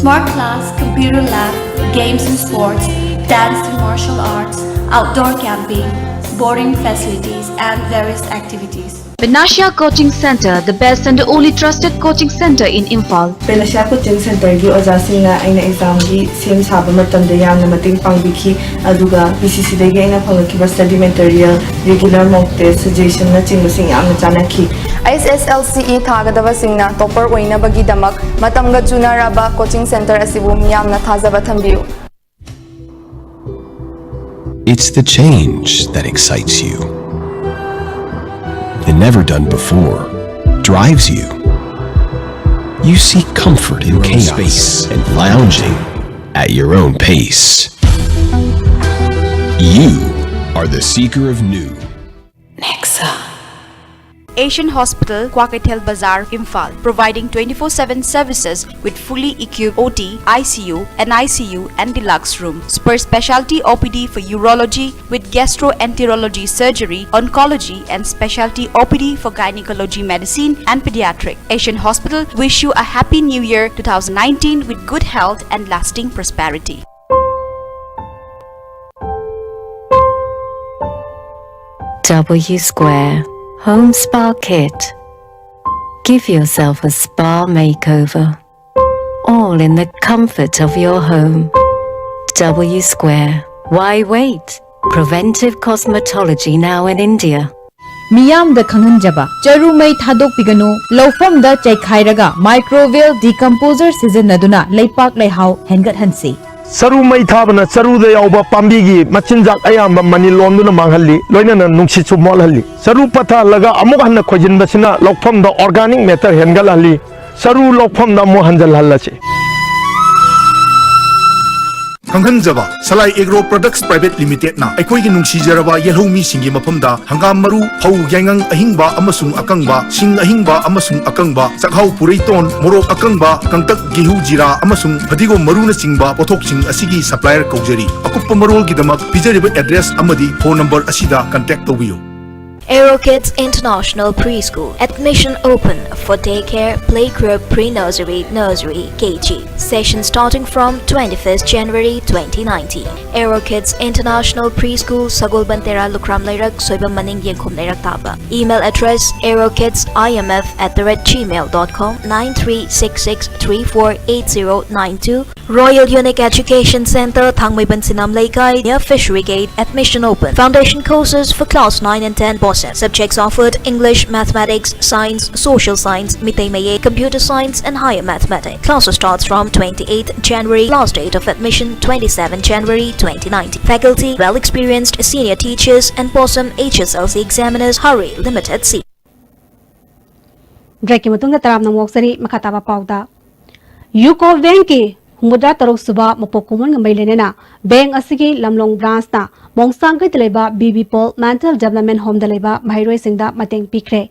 smart class, computer lab, games and sports, dance and martial arts, outdoor camping, boarding facilities, and various activities. Panacea Coaching Center, the best and the only trusted coaching center in Imphal. Panacea Coaching Centerꯒꯤ ꯑꯣꯖꯥꯁꯤꯡꯅ ꯑꯩꯅ examꯒꯤ ꯁꯦꯝ ꯁꯥꯕ ꯃꯇꯝꯗ ꯌꯥꯝꯅ ꯃꯇꯦꯡ ꯄꯥꯡꯕꯤꯈꯤ꯫ ꯑꯗꯨꯒ ꯄꯤ ꯁꯤ ꯁꯤꯗꯒꯤ ꯑꯩꯅ ꯐꯪꯂꯛꯈꯤꯕ study material, regular mock test, suggestionꯅꯆꯤꯡꯕꯁꯤꯡ ꯌꯥꯝꯅ ꯆꯥꯟꯅꯈꯤ꯫ ꯑꯩꯁ ꯑꯦꯁ ꯑꯦꯜ ꯁꯤ ꯏ ꯊꯥꯒꯗꯕꯁꯤꯡꯅ topper ꯑꯣꯏꯅꯕꯒꯤꯗꯃꯛ ꯃꯇꯝꯒ ꯆꯨꯅꯔꯕ coaching center ꯑꯁꯤꯕꯨ ꯃꯤꯌꯥꯝꯅ ꯊꯥꯖꯕ ꯊꯝꯕꯤꯌꯨ꯫ It's the change that excites you. The never done before drives you. You seek comfort in chaos and lounging at your own pace. You are the seeker of new. Asian Hospital, Kwakeithel Bazar, Imphal, providing twenty-four seven services with fully equipped O T, I C U, N I C U, and deluxe room. Super specialty O P D for urology with gastroenterology surgery, oncology, and specialty O P D for gynecology medicine and pediatric. Asian Hospital wish you a happy new year two thousand nineteen with good health and lasting prosperity. W Square Home Spa Kit. Give yourself a spa makeover, all in the comfort of your home. W Square. Why wait? Preventive cosmetology now in India. ꯃꯤꯌꯥꯝꯗ ꯈꯪꯍꯟꯖꯕ, ꯆꯔꯨ ꯃꯩ ꯊꯥꯗꯣꯛꯄꯤꯒꯅꯨ, ꯂꯧꯐꯝꯗ ꯆꯩꯈꯥꯏꯔꯒ microbial decomposer ꯁꯤꯖꯤꯟꯅꯗꯨꯅ ꯂꯩꯄꯥꯛ ꯂꯩꯍꯥꯎ ꯍꯦꯟꯒꯠꯍꯟꯁꯤ꯫ ꯆꯔꯨ ꯃꯩ ꯊꯥꯕꯅ ꯆꯔꯨꯗ ꯌꯥꯎꯕ ꯄꯥꯝꯕꯤꯒꯤ ꯃꯆꯤꯟꯖꯥꯛ ꯑꯌꯥꯝꯕ ꯃꯅꯤꯜ ꯑꯣꯟꯗꯨꯅ ꯃꯥꯡꯍꯜꯂꯤ, ꯂꯣꯏꯅꯅ ꯅꯨꯡꯁꯤꯠꯁꯨ ꯃꯣꯠꯍꯜꯂꯤ꯫ ꯆꯔꯨ ꯄꯠꯊꯍꯜꯂꯒ ꯑꯃꯨꯛ ꯍꯟꯅ ꯈꯣꯏꯖꯤꯟꯕꯁꯤꯅ ꯂꯧꯐꯝꯗ organic matter ꯍꯦꯟꯒꯠꯍꯜꯂꯤ꯫ ꯆꯔꯨ ꯂꯧꯐꯝꯗ ꯑꯃꯨꯛ ꯍꯟꯖꯤꯜꯍꯜꯂꯁꯤ꯫ ꯈꯪꯍꯟꯖꯕ, ꯁꯂꯥꯏ ꯑꯦꯒ꯭ꯔꯣ ꯄ꯭ꯔꯗꯛꯁ ꯄ꯭ꯔꯥꯏꯚꯦꯠ ꯂꯤꯃꯤꯇꯦꯗꯅ ꯑꯩꯈꯣꯏꯒꯤ ꯅꯨꯡꯁꯤꯖꯔꯕ ꯌꯦꯜꯍꯧꯃꯤꯁꯤꯡꯒꯤ ꯃꯐꯝꯗ ꯍꯪꯒꯥꯝ ꯃꯔꯨ, ꯐꯧ, ꯌꯥꯏꯉꯪ ꯑꯍꯤꯡꯕ ꯑꯃꯁꯨꯡ ꯑꯀꯪꯕ, ꯁꯤꯡ ꯑꯍꯤꯡꯕ ꯑꯃꯁꯨꯡ ꯑꯀꯪꯕ, ꯆꯥꯛꯍꯥꯎ, ꯄꯨꯔꯩꯇꯣꯟ, ꯃꯣꯔꯣꯛ ꯑꯀꯪꯕ, ꯀꯪꯇꯛ, ꯒꯦꯍꯨ, ꯖꯤꯔꯥ ꯑꯃꯁꯨꯡ ꯐꯗꯤꯒꯣꯝ ꯃꯔꯨꯅꯆꯤꯡꯕ ꯄꯣꯠꯊꯣꯛꯁꯤꯡ ꯑꯁꯤꯒꯤ supplier ꯀꯧꯖꯔꯤ꯫ ꯑꯀꯨꯞꯄ ꯃꯔꯣꯜꯒꯤꯗꯃꯛ ꯄꯤꯖꯔꯤꯕ address ꯑꯃꯗꯤ phone number ꯑꯁꯤꯗ contact ꯇꯧꯕꯤꯌꯨ꯫ Aero Kids International Preschool. Admission open for daycare, playgroup, pre-nursery, nursery, K G. Session starting from twenty-first January twenty nineteen. Aero Kids International Preschool, Sagolband Terra, Lukram Leirak, Soibam Maning, Yengkhum Leirak Taba. Email address: aerokids I M F at the rate gmail dot com, nine three six six three four eight zero nine two. Royal Unique Education Center, Thangmeiban Sinam Leikai, near Fishery Gate. Admission open. Foundation courses for class nine and ten BOSEM. Subjects offered: English, Mathematics, Science, Social Science, Mitei Mayei, Computer Science, and Higher Mathematics. Classes starts from twenty-eighth January. Last date of admission: twenty-seventh January twenty nineteen. Faculty: well experienced senior teachers and BOSEM H S L C examiners. Hurry, limited seat. Break ꯀꯤ ꯃꯇꯨꯡꯗ ꯇꯔꯥꯝꯅ ꯃꯣꯛꯆꯔꯤ꯫ ꯃꯈꯥ ꯇꯥꯕ ꯄꯥꯎꯗ, UCO Bank ꯀꯤ ꯍꯨꯝꯐꯨꯇꯔꯥ ꯇꯔꯨꯛ ꯁꯨꯕ ꯃꯄꯣꯛ ꯀꯨꯝꯑꯣꯟꯒ ꯃꯔꯤ ꯂꯩꯅꯅ bank ꯑꯁꯤꯒꯤ ꯂꯝꯂꯣꯡ branch ꯅ ꯃꯣꯡꯁꯥꯡꯒꯩꯗ ꯂꯩꯕ B B Paul Mental Development Home ꯗ ꯂꯩꯕ ꯃꯍꯩꯔꯣꯏꯁꯤꯡꯗ ꯃꯇꯦꯡ ꯄꯤꯈ꯭ꯔꯦ꯫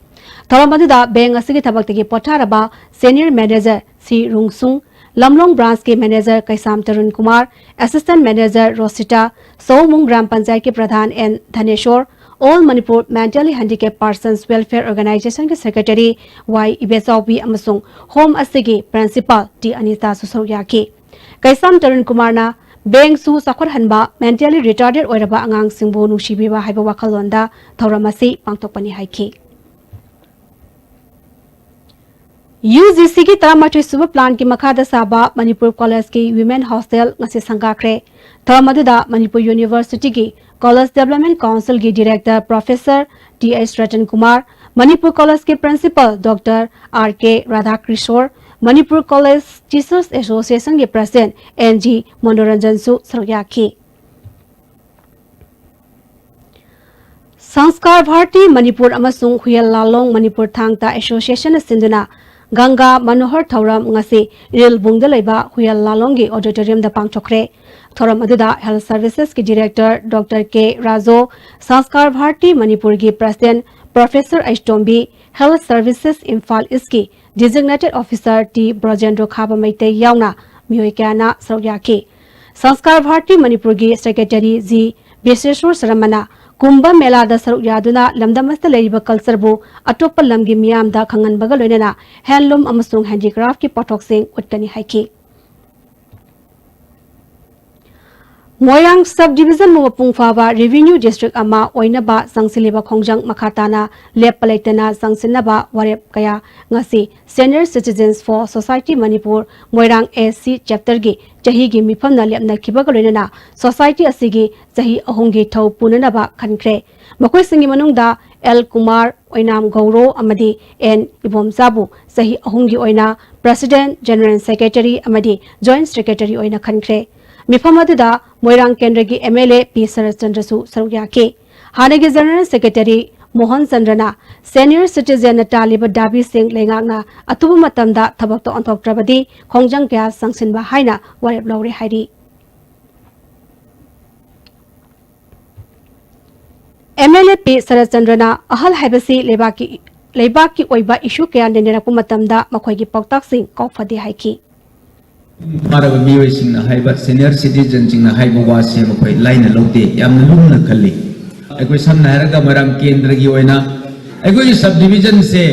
ꯊꯧꯔꯝ ꯑꯗꯨꯗ bank ꯑꯁꯤꯒꯤ ꯊꯕꯛꯇꯒꯤ ꯄꯣꯊꯥꯔꯕ senior manager C Rungsung, Lamlong branch ꯀꯤ manager Keisham Tarun Kumar, assistant manager Rosita, Saomung gram ꯄꯟꯆꯥꯌꯠꯀꯤ pradhan N Dhaneshor, All Manipur Mentally Handicapped Persons Welfare Organization ꯒꯤ secretary ꯋꯥꯏ ꯏꯕꯦꯆꯥꯎꯕꯤ ꯑꯃꯁꯨꯡ home ꯑꯁꯤꯒꯤ principal ꯇꯤ ꯑꯅꯤꯇꯥꯁꯨ ꯁꯔꯨꯛ ꯌꯥꯈꯤ꯫ ꯀꯩꯁꯥꯝ ꯇꯔꯨꯟ ꯀꯨꯃꯥꯔꯅ bank ꯁꯨ ꯆꯥꯎꯈꯠꯍꯟꯕ, mentally retarded ꯑꯣꯏꯔꯕ ꯑꯉꯥꯡꯁꯤꯡꯕꯨ ꯅꯨꯡꯁꯤꯕꯤꯕ ꯍꯥꯏꯕ ꯋꯥꯈꯜꯂꯣꯟꯗ ꯊꯧꯔꯝ ꯑꯁꯤ ꯄꯥꯡꯊꯣꯛꯄꯅꯤ ꯍꯥꯏꯈꯤ꯫ UGC ꯒꯤ ꯇꯔꯥꯃꯥꯊꯣꯏ ꯁꯨꯕ plan ꯒꯤ ꯃꯈꯥꯗ ꯁꯥꯕ ꯃꯅꯤꯄꯨꯔ college ꯀꯤ women hostel ꯉꯁꯤ ꯁꯪꯒꯥꯈ꯭ꯔꯦ꯫ ꯊꯧꯔꯝ ꯑꯗꯨꯗ ꯃꯅꯤꯄꯨꯔ University ꯒꯤ College Development Council ꯒꯤ director professor T H Ratan Kumar, Manipur college ꯀꯤ principal doctor ꯑꯥꯔ ꯀꯦ ꯔꯥꯙꯥꯀ꯭ꯔꯤꯁꯣꯔ, ꯃꯅꯤꯄꯨꯔ College Teachers Association ꯒꯤ president ꯑꯦꯟ ꯖꯤ ꯃꯅꯣꯔꯟꯖꯟꯁꯨ ꯁꯔꯨꯛ ꯌꯥꯈꯤ꯫ ꯁꯪꯁꯀꯥꯔ ꯚꯥꯔꯇꯤ ꯃꯅꯤꯄꯨꯔ ꯑꯃꯁꯨꯡ ꯍꯨꯌꯦꯜ ꯂꯥꯂꯣꯡ ꯃꯅꯤꯄꯨꯔ ꯊꯥꯡ ꯇꯥ association ꯅ ꯁꯤꯟꯗꯨꯅ ꯒꯪꯒꯥ ꯃꯅꯣꯍꯔ ꯊꯧꯔꯝ ꯉꯁꯤ ꯏꯔꯤꯜꯕꯨꯡꯗ ꯂꯩꯕ ꯍꯨꯌꯦꯜ ꯂꯥꯂꯣꯡꯒꯤ auditorium ꯗ ꯄꯥꯡꯊꯣꯛꯈ꯭ꯔꯦ꯫ ꯊꯧꯔꯝ ꯑꯗꯨꯗ health services ꯀꯤ director doctor ꯀꯦ ꯔꯥꯖꯣ, ꯁꯪꯁꯀꯥꯔ ꯚꯥꯔꯇꯤ ꯃꯅꯤꯄꯨꯔꯒꯤ president professor ꯑꯩꯆ ꯇꯣꯝꯕꯤ, health services ꯏꯝꯐꯥꯜ ꯏꯁꯀꯤ designated officer ꯇꯤ ꯕ꯭ꯔꯖꯦꯟꯗ꯭ꯔꯣ ꯈꯥꯕ ꯃꯩꯇꯩ ꯌꯥꯎꯅ ꯃꯤꯑꯣꯏ ꯀꯌꯥꯅ ꯁꯔꯨꯛ ꯌꯥꯈꯤ꯫ ꯁꯪꯁꯀꯥꯔ ꯚꯥꯔꯇꯤ ꯃꯅꯤꯄꯨꯔꯒꯤ secretary ꯖꯤ ꯕꯤꯁꯦꯁꯣꯔ ꯁꯔꯃꯅ ꯀꯨꯝꯚ ꯃꯦꯂꯥꯗ ꯁꯔꯨꯛ ꯌꯥꯗꯨꯅ ꯂꯝꯗꯝ ꯑꯁꯤꯗ ꯂꯩꯔꯤꯕ cultureꯕꯨ ꯑꯇꯣꯞꯄ ꯂꯝꯒꯤ ꯃꯤꯌꯥꯝꯗ ꯈꯪꯍꯟꯕꯒ ꯂꯣꯏꯅꯅ handloom ꯑꯃꯁꯨꯡ handicraftꯀꯤ ꯄꯣꯠꯊꯣꯛꯁꯤꯡ ꯎꯠꯀꯅꯤ ꯍꯥꯏꯈꯤ꯫ ꯃꯣꯏꯔꯥꯡ sub divisionꯕꯨ ꯃꯄꯨꯡ ꯐꯥꯕ revenue district ꯑꯃ ꯑꯣꯏꯅꯕ ꯆꯪꯁꯤꯜꯂꯤꯕ ꯈꯣꯡꯖꯪ ꯃꯈꯥ ꯇꯥꯅ ꯂꯦꯞꯄ ꯂꯩꯇꯅ ꯆꯪꯁꯤꯟꯅꯕ ꯋꯥꯔꯦꯞ ꯀꯌꯥ ꯉꯁꯤ Senior Citizens for Society Manipur Moirang A C chapterꯒꯤ ꯆꯍꯤꯒꯤ ꯃꯤꯐꯝꯅ ꯂꯦꯞꯅꯈꯤꯕꯒ ꯂꯣꯏꯅꯅ society ꯑꯁꯤꯒꯤ ꯆꯍꯤ ꯑꯍꯨꯝꯒꯤ ꯊꯧ ꯄꯨꯅꯅꯕ ꯈꯟꯈ꯭ꯔꯦ꯫ ꯃꯈꯣꯏꯁꯤꯡꯒꯤ ꯃꯅꯨꯡꯗ L ꯀꯨꯃꯥꯔ, ꯑꯣꯏꯅꯥꯝ ꯒꯧꯔꯣ ꯑꯃꯗꯤ N ꯏꯕꯣꯝꯆꯥꯕꯨ ꯆꯍꯤ ꯑꯍꯨꯝꯒꯤ ꯑꯣꯏꯅ President, General Secretary ꯑꯃꯗꯤ Joint Secretary ꯑꯣꯏꯅ ꯈꯟꯈ꯭ꯔꯦ꯫ ꯃꯤꯐꯝ ꯑꯗꯨꯗ ꯃꯣꯏꯔꯥꯡ ꯀꯦꯟꯗ꯭ꯔꯒꯤ M L A P ꯁꯔꯠꯆꯟꯗ꯭ꯔꯁꯨ ꯁꯔꯨꯛ ꯌꯥꯈꯤ꯫ ꯍꯥꯟꯅꯒꯤ General Secretary ꯃꯣꯍꯟ ꯆꯟꯗ꯭ꯔꯅ senior citizenꯅ ꯇꯥꯜꯂꯤꯕ ꯗꯥꯕꯤꯁꯤꯡ ꯂꯩꯉꯥꯛꯅ ꯑꯊꯨꯕ ꯃꯇꯝꯗ ꯊꯕꯛꯇ ꯑꯣꯟꯊꯣꯛꯇ꯭ꯔꯕꯗꯤ ꯈꯣꯡꯖꯪ ꯀꯌꯥ ꯆꯪꯁꯤꯟꯕ ꯍꯥꯏꯅ ꯋꯥꯔꯦꯞ ꯂꯧꯔꯦ ꯍꯥꯏꯔꯤ꯫ M L A P ꯁꯔꯠꯆꯟꯗ꯭ꯔꯅ ꯑꯍꯜ ꯍꯥꯏꯕꯁꯤ ꯂꯩꯕꯥꯛꯀꯤ, ꯂꯩꯕꯥꯛꯀꯤ ꯑꯣꯏꯕ issue ꯀꯌꯥ ꯅꯩꯅꯔꯛꯄ ꯃꯇꯝꯗ ꯃꯈꯣꯏꯒꯤ ꯄꯥꯎꯇꯥꯛꯁꯤꯡ ꯀꯥꯎꯐꯗꯦ ꯍꯥꯏꯈꯤ꯫ ꯐꯥꯔꯕ ꯃꯤꯑꯣꯏꯁꯤꯡꯅ ꯍꯥꯏꯕ, senior citizenꯁꯤꯡꯅ ꯍꯥꯏꯕ ꯋꯥꯁꯦ ꯃꯈꯣꯏ ꯂꯥꯏꯅ ꯂꯧꯗꯦ, ꯌꯥꯝꯅ ꯂꯨꯝꯅ ꯈꯜꯂꯤ꯫ ꯑꯩꯈꯣꯏ ꯁꯝꯅ ꯍꯥꯏꯔꯒ ꯃꯣꯏꯔꯥꯡ ꯀꯦꯟꯗ꯭ꯔꯒꯤ ꯑꯣꯏꯅ ꯑꯩꯈꯣꯏꯒꯤ sub divisionꯁꯦ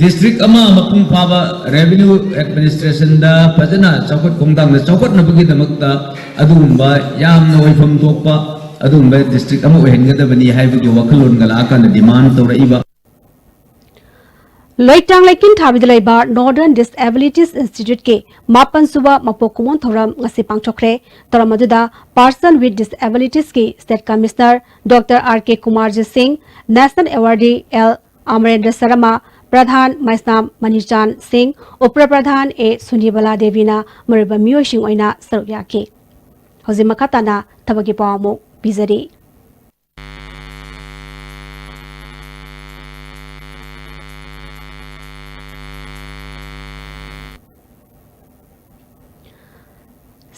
district ꯑꯃ ꯃꯄꯨꯡ ꯐꯥꯕ revenue administrationꯗ ꯐꯖꯅ ꯆꯥꯎꯈꯠ ꯈꯣꯡꯊꯥꯡꯗ ꯆꯥꯎꯈꯠꯅꯕꯒꯤꯗꯃꯛꯇ ꯑꯗꯨꯒꯨꯝꯕ ꯌꯥꯝꯅ ꯑꯣꯏꯐꯝ ꯊꯣꯛꯄ ꯑꯗꯨꯒꯨꯝꯕ district ꯑꯃ ꯑꯣꯏꯍꯟꯒꯗꯕꯅꯤ ꯍꯥꯏꯕꯒꯤ ꯋꯥꯈꯜꯂꯣꯟꯒ ꯂꯥꯛꯑꯀꯥꯟꯗ demand ꯇꯧꯔꯛꯏꯕ꯫ ꯂꯣꯏꯇꯥꯡ ꯂꯩꯀꯤꯟ ꯊꯥꯕꯤꯗ ꯂꯩꯕ Northern Disabilities Instituteꯀꯤ ꯃꯥꯄꯟ ꯁꯨꯕ ꯃꯄꯣꯛ ꯀꯨꯝꯑꯣꯟ ꯊꯧꯔꯝ ꯉꯁꯤ ꯄꯥꯡꯊꯣꯛꯈ꯭ꯔꯦ꯫ ꯊꯧꯔꯝ ꯑꯗꯨꯗ Person with Disabilitiesꯀꯤ State Commissioner Doctor R K Kumarjit ꯁꯤꯡ, National Awardee L ꯑꯃꯔꯦꯟꯗ꯭ꯔ ꯁꯔꯃ, ꯄ꯭ꯔꯙꯥꯟ ꯃꯩꯁꯅꯥꯝ ꯃꯅꯤꯆꯥꯟ ꯁꯤꯡ, ꯎꯄ꯭ꯔ ꯄ꯭ꯔꯙꯥꯟ ꯑꯦ ꯁꯨꯅꯤꯕꯂꯥ ꯗꯦꯕꯤꯅ ꯃꯔꯨꯑꯣꯏꯕ ꯃꯤꯑꯣꯏꯁꯤꯡ ꯑꯣꯏꯅ ꯁꯔꯨꯛ ꯌꯥꯈꯤ꯫ ꯍꯧꯖꯤꯛ ꯃꯈꯥ ꯇꯥꯅ ꯊꯕꯛꯀꯤ ꯄꯥꯎ ꯑꯃꯨꯛ ꯄꯤꯖꯔꯤ꯫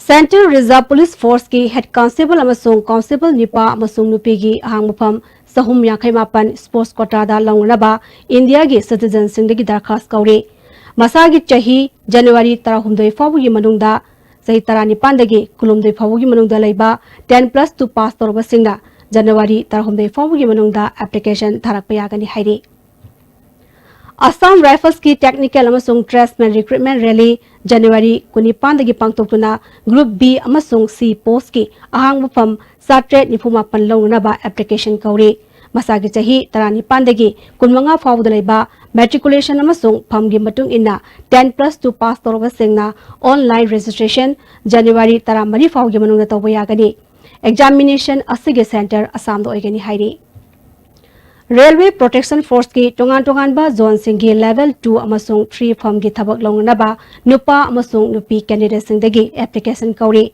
Central Reserve Police Forceꯀꯤ Head Constable ꯑꯃꯁꯨꯡ Constable ꯅꯤꯄꯥ ꯑꯃꯁꯨꯡ ꯅꯨꯄꯤꯒꯤ ꯑꯍꯥꯡꯕ ꯐꯝ ꯆꯍꯨꯝ ꯌꯥꯡꯈꯩ ꯃꯥꯄꯟ sports quotaꯗ ꯂꯧꯅꯅꯕ ꯏꯟꯗꯤꯌꯥꯒꯤ citizenꯁꯤꯡꯗꯒꯤ ꯗꯔꯈꯥꯁ ꯀꯧꯔꯤ꯫ ꯃꯁꯥꯒꯤ ꯆꯍꯤ January ꯇꯔꯥꯍꯨꯝꯗꯣꯏ ꯐꯥꯎꯕꯒꯤ ꯃꯅꯨꯡꯗ, ꯆꯍꯤ ꯇꯔꯥꯅꯤꯄꯥꯟꯗꯒꯤ ꯀꯨꯟꯍꯨꯝꯗꯣꯏ ꯐꯥꯎꯕꯒꯤ ꯃꯅꯨꯡꯗ ꯂꯩꯕ ten plus two pass ꯇꯧꯔꯕꯁꯤꯡꯅ January ꯇꯔꯥꯍꯨꯝꯗꯣꯏ ꯐꯥꯎꯕꯒꯤ ꯃꯅꯨꯡꯗ application ꯊꯥꯔꯛꯄ ꯌꯥꯒꯅꯤ ꯍꯥꯏꯔꯤ꯫ Assam Riflesꯀꯤ technical ꯑꯃꯁꯨꯡ tradesman recruitment rally January ꯀꯨꯟꯅꯤꯄꯥꯟꯗꯒꯤ ꯄꯥꯡꯊꯣꯛꯇꯨꯅ Group B ꯑꯃꯁꯨꯡ C postꯀꯤ ꯑꯍꯥꯡꯕ ꯐꯝ ꯆꯥꯇ꯭ꯔꯦꯠ ꯅꯤꯐꯨ ꯃꯥꯄꯟ ꯂꯧꯅꯅꯕ application ꯀꯧꯔꯤ꯫ ꯃꯁꯥꯒꯤ ꯆꯍꯤ ꯇꯔꯥꯅꯤꯄꯥꯟꯗꯒꯤ ꯀꯨꯟꯃꯉꯥ ꯐꯥꯎꯕꯗ ꯂꯩꯕ, matriculation ꯑꯃꯁꯨꯡ ꯐꯝꯒꯤ ꯃꯇꯨꯡ ꯏꯟꯅ ten plus two pass ꯇꯧꯔꯕꯁꯤꯡꯅ online registration January ꯇꯔꯥꯃꯔꯤ ꯐꯥꯎꯒꯤ ꯃꯅꯨꯡꯗ ꯇꯧꯕ ꯌꯥꯒꯅꯤ꯫ Examination ꯑꯁꯤꯒꯤ centre ꯑꯁꯥꯝꯗ ꯑꯣꯏꯒꯅꯤ ꯍꯥꯏꯔꯤ꯫ Railway Protection Forceꯀꯤ ꯇꯣꯉꯥꯟ ꯇꯣꯉꯥꯟꯕ zoneꯁꯤꯡꯒꯤ level two ꯑꯃꯁꯨꯡ three ꯐꯝꯒꯤ ꯊꯕꯛ ꯂꯧꯅꯅꯕ ꯅꯨꯄꯥ ꯑꯃꯁꯨꯡ ꯅꯨꯄꯤ candidateꯁꯤꯡꯗꯒꯤ application ꯀꯧꯔꯤ꯫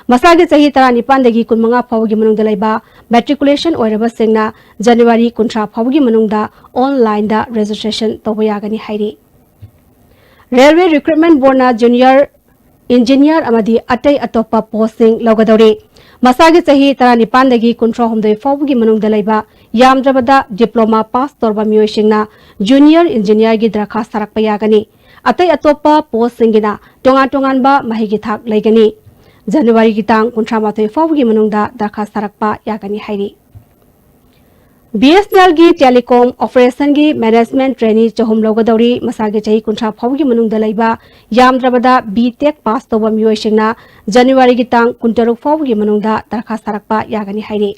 ꯃꯁꯥꯒꯤ ꯆꯍꯤ ꯇꯔꯥꯅꯤꯄꯥꯟꯗꯒꯤ ꯀꯨꯟꯃꯉꯥ ꯐꯥꯎꯕꯒꯤ ꯃꯅꯨꯡꯗ ꯂꯩꯕ, matriculation ꯑꯣꯏꯔꯕꯁꯤꯡꯅ January ꯀꯨꯟꯊ꯭ꯔꯥ ꯐꯥꯎꯕꯒꯤ ꯃꯅꯨꯡꯗ onlineꯗ registration ꯇꯧꯕ ꯌꯥꯒꯅꯤ ꯍꯥꯏꯔꯤ꯫ Railway Recruitment Boardꯅ junior engineer ꯑꯃꯗꯤ ꯑꯇꯩ ꯑꯇꯣꯞꯄ postꯁꯤꯡ ꯂꯧꯒꯗꯧꯔꯤ꯫ ꯃꯁꯥꯒꯤ ꯆꯍꯤ ꯇꯔꯥꯅꯤꯄꯥꯟꯗꯒꯤ ꯀꯨꯟꯊ꯭ꯔꯥꯍꯨꯝꯗꯣꯏ ꯐꯥꯎꯕꯒꯤ ꯃꯅꯨꯡꯗ ꯂꯩꯕ, ꯌꯥꯝꯗ꯭ꯔꯕꯗ diploma pass ꯇꯧꯔꯕ ꯃꯤꯑꯣꯏꯁꯤꯡꯅ junior engineerꯒꯤ ꯗꯔꯈꯥꯁ ꯊꯥꯔꯛꯄ ꯌꯥꯒꯅꯤ꯫ ꯑꯇꯩ ꯑꯇꯣꯞꯄ postꯁꯤꯡꯒꯤꯅ ꯇꯣꯉꯥꯟ ꯇꯣꯉꯥꯟꯕ ꯃꯍꯩꯒꯤ ꯊꯥꯛ ꯂꯩꯒꯅꯤ꯫ ꯖꯅꯋꯥꯔꯤꯒꯤ ꯇꯥꯡ ꯀꯨꯟꯊ꯭ꯔꯥꯃꯥꯊꯣꯏ ꯐꯥꯎꯕꯒꯤ ꯃꯅꯨꯡꯗ ꯗꯔꯈꯥꯁ ꯊꯥꯔꯛꯄ ꯌꯥꯒꯅꯤ ꯍꯥꯏꯔꯤ꯫ BSNLꯒꯤ telecom operationꯒꯤ management trainee ꯆꯍꯨꯝ ꯂꯧꯒꯗꯧꯔꯤ꯫ ꯃꯁꯥꯒꯤ ꯆꯍꯤ ꯀꯨꯟꯊ꯭ꯔꯥ ꯐꯥꯎꯕꯒꯤ ꯃꯅꯨꯡꯗ ꯂꯩꯕ, ꯌꯥꯝꯗ꯭ꯔꯕꯗ B.Tech pass ꯇꯧꯕ ꯃꯤꯑꯣꯏꯁꯤꯡꯅ ꯖꯅꯋꯥꯔꯤꯒꯤ ꯇꯥꯡ ꯀꯨꯟꯇꯔꯨꯛ ꯐꯥꯎꯕꯒꯤ ꯃꯅꯨꯡꯗ ꯗꯔꯈꯥꯁ ꯊꯥꯔꯛꯄ ꯌꯥꯒꯅꯤ ꯍꯥꯏꯔꯤ꯫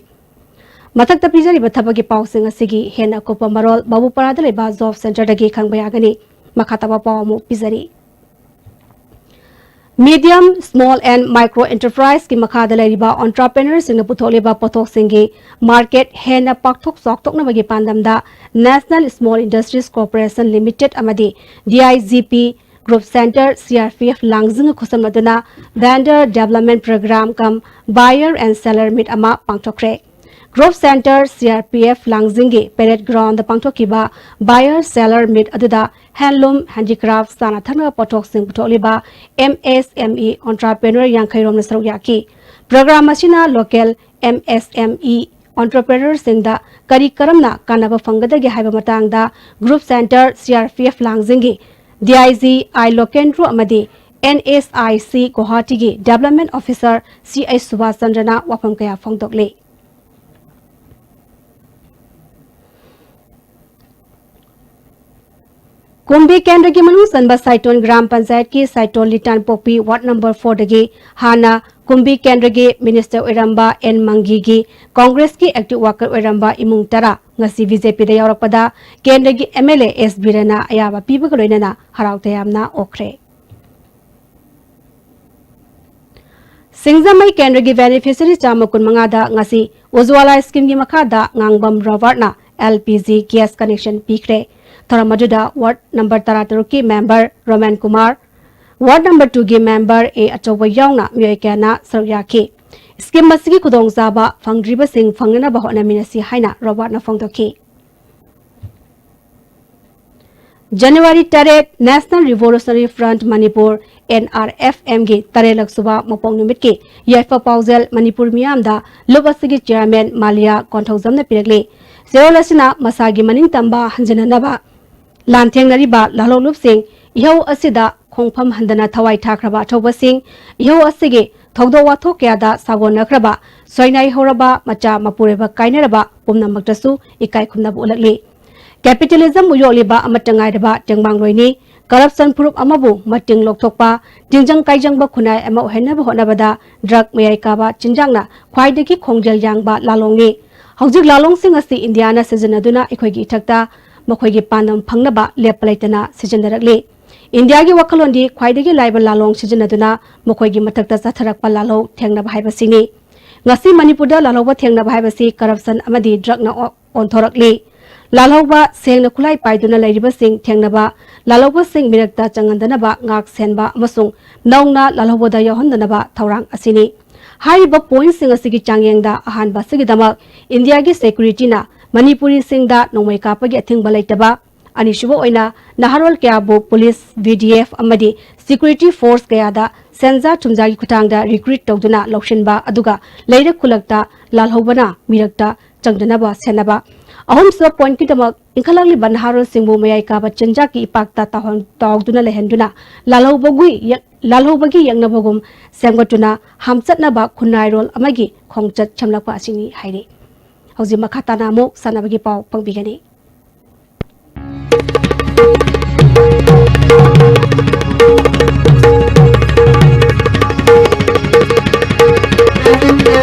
ꯃꯊꯛꯇ ꯄꯤꯖꯔꯤꯕ ꯊꯕꯛꯀꯤ ꯄꯥꯎꯁꯤꯡ ꯑꯁꯤꯒꯤ ꯍꯦꯟꯅ ꯑꯀꯨꯞꯄ ꯃꯔꯣꯜ ꯕꯥꯕꯨꯄꯥꯔꯥꯗ ꯂꯩꯕ job centreꯗꯒꯤ ꯈꯪꯕ ꯌꯥꯒꯅꯤ꯫ ꯃꯈꯥ ꯇꯥꯕ ꯄꯥꯎ ꯑꯃꯨꯛ ꯄꯤꯖꯔꯤ꯫ Medium, small and micro enterpriseꯀꯤ ꯃꯈꯥꯗ ꯂꯩꯔꯤꯕ entrepreneurꯁꯤꯡꯅ ꯄꯨꯊꯣꯛꯂꯤꯕ ꯄꯣꯠꯊꯣꯛꯁꯤꯡꯒꯤ market ꯍꯦꯟꯅ ꯄꯥꯛꯊꯣꯛ ꯆꯥꯎꯊꯣꯛꯅꯕꯒꯤ ꯄꯥꯟꯗꯝꯗ National Small Industries Corporation Limited ꯑꯃꯗꯤ DIGP Group Centre, CRPF ꯂꯥꯡꯖꯤꯡꯒ ꯈꯨꯠꯁꯝꯅꯗꯨꯅ Vendor Development Programme cum Buyer and Seller Meet ꯑꯃ ꯄꯥꯡꯊꯣꯛꯈ꯭ꯔꯦ꯫ Group Centre, CRPF ꯂꯥꯡꯖꯤꯡꯒꯤ parade groundꯗ ꯄꯥꯡꯊꯣꯛꯈꯤꯕ Buyer Seller Meet ꯑꯗꯨꯗ handloom, handicraft, ꯆꯥꯅ ꯊꯛꯅꯕ ꯄꯣꯠꯊꯣꯛꯁꯤꯡ ꯄꯨꯊꯣꯛꯂꯤꯕ MSME entrepreneur ꯌꯥꯡꯈꯩ ꯔꯣꯝꯅ ꯁꯔꯨꯛ ꯌꯥꯈꯤ꯫ Programme ꯑꯁꯤꯅ local MSME entrepreneurꯁꯤꯡꯗ ꯀꯔꯤ ꯀꯔꯝꯅ ꯀꯥꯟꯅꯕ ꯐꯪꯒꯗꯒꯦ ꯍꯥꯏꯕ ꯃꯇꯥꯡꯗ Group Centre, CRPF ꯂꯥꯡꯖꯤꯡꯒꯤ DIG I ꯂꯣꯀꯦꯟꯗ꯭ꯔꯣ ꯑꯃꯗꯤ NSIC ꯒꯨꯋꯥꯍꯥꯇꯤꯒꯤ Development Officer C H Subhas ꯆꯟꯗ꯭ꯔꯅ ꯋꯥꯐꯝ ꯀꯌꯥ ꯐꯣꯡꯗꯣꯛꯂꯤ꯫ ꯀꯨꯝꯕꯤ ꯀꯦꯟꯗ꯭ꯔꯒꯤ ꯃꯅꯨꯡ ꯆꯟꯕ ꯁꯥꯏꯇꯣꯟ ꯒ꯭ꯔꯥꯝ ꯄꯟꯆꯥꯌꯠꯀꯤ ꯁꯥꯏꯇꯣꯟ ꯂꯤꯇꯥꯟꯄꯣꯛꯄꯤ ꯋꯥꯔꯗ ꯅꯝꯕꯔ ꯐꯣꯔꯗꯒꯤ ꯍꯥꯟꯅ ꯀꯨꯝꯕꯤ ꯀꯦꯟꯗ꯭ꯔꯒꯤ ꯃꯤꯅꯤꯁꯇꯔ ꯑꯣꯏꯔꯝꯕ ꯑꯦꯟ ꯃꯪꯒꯤꯒꯤ ꯀꯣꯡꯒ꯭ꯔꯦꯁꯀꯤ ꯑꯦꯛꯇꯤꯚ ꯋꯥꯔꯀꯔ ꯑꯣꯏꯔꯝꯕ ꯏꯃꯨꯡ ꯇꯔꯥ ꯉꯁꯤ ꯕꯤ ꯖꯦ ꯄꯤꯗ ꯌꯥꯎꯔꯛꯄꯗ ꯀꯦꯟꯗ꯭ꯔꯒꯤ ꯑꯦꯝ ꯑꯦꯜ ꯑꯦ ꯑꯦꯁ ꯕꯤꯔꯦꯟꯅ ꯑꯌꯥꯕ ꯄꯤꯕꯒ ꯂꯣꯏꯅꯅ ꯍꯔꯥꯎ ꯇꯌꯥꯝꯅ ꯑꯣꯛꯈ꯭ꯔꯦ꯫ ꯁꯤꯡꯖꯃꯩ ꯀꯦꯟꯗ꯭ꯔꯒꯤ ꯕꯦꯅꯤꯐꯤꯁꯔꯤ ꯆꯥꯝꯃ ꯀꯨꯟꯃꯉꯥꯗ ꯉꯁꯤ ꯎꯖ꯭ꯋꯥꯂꯥ ꯁ꯭ꯀꯤꯝꯒꯤ ꯃꯈꯥꯗ ꯉꯥꯡꯕꯝ ꯔꯣꯕꯥꯔꯠꯅ L P G gas connection ꯄꯤꯈ꯭ꯔꯦ꯫ ꯊꯧꯔꯝ ꯑꯗꯨꯗ ꯋꯥꯔꯗ ꯅꯝꯕꯔ ꯇꯔꯥꯇꯔꯨꯛꯀꯤ member Romen Kumar, ward number ꯇꯨꯒꯤ ꯃꯦꯝꯕꯔ ꯑꯦ ꯑꯆꯧꯕ ꯌꯥꯎꯅ ꯃꯤꯑꯣꯏ ꯀꯌꯥꯅ ꯁꯔꯨꯛ ꯌꯥꯈꯤ꯫ ꯁ꯭ꯀꯤꯝ ꯑꯁꯤꯒꯤ ꯈꯨꯗꯣꯡꯆꯥꯕ ꯐꯪꯗ꯭ꯔꯤꯕꯁꯤꯡ ꯐꯪꯅꯅꯕ ꯍꯣꯠꯅꯃꯤꯟꯅꯁꯤ ꯍꯥꯏꯅ ꯔꯣꯕꯥꯔꯠꯅ ꯐꯣꯡꯗꯣꯛꯈꯤ꯫ ꯖꯅꯋꯥꯔꯤ ꯇꯔꯦꯠ, National Revolutionary Front Manipur, N R F M ꯒꯤ ꯇꯔꯦꯠꯂꯛ ꯁꯨꯕ ꯃꯄꯣꯛ ꯅꯨꯃꯤꯠꯀꯤ ꯌꯥꯏꯐ ꯄꯥꯎꯖꯦꯜ ꯃꯅꯤꯄꯨꯔ ꯃꯤꯌꯥꯝꯗ ꯂꯨꯞ ꯑꯁꯤꯒꯤ ꯆꯤꯌꯥꯔꯃꯦꯟ ꯃꯥꯂꯤꯌꯥ ꯀꯣꯟꯊꯧꯖꯝꯅ ꯄꯤꯔꯛꯂꯤ꯫ ꯆꯦꯔꯣꯜ ꯑꯁꯤꯅ ꯃꯁꯥꯒꯤ ꯃꯅꯤꯡ ꯇꯝꯕ ꯍꯟꯖꯤꯟꯅꯅꯕ ꯂꯥꯟꯊꯦꯡꯅꯔꯤꯕ ꯂꯥꯜꯍꯧꯂꯨꯞꯁꯤꯡ, ꯏꯍꯧ ꯑꯁꯤꯗ ꯈꯣꯡꯐꯝ ꯍꯟꯗꯅ ꯊꯋꯥꯏ ꯊꯥꯈ꯭ꯔꯕ ꯑꯊꯧꯕꯁꯤꯡ, ꯏꯍꯧ ꯑꯁꯤꯒꯤ ꯊꯧꯗꯣꯛ ꯋꯥꯊꯣꯛ ꯀꯌꯥꯗ ꯁꯥꯒꯣꯟꯅꯈ꯭ꯔꯕ, ꯁꯣꯏꯅꯥꯏꯍꯧꯔꯕ, ꯃꯆꯥ ꯃꯄꯨꯔꯣꯏꯕ ꯀꯥꯏꯅꯔꯕ ꯄꯨꯝꯅꯃꯛꯇꯁꯨ ꯏꯀꯥꯏ ꯈꯨꯝꯅꯕ ꯎꯠꯂꯛꯂꯤ꯫ ꯀꯦꯄꯤꯇꯦꯂꯤꯖꯝꯕꯨ ꯌꯣꯛꯂꯤꯕ ꯑꯃꯠꯇ ꯉꯥꯏꯔꯕ ꯇꯦꯡꯕꯥꯡꯂꯣꯏꯅꯤ꯫ ꯀꯔꯞꯁꯟ ꯐꯨꯔꯨꯞ ꯑꯃꯕꯨ ꯃꯇꯤꯡ ꯂꯧꯊꯣꯛꯄ, ꯇꯤꯟꯖꯪ ꯀꯥꯏꯖꯪꯕ ꯈꯨꯟꯅꯥꯏ ꯑꯃ ꯑꯣꯏꯍꯟꯅꯕ ꯍꯣꯠꯅꯕꯗ ꯗ꯭ꯔꯒ ꯃꯌꯥꯏ ꯀꯥꯕ ꯆꯤꯟꯖꯥꯛꯅ ꯈ꯭ꯋꯥꯏꯗꯒꯤ ꯈꯣꯡꯖꯦꯜ ꯌꯥꯡꯕ ꯂꯥꯂꯣꯡꯅꯤ꯫ ꯍꯧꯖꯤꯛ ꯂꯥꯂꯣꯡꯁꯤꯡ ꯑꯁꯤ ꯏꯟꯗꯤꯌꯥꯅ ꯁꯤꯖꯤꯟꯅꯗꯨꯅ ꯑꯩꯈꯣꯏꯒꯤ ꯏꯊꯛꯇ ꯃꯈꯣꯏꯒꯤ ꯄꯥꯟꯗꯝ ꯐꯪꯅꯕ ꯂꯦꯞꯄ ꯂꯩꯇꯅ ꯁꯤꯖꯤꯟꯅꯔꯛꯂꯤ꯫ ꯏꯟꯗꯤꯌꯥꯒꯤ ꯋꯥꯈꯜꯂꯣꯟꯗꯤ ꯈ꯭ꯋꯥꯏꯗꯒꯤ ꯂꯥꯏꯕ ꯂꯥꯂꯣꯡ ꯁꯤꯖꯤꯟꯅꯗꯨꯅ ꯃꯈꯣꯏꯒꯤ ꯃꯊꯛꯇ ꯆꯠꯊꯔꯛꯄ ꯂꯥꯜꯍꯧ ꯊꯦꯡꯅꯕ ꯍꯥꯏꯕꯁꯤꯅꯤ꯫ ꯉꯁꯤ ꯃꯅꯤꯄꯨꯔꯗ ꯂꯥꯜꯍꯧꯕ ꯊꯦꯡꯅꯕ ꯍꯥꯏꯕꯁꯤ ꯀꯔꯞꯁꯟ ꯑꯃꯗꯤ ꯗ꯭ꯔꯒꯅ ꯑꯣ-, ꯑꯣꯟꯊꯣꯔꯛꯂꯤ꯫ ꯂꯥꯜꯍꯧꯕ ꯁꯦꯡꯅ ꯈꯨꯠꯂꯥꯏ ꯄꯥꯏꯗꯨꯅ ꯂꯩꯔꯤꯕꯁꯤꯡ ꯊꯦꯡꯅꯕ, ꯂꯥꯜꯍꯧꯕꯁꯤꯡ ꯃꯤꯔꯛꯇ ꯆꯪꯍꯟꯗꯅꯕ ꯉꯥꯛ ꯁꯦꯟꯕ ꯑꯃꯁꯨꯡ ꯅꯧꯅ ꯂꯥꯜꯍꯧꯕꯗ ꯌꯥꯎꯍꯟꯗꯅꯕ ꯊꯧꯔꯥꯡ ꯑꯁꯤꯅꯤ꯫ ꯍꯥꯏꯔꯤꯕ ꯄꯣꯏꯟꯠꯁꯤꯡ ꯑꯁꯤꯒꯤ ꯆꯥꯡꯌꯦꯡꯗ ꯑꯍꯥꯟꯕ ꯑꯁꯤꯒꯤꯗꯃꯛ ꯏꯟꯗꯤꯌꯥꯒꯤ ꯁꯦꯀ꯭ꯌꯨꯔꯤꯇꯤꯅ ꯃꯅꯤꯄꯨꯔꯤꯁꯤꯡꯗ ꯅꯣꯡꯃꯩ ꯀꯥꯞꯄꯒꯤ ꯑꯊꯤꯡꯕ ꯂꯩꯇꯕ, ꯑꯅꯤꯁꯨꯕ ꯑꯣꯏꯅ ꯅꯍꯥꯔꯣꯜ ꯀꯌꯥꯕꯨ ꯄꯨꯂꯤꯁ, ꯚꯤ ꯗꯤ ꯑꯦꯐ ꯑꯃꯗꯤ ꯁꯦꯀ꯭ꯌꯨꯔꯤꯇꯤ ꯐꯣꯔꯁ ꯀꯌꯥꯗ ꯁꯦꯟꯖꯥ ꯊꯨꯝꯖꯥꯒꯤ ꯈꯨꯠꯊꯥꯡꯗ ꯔꯤꯀ꯭ꯔꯨꯠ ꯇꯧꯗꯨꯅ ꯂꯧꯁꯤꯟꯕ, ꯑꯗꯨꯒ ꯂꯩꯔꯛ ꯈꯨꯜꯂꯛꯇ ꯂꯥꯜꯍꯧꯕꯅ ꯃꯤꯔꯛꯇ ꯆꯪꯗꯅꯕ ꯁꯦꯟꯅꯕ꯫ ꯑꯍꯨꯝꯁꯨꯕ ꯄꯣꯏꯟꯠꯀꯤꯗꯃꯛ ꯏꯟꯈꯠꯂꯛꯂꯤꯕ ꯅꯍꯥꯔꯣꯜꯁꯤꯡꯕꯨ ꯃꯌꯥꯏ ꯀꯥꯕ ꯆꯤꯟꯖꯥꯛꯀꯤ ꯏꯄꯥꯛꯇ ꯇꯥꯎꯍꯟ-, ꯇꯥꯎꯗꯨꯅ ꯂꯩꯍꯟꯗꯨꯅ ꯂꯥꯜꯍꯧꯕꯒꯤ ꯌꯦꯛ-, ꯂꯥꯜꯍꯧꯕꯒꯤ ꯌꯦꯛꯅꯕꯒꯨꯝ ꯁꯦꯝꯒꯠꯇꯨꯅ ꯍꯥꯝꯆꯠꯅꯕ ꯈꯨꯟꯅꯥꯏꯔꯣꯜ ꯑꯃꯒꯤ ꯈꯣꯡꯆꯠ ꯁꯦꯝꯂꯛꯄ ꯑꯁꯤꯅꯤ ꯍꯥꯏꯔꯤ꯫ ꯍꯧꯖꯤꯛ ꯃꯈꯥ ꯇꯥꯅ ꯑꯃꯨꯛ ꯁꯥꯟꯅꯕꯒꯤ ꯄꯥꯎ ꯐꯪꯕꯤꯒꯅꯤ꯫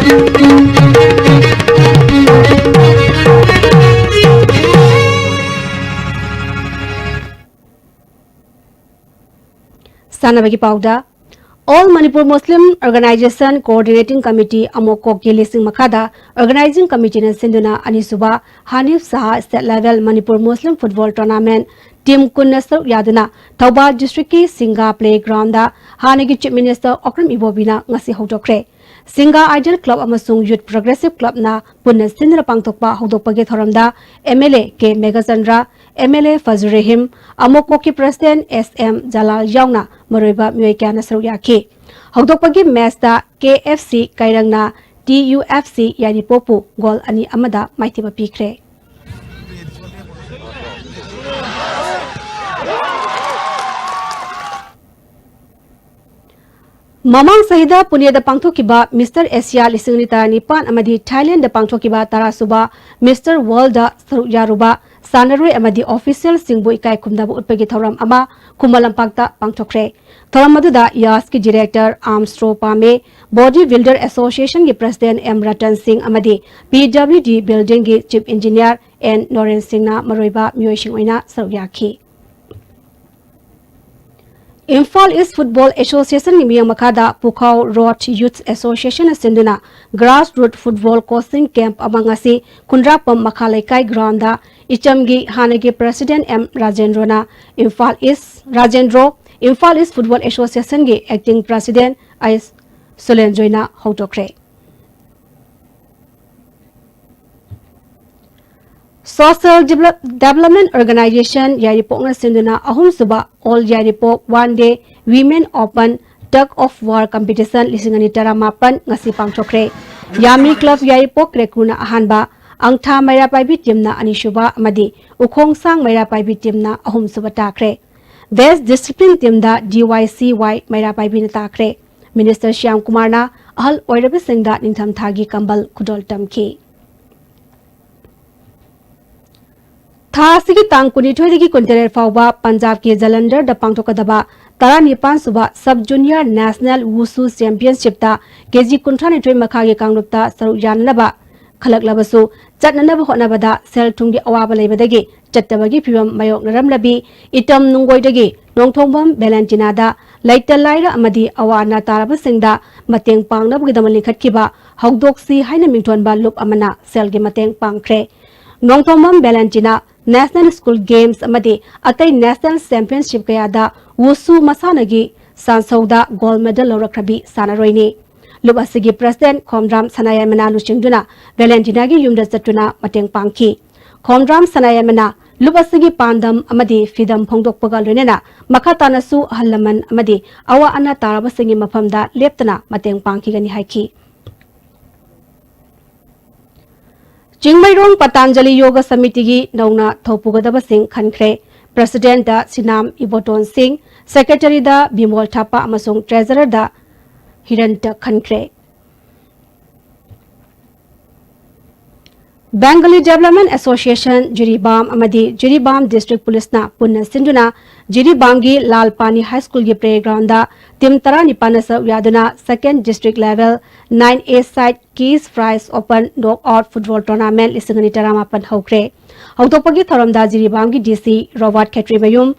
ꯁꯥꯟꯅꯕꯒꯤ ꯄꯥꯎꯗ, All Manipur Muslim Organization Coordinating Committee ꯑꯃꯣꯀꯣꯛꯀꯤ ꯂꯤꯁꯤꯡ ꯃꯈꯥꯗ Organizing Committeeꯅ ꯁꯤꯟꯗꯨꯅ ꯑꯅꯤꯁꯨꯕ ꯍꯥꯅꯤꯐ ꯁꯍꯥ State Level Manipur Muslim Football Tournament team ꯀꯨꯟꯅ ꯁꯔꯨꯛ ꯌꯥꯗꯨꯅ ꯊꯧꯕꯥꯜ districtꯀꯤ ꯁꯤꯡꯒꯥ playgroundꯗ ꯍꯥꯟꯅꯒꯤ Chief Minister ꯑꯣꯀ꯭ꯔꯝ ꯏꯕꯣꯕꯤꯅ ꯉꯁꯤ ꯍꯧꯗꯣꯛꯈ꯭ꯔꯦ꯫ ꯁꯤꯡꯒꯥ Ideal Club ꯑꯃꯁꯨꯡ Youth Progressive Clubꯅ ꯄꯨꯟꯅ ꯁꯤꯟꯗꯨꯅ ꯄꯥꯡꯊꯣꯛꯄ ꯍꯧꯗꯣꯛꯄꯒꯤ ꯊꯧꯔꯝꯗ MLA ꯀꯦ Meghachandra, MLA ꯐꯖꯨꯔ Rahim, ꯑꯃꯣꯀꯣꯛꯀꯤ President S M Jalal ꯌꯥꯎꯅ ꯃꯔꯨꯑꯣꯏꯕ ꯃꯤꯑꯣꯏ ꯀꯌꯥꯅ ꯁꯔꯨꯛ ꯌꯥꯈꯤ꯫ ꯍꯧꯗꯣꯛꯄꯒꯤ matchꯇ KFC ꯀꯩꯔꯪꯅ TUFC ꯌꯥꯏꯔꯤꯄꯣꯛꯄꯨ goal ꯑꯅꯤ ꯑꯃꯗ ꯃꯥꯏꯊꯤꯕ ꯄꯤꯈ꯭ꯔꯦ꯫ ꯃꯃꯥꯡ ꯆꯍꯤꯗ ꯄꯨꯅꯦꯗ ꯄꯥꯡꯊꯣꯛꯈꯤꯕ Mister Asia ꯂꯤꯁꯤꯡ ꯑꯅꯤ ꯇꯔꯥꯅꯤꯄꯥꯟ ꯑꯃꯗꯤ Thailandꯗ ꯄꯥꯡꯊꯣꯛꯈꯤꯕ ꯇꯔꯥꯁꯨꯕ Mister Worldꯗ ꯁꯔꯨꯛ ꯌꯥꯔꯨꯕ ꯁꯥꯟꯅꯔꯣꯏ ꯑꯃꯗꯤ officialꯁꯤꯡꯕꯨ ꯏꯀꯥꯏ ꯈꯨꯝꯅꯕ ꯎꯠꯄꯒꯤ ꯊꯧꯔꯝ ꯑꯃ ꯈꯨꯃꯟ ꯂꯝꯄꯥꯛꯇ ꯄꯥꯡꯊꯣꯛꯈ꯭ꯔꯦ꯫ ꯊꯧꯔꯝ ꯑꯗꯨꯗ ꯌꯥꯁꯀꯤ director Armstrong ꯄꯥꯃꯦ, Body Builder Associationꯒꯤ President M Ratan ꯁꯤꯡ ꯑꯃꯗꯤ PWD Buildingꯒꯤ Chief Engineer N Noren ꯁꯤꯡꯅ ꯃꯔꯨꯑꯣꯏꯕ ꯃꯤꯑꯣꯏꯁꯤꯡ ꯑꯣꯏꯅ ꯁꯔꯨꯛ ꯌꯥꯈꯤ꯫ ꯏꯝꯐꯥꯜ East Football Associationꯒꯤ ꯃꯤꯠꯌꯦꯡ ꯃꯈꯥꯗ ꯄꯨꯈꯥꯎ Road Youth Associationꯅ ꯁꯤꯟꯗꯨꯅ grassroot football coaching camp ꯑꯃ ꯉꯁꯤ ꯈꯨꯟꯗ꯭ꯔꯥꯛꯄꯝ ꯃꯈꯥ ꯂꯩꯀꯥꯏ groundꯗ ꯏꯆꯝꯒꯤ ꯍꯥꯟꯅꯒꯤ President M ꯔꯥꯖꯦꯟꯗ꯭ꯔꯣꯅ Imphal East, Rajendro, Imphal East Football Associationꯒꯤ Acting President ꯑꯩꯆ ꯁꯨꯂꯦꯟꯖꯣꯏꯅ ꯍꯧꯗꯣꯛꯈ꯭ꯔꯦ꯫ Social Develop-, Development Organization ꯌꯥꯏꯔꯤꯄꯣꯛꯅ ꯁꯤꯟꯗꯨꯅ ꯑꯍꯨꯝꯁꯨꯕ All Yairipok One Day Women Open Tug of War Competition ꯂꯤꯁꯤꯡ ꯑꯅꯤ ꯇꯔꯥꯃꯥꯄꯟ ꯉꯁꯤ ꯄꯥꯡꯊꯣꯛꯈ꯭ꯔꯦ꯫ ꯌꯥꯃꯤ Club ꯌꯥꯏꯔꯤꯄꯣꯛ ꯀ꯭ꯔꯦꯀꯨꯅ ꯑꯍꯥꯟꯕ, ꯑꯪꯊꯥ ꯃꯩꯔꯥ ꯄꯥꯏꯕꯤ teamꯅ ꯑꯅꯤꯁꯨꯕ ꯑꯃꯗꯤ ꯎꯈꯣꯡꯁꯥꯡ ꯃꯩꯔꯥ ꯄꯥꯏꯕꯤ teamꯅ ꯑꯍꯨꯝꯁꯨꯕ ꯇꯥꯈ꯭ꯔꯦ꯫ Best Discipline teamꯗ DYCY ꯃꯩꯔꯥ ꯄꯥꯏꯕꯤꯅ ꯇꯥꯈ꯭ꯔꯦ꯫ Minister ꯁ꯭ꯌꯥꯝ ꯀꯨꯃꯥꯔꯅ ꯑꯍꯜ ꯑꯣꯏꯔꯕꯁꯤꯡꯗ ꯅꯤꯡꯊꯝꯊꯥꯒꯤ ꯀꯝꯕꯜ ꯈꯨꯗꯣꯜ ꯇꯝꯈꯤ꯫ ꯊꯥ ꯑꯁꯤꯒꯤ ꯇꯥꯡ ꯀꯨꯟꯅꯤꯊꯣꯏꯗꯒꯤ ꯀꯨꯟꯇꯔꯦꯠ ꯐꯥꯎꯕ ꯄꯟꯖꯥꯕꯀꯤ ꯖꯂꯟꯙꯔꯗ ꯄꯥꯡꯊꯣꯛꯀꯗꯕ ꯇꯔꯥꯅꯤꯄꯥꯟ ꯁꯨꯕ Sub Junior National Wushu Championshipꯇ KG ꯀꯨꯟꯊ꯭ꯔꯥꯅꯤꯊꯣꯏ ꯃꯈꯥꯒꯤ ꯀꯥꯡꯂꯨꯞꯇ ꯁꯔꯨꯛ ꯌꯥꯅꯅꯕ ꯈꯜꯂꯛꯂꯕꯁꯨ ꯆꯠꯅꯅꯕ ꯍꯣꯠꯅꯕꯗ ꯁꯦꯜ ꯊꯨꯝꯒꯤ ꯑꯋꯥꯕ ꯂꯩꯕꯗꯒꯤ ꯆꯠꯇꯕꯒꯤ ꯐꯤꯚꯝ ꯃꯥꯌꯣꯛꯅꯔꯝꯂꯕꯤ ꯏꯇꯝ ꯅꯨꯡꯒꯣꯏꯗꯒꯤ ꯅꯣꯡꯊꯣꯡꯕꯝ ꯚꯦꯂꯦꯟꯇꯤꯅꯥꯗ ꯂꯩꯇ ꯂꯥꯏꯔ ꯑꯃꯗꯤ ꯑꯋꯥ ꯑꯅꯥ ꯇꯥꯔꯕꯁꯤꯡꯗ ꯃꯇꯦꯡ ꯄꯥꯡꯅꯕꯒꯤꯗꯃꯛ ꯂꯤꯡꯈꯠꯈꯤꯕ ꯍꯧꯗꯣꯛꯁꯤ ꯍꯥꯏꯅ ꯃꯤꯡꯊꯣꯟꯕ ꯂꯨꯞ ꯑꯃꯅ ꯁꯦꯜꯒꯤ ꯃꯇꯦꯡ ꯄꯥꯡꯈ꯭ꯔꯦ꯫ ꯅꯣꯡꯊꯣꯝꯕꯝ ꯚꯦꯂꯦꯟꯇꯤꯅꯥ National School Games ꯑꯃꯗꯤ ꯑꯇꯩ National Championship ꯀꯌꯥꯗ ꯋꯨꯁꯨ ꯃꯁꯥꯟꯅꯒꯤ ꯁꯥꯟꯁꯧꯗ gold medal ꯂꯧꯔꯛꯈ꯭ꯔꯕꯤ ꯁꯥꯟꯅꯔꯣꯏꯅꯤ꯫ ꯂꯨꯞ ꯑꯁꯤꯒꯤ president ꯈꯣꯝꯗ꯭ꯔꯥꯝ ꯁꯅꯥꯌꯥꯏꯃꯅ ꯂꯨꯆꯤꯡꯗꯨꯅ ꯚꯦꯂꯦꯟꯇꯤꯅꯥꯒꯤ ꯌꯨꯝꯗ ꯆꯠꯇꯨꯅ ꯃꯇꯦꯡ ꯄꯥꯡꯈꯤ꯫ ꯈꯣꯝꯗ꯭ꯔꯥꯝ ꯁꯅꯥꯌꯥꯏꯃꯅ ꯂꯨꯞ ꯑꯁꯤꯒꯤ ꯄꯥꯟꯗꯝ ꯑꯃꯗꯤ ꯐꯤꯗꯝ ꯐꯣꯡꯗꯣꯛꯄꯒ ꯂꯣꯏꯅꯅ ꯃꯈꯥ ꯇꯥꯅꯁꯨ ꯑꯍꯜ ꯂꯃꯟ ꯑꯃꯗꯤ ꯑꯋꯥ ꯑꯅꯥ ꯇꯥꯔꯕꯁꯤꯡꯒꯤ ꯃꯐꯝꯗ ꯂꯦꯞꯇꯅ ꯃꯇꯦꯡ ꯄꯥꯡꯈꯤꯒꯅꯤ ꯍꯥꯏꯈꯤ꯫ ꯆꯤꯡꯃꯩꯔꯣꯡ ꯄꯇꯥꯟꯖꯂꯤ ꯌꯣꯒ ꯁꯃꯤꯇꯤꯒꯤ ꯅꯧꯅ ꯊꯧꯄꯨꯒꯗꯕꯁꯤꯡ ꯈꯟꯈ꯭ꯔꯦ꯫ Presidentꯇ ꯁꯤꯅꯥꯝ ꯏꯕꯣꯇꯣꯟ ꯁꯤꯡ, Secretaryꯗ ꯕꯤꯃꯣꯜ ꯊꯥꯄꯥ ꯑꯃꯁꯨꯡ Treasurerꯗ ꯍꯤꯔꯟꯇ ꯈꯟꯈ꯭ꯔꯦ꯫ Bengali Development Association ꯖꯤꯔꯤꯕꯥꯝ ꯑꯃꯗꯤ ꯖꯤꯔꯤꯕꯥꯝ District Policeꯅ ꯄꯨꯟꯅ ꯁꯤꯟꯗꯨꯅ ꯖꯤꯔꯤꯕꯥꯝꯒꯤ ꯂꯥꯜ ꯄꯥꯅꯤ High Schoolꯒꯤ playgroundꯗ team ꯇꯔꯥꯅꯤꯄꯥꯟꯅ ꯁꯔꯨꯛ ꯌꯥꯗꯨꯅ second district level nine A side Keys Prize Open Knockout Football Tournament ꯂꯤꯁꯤꯡ ꯑꯅꯤ ꯇꯔꯥꯃꯥꯄꯟ ꯍꯧꯈ꯭ꯔꯦ꯫ ꯍꯧꯗꯣꯛꯄꯒꯤ ꯊꯧꯔꯝꯗ ꯖꯤꯔꯤꯕꯥꯝꯒꯤ DC ꯔꯣꯕꯥꯔꯠ ꯈꯦꯇ꯭ꯔꯤꯃꯌꯨꯝ,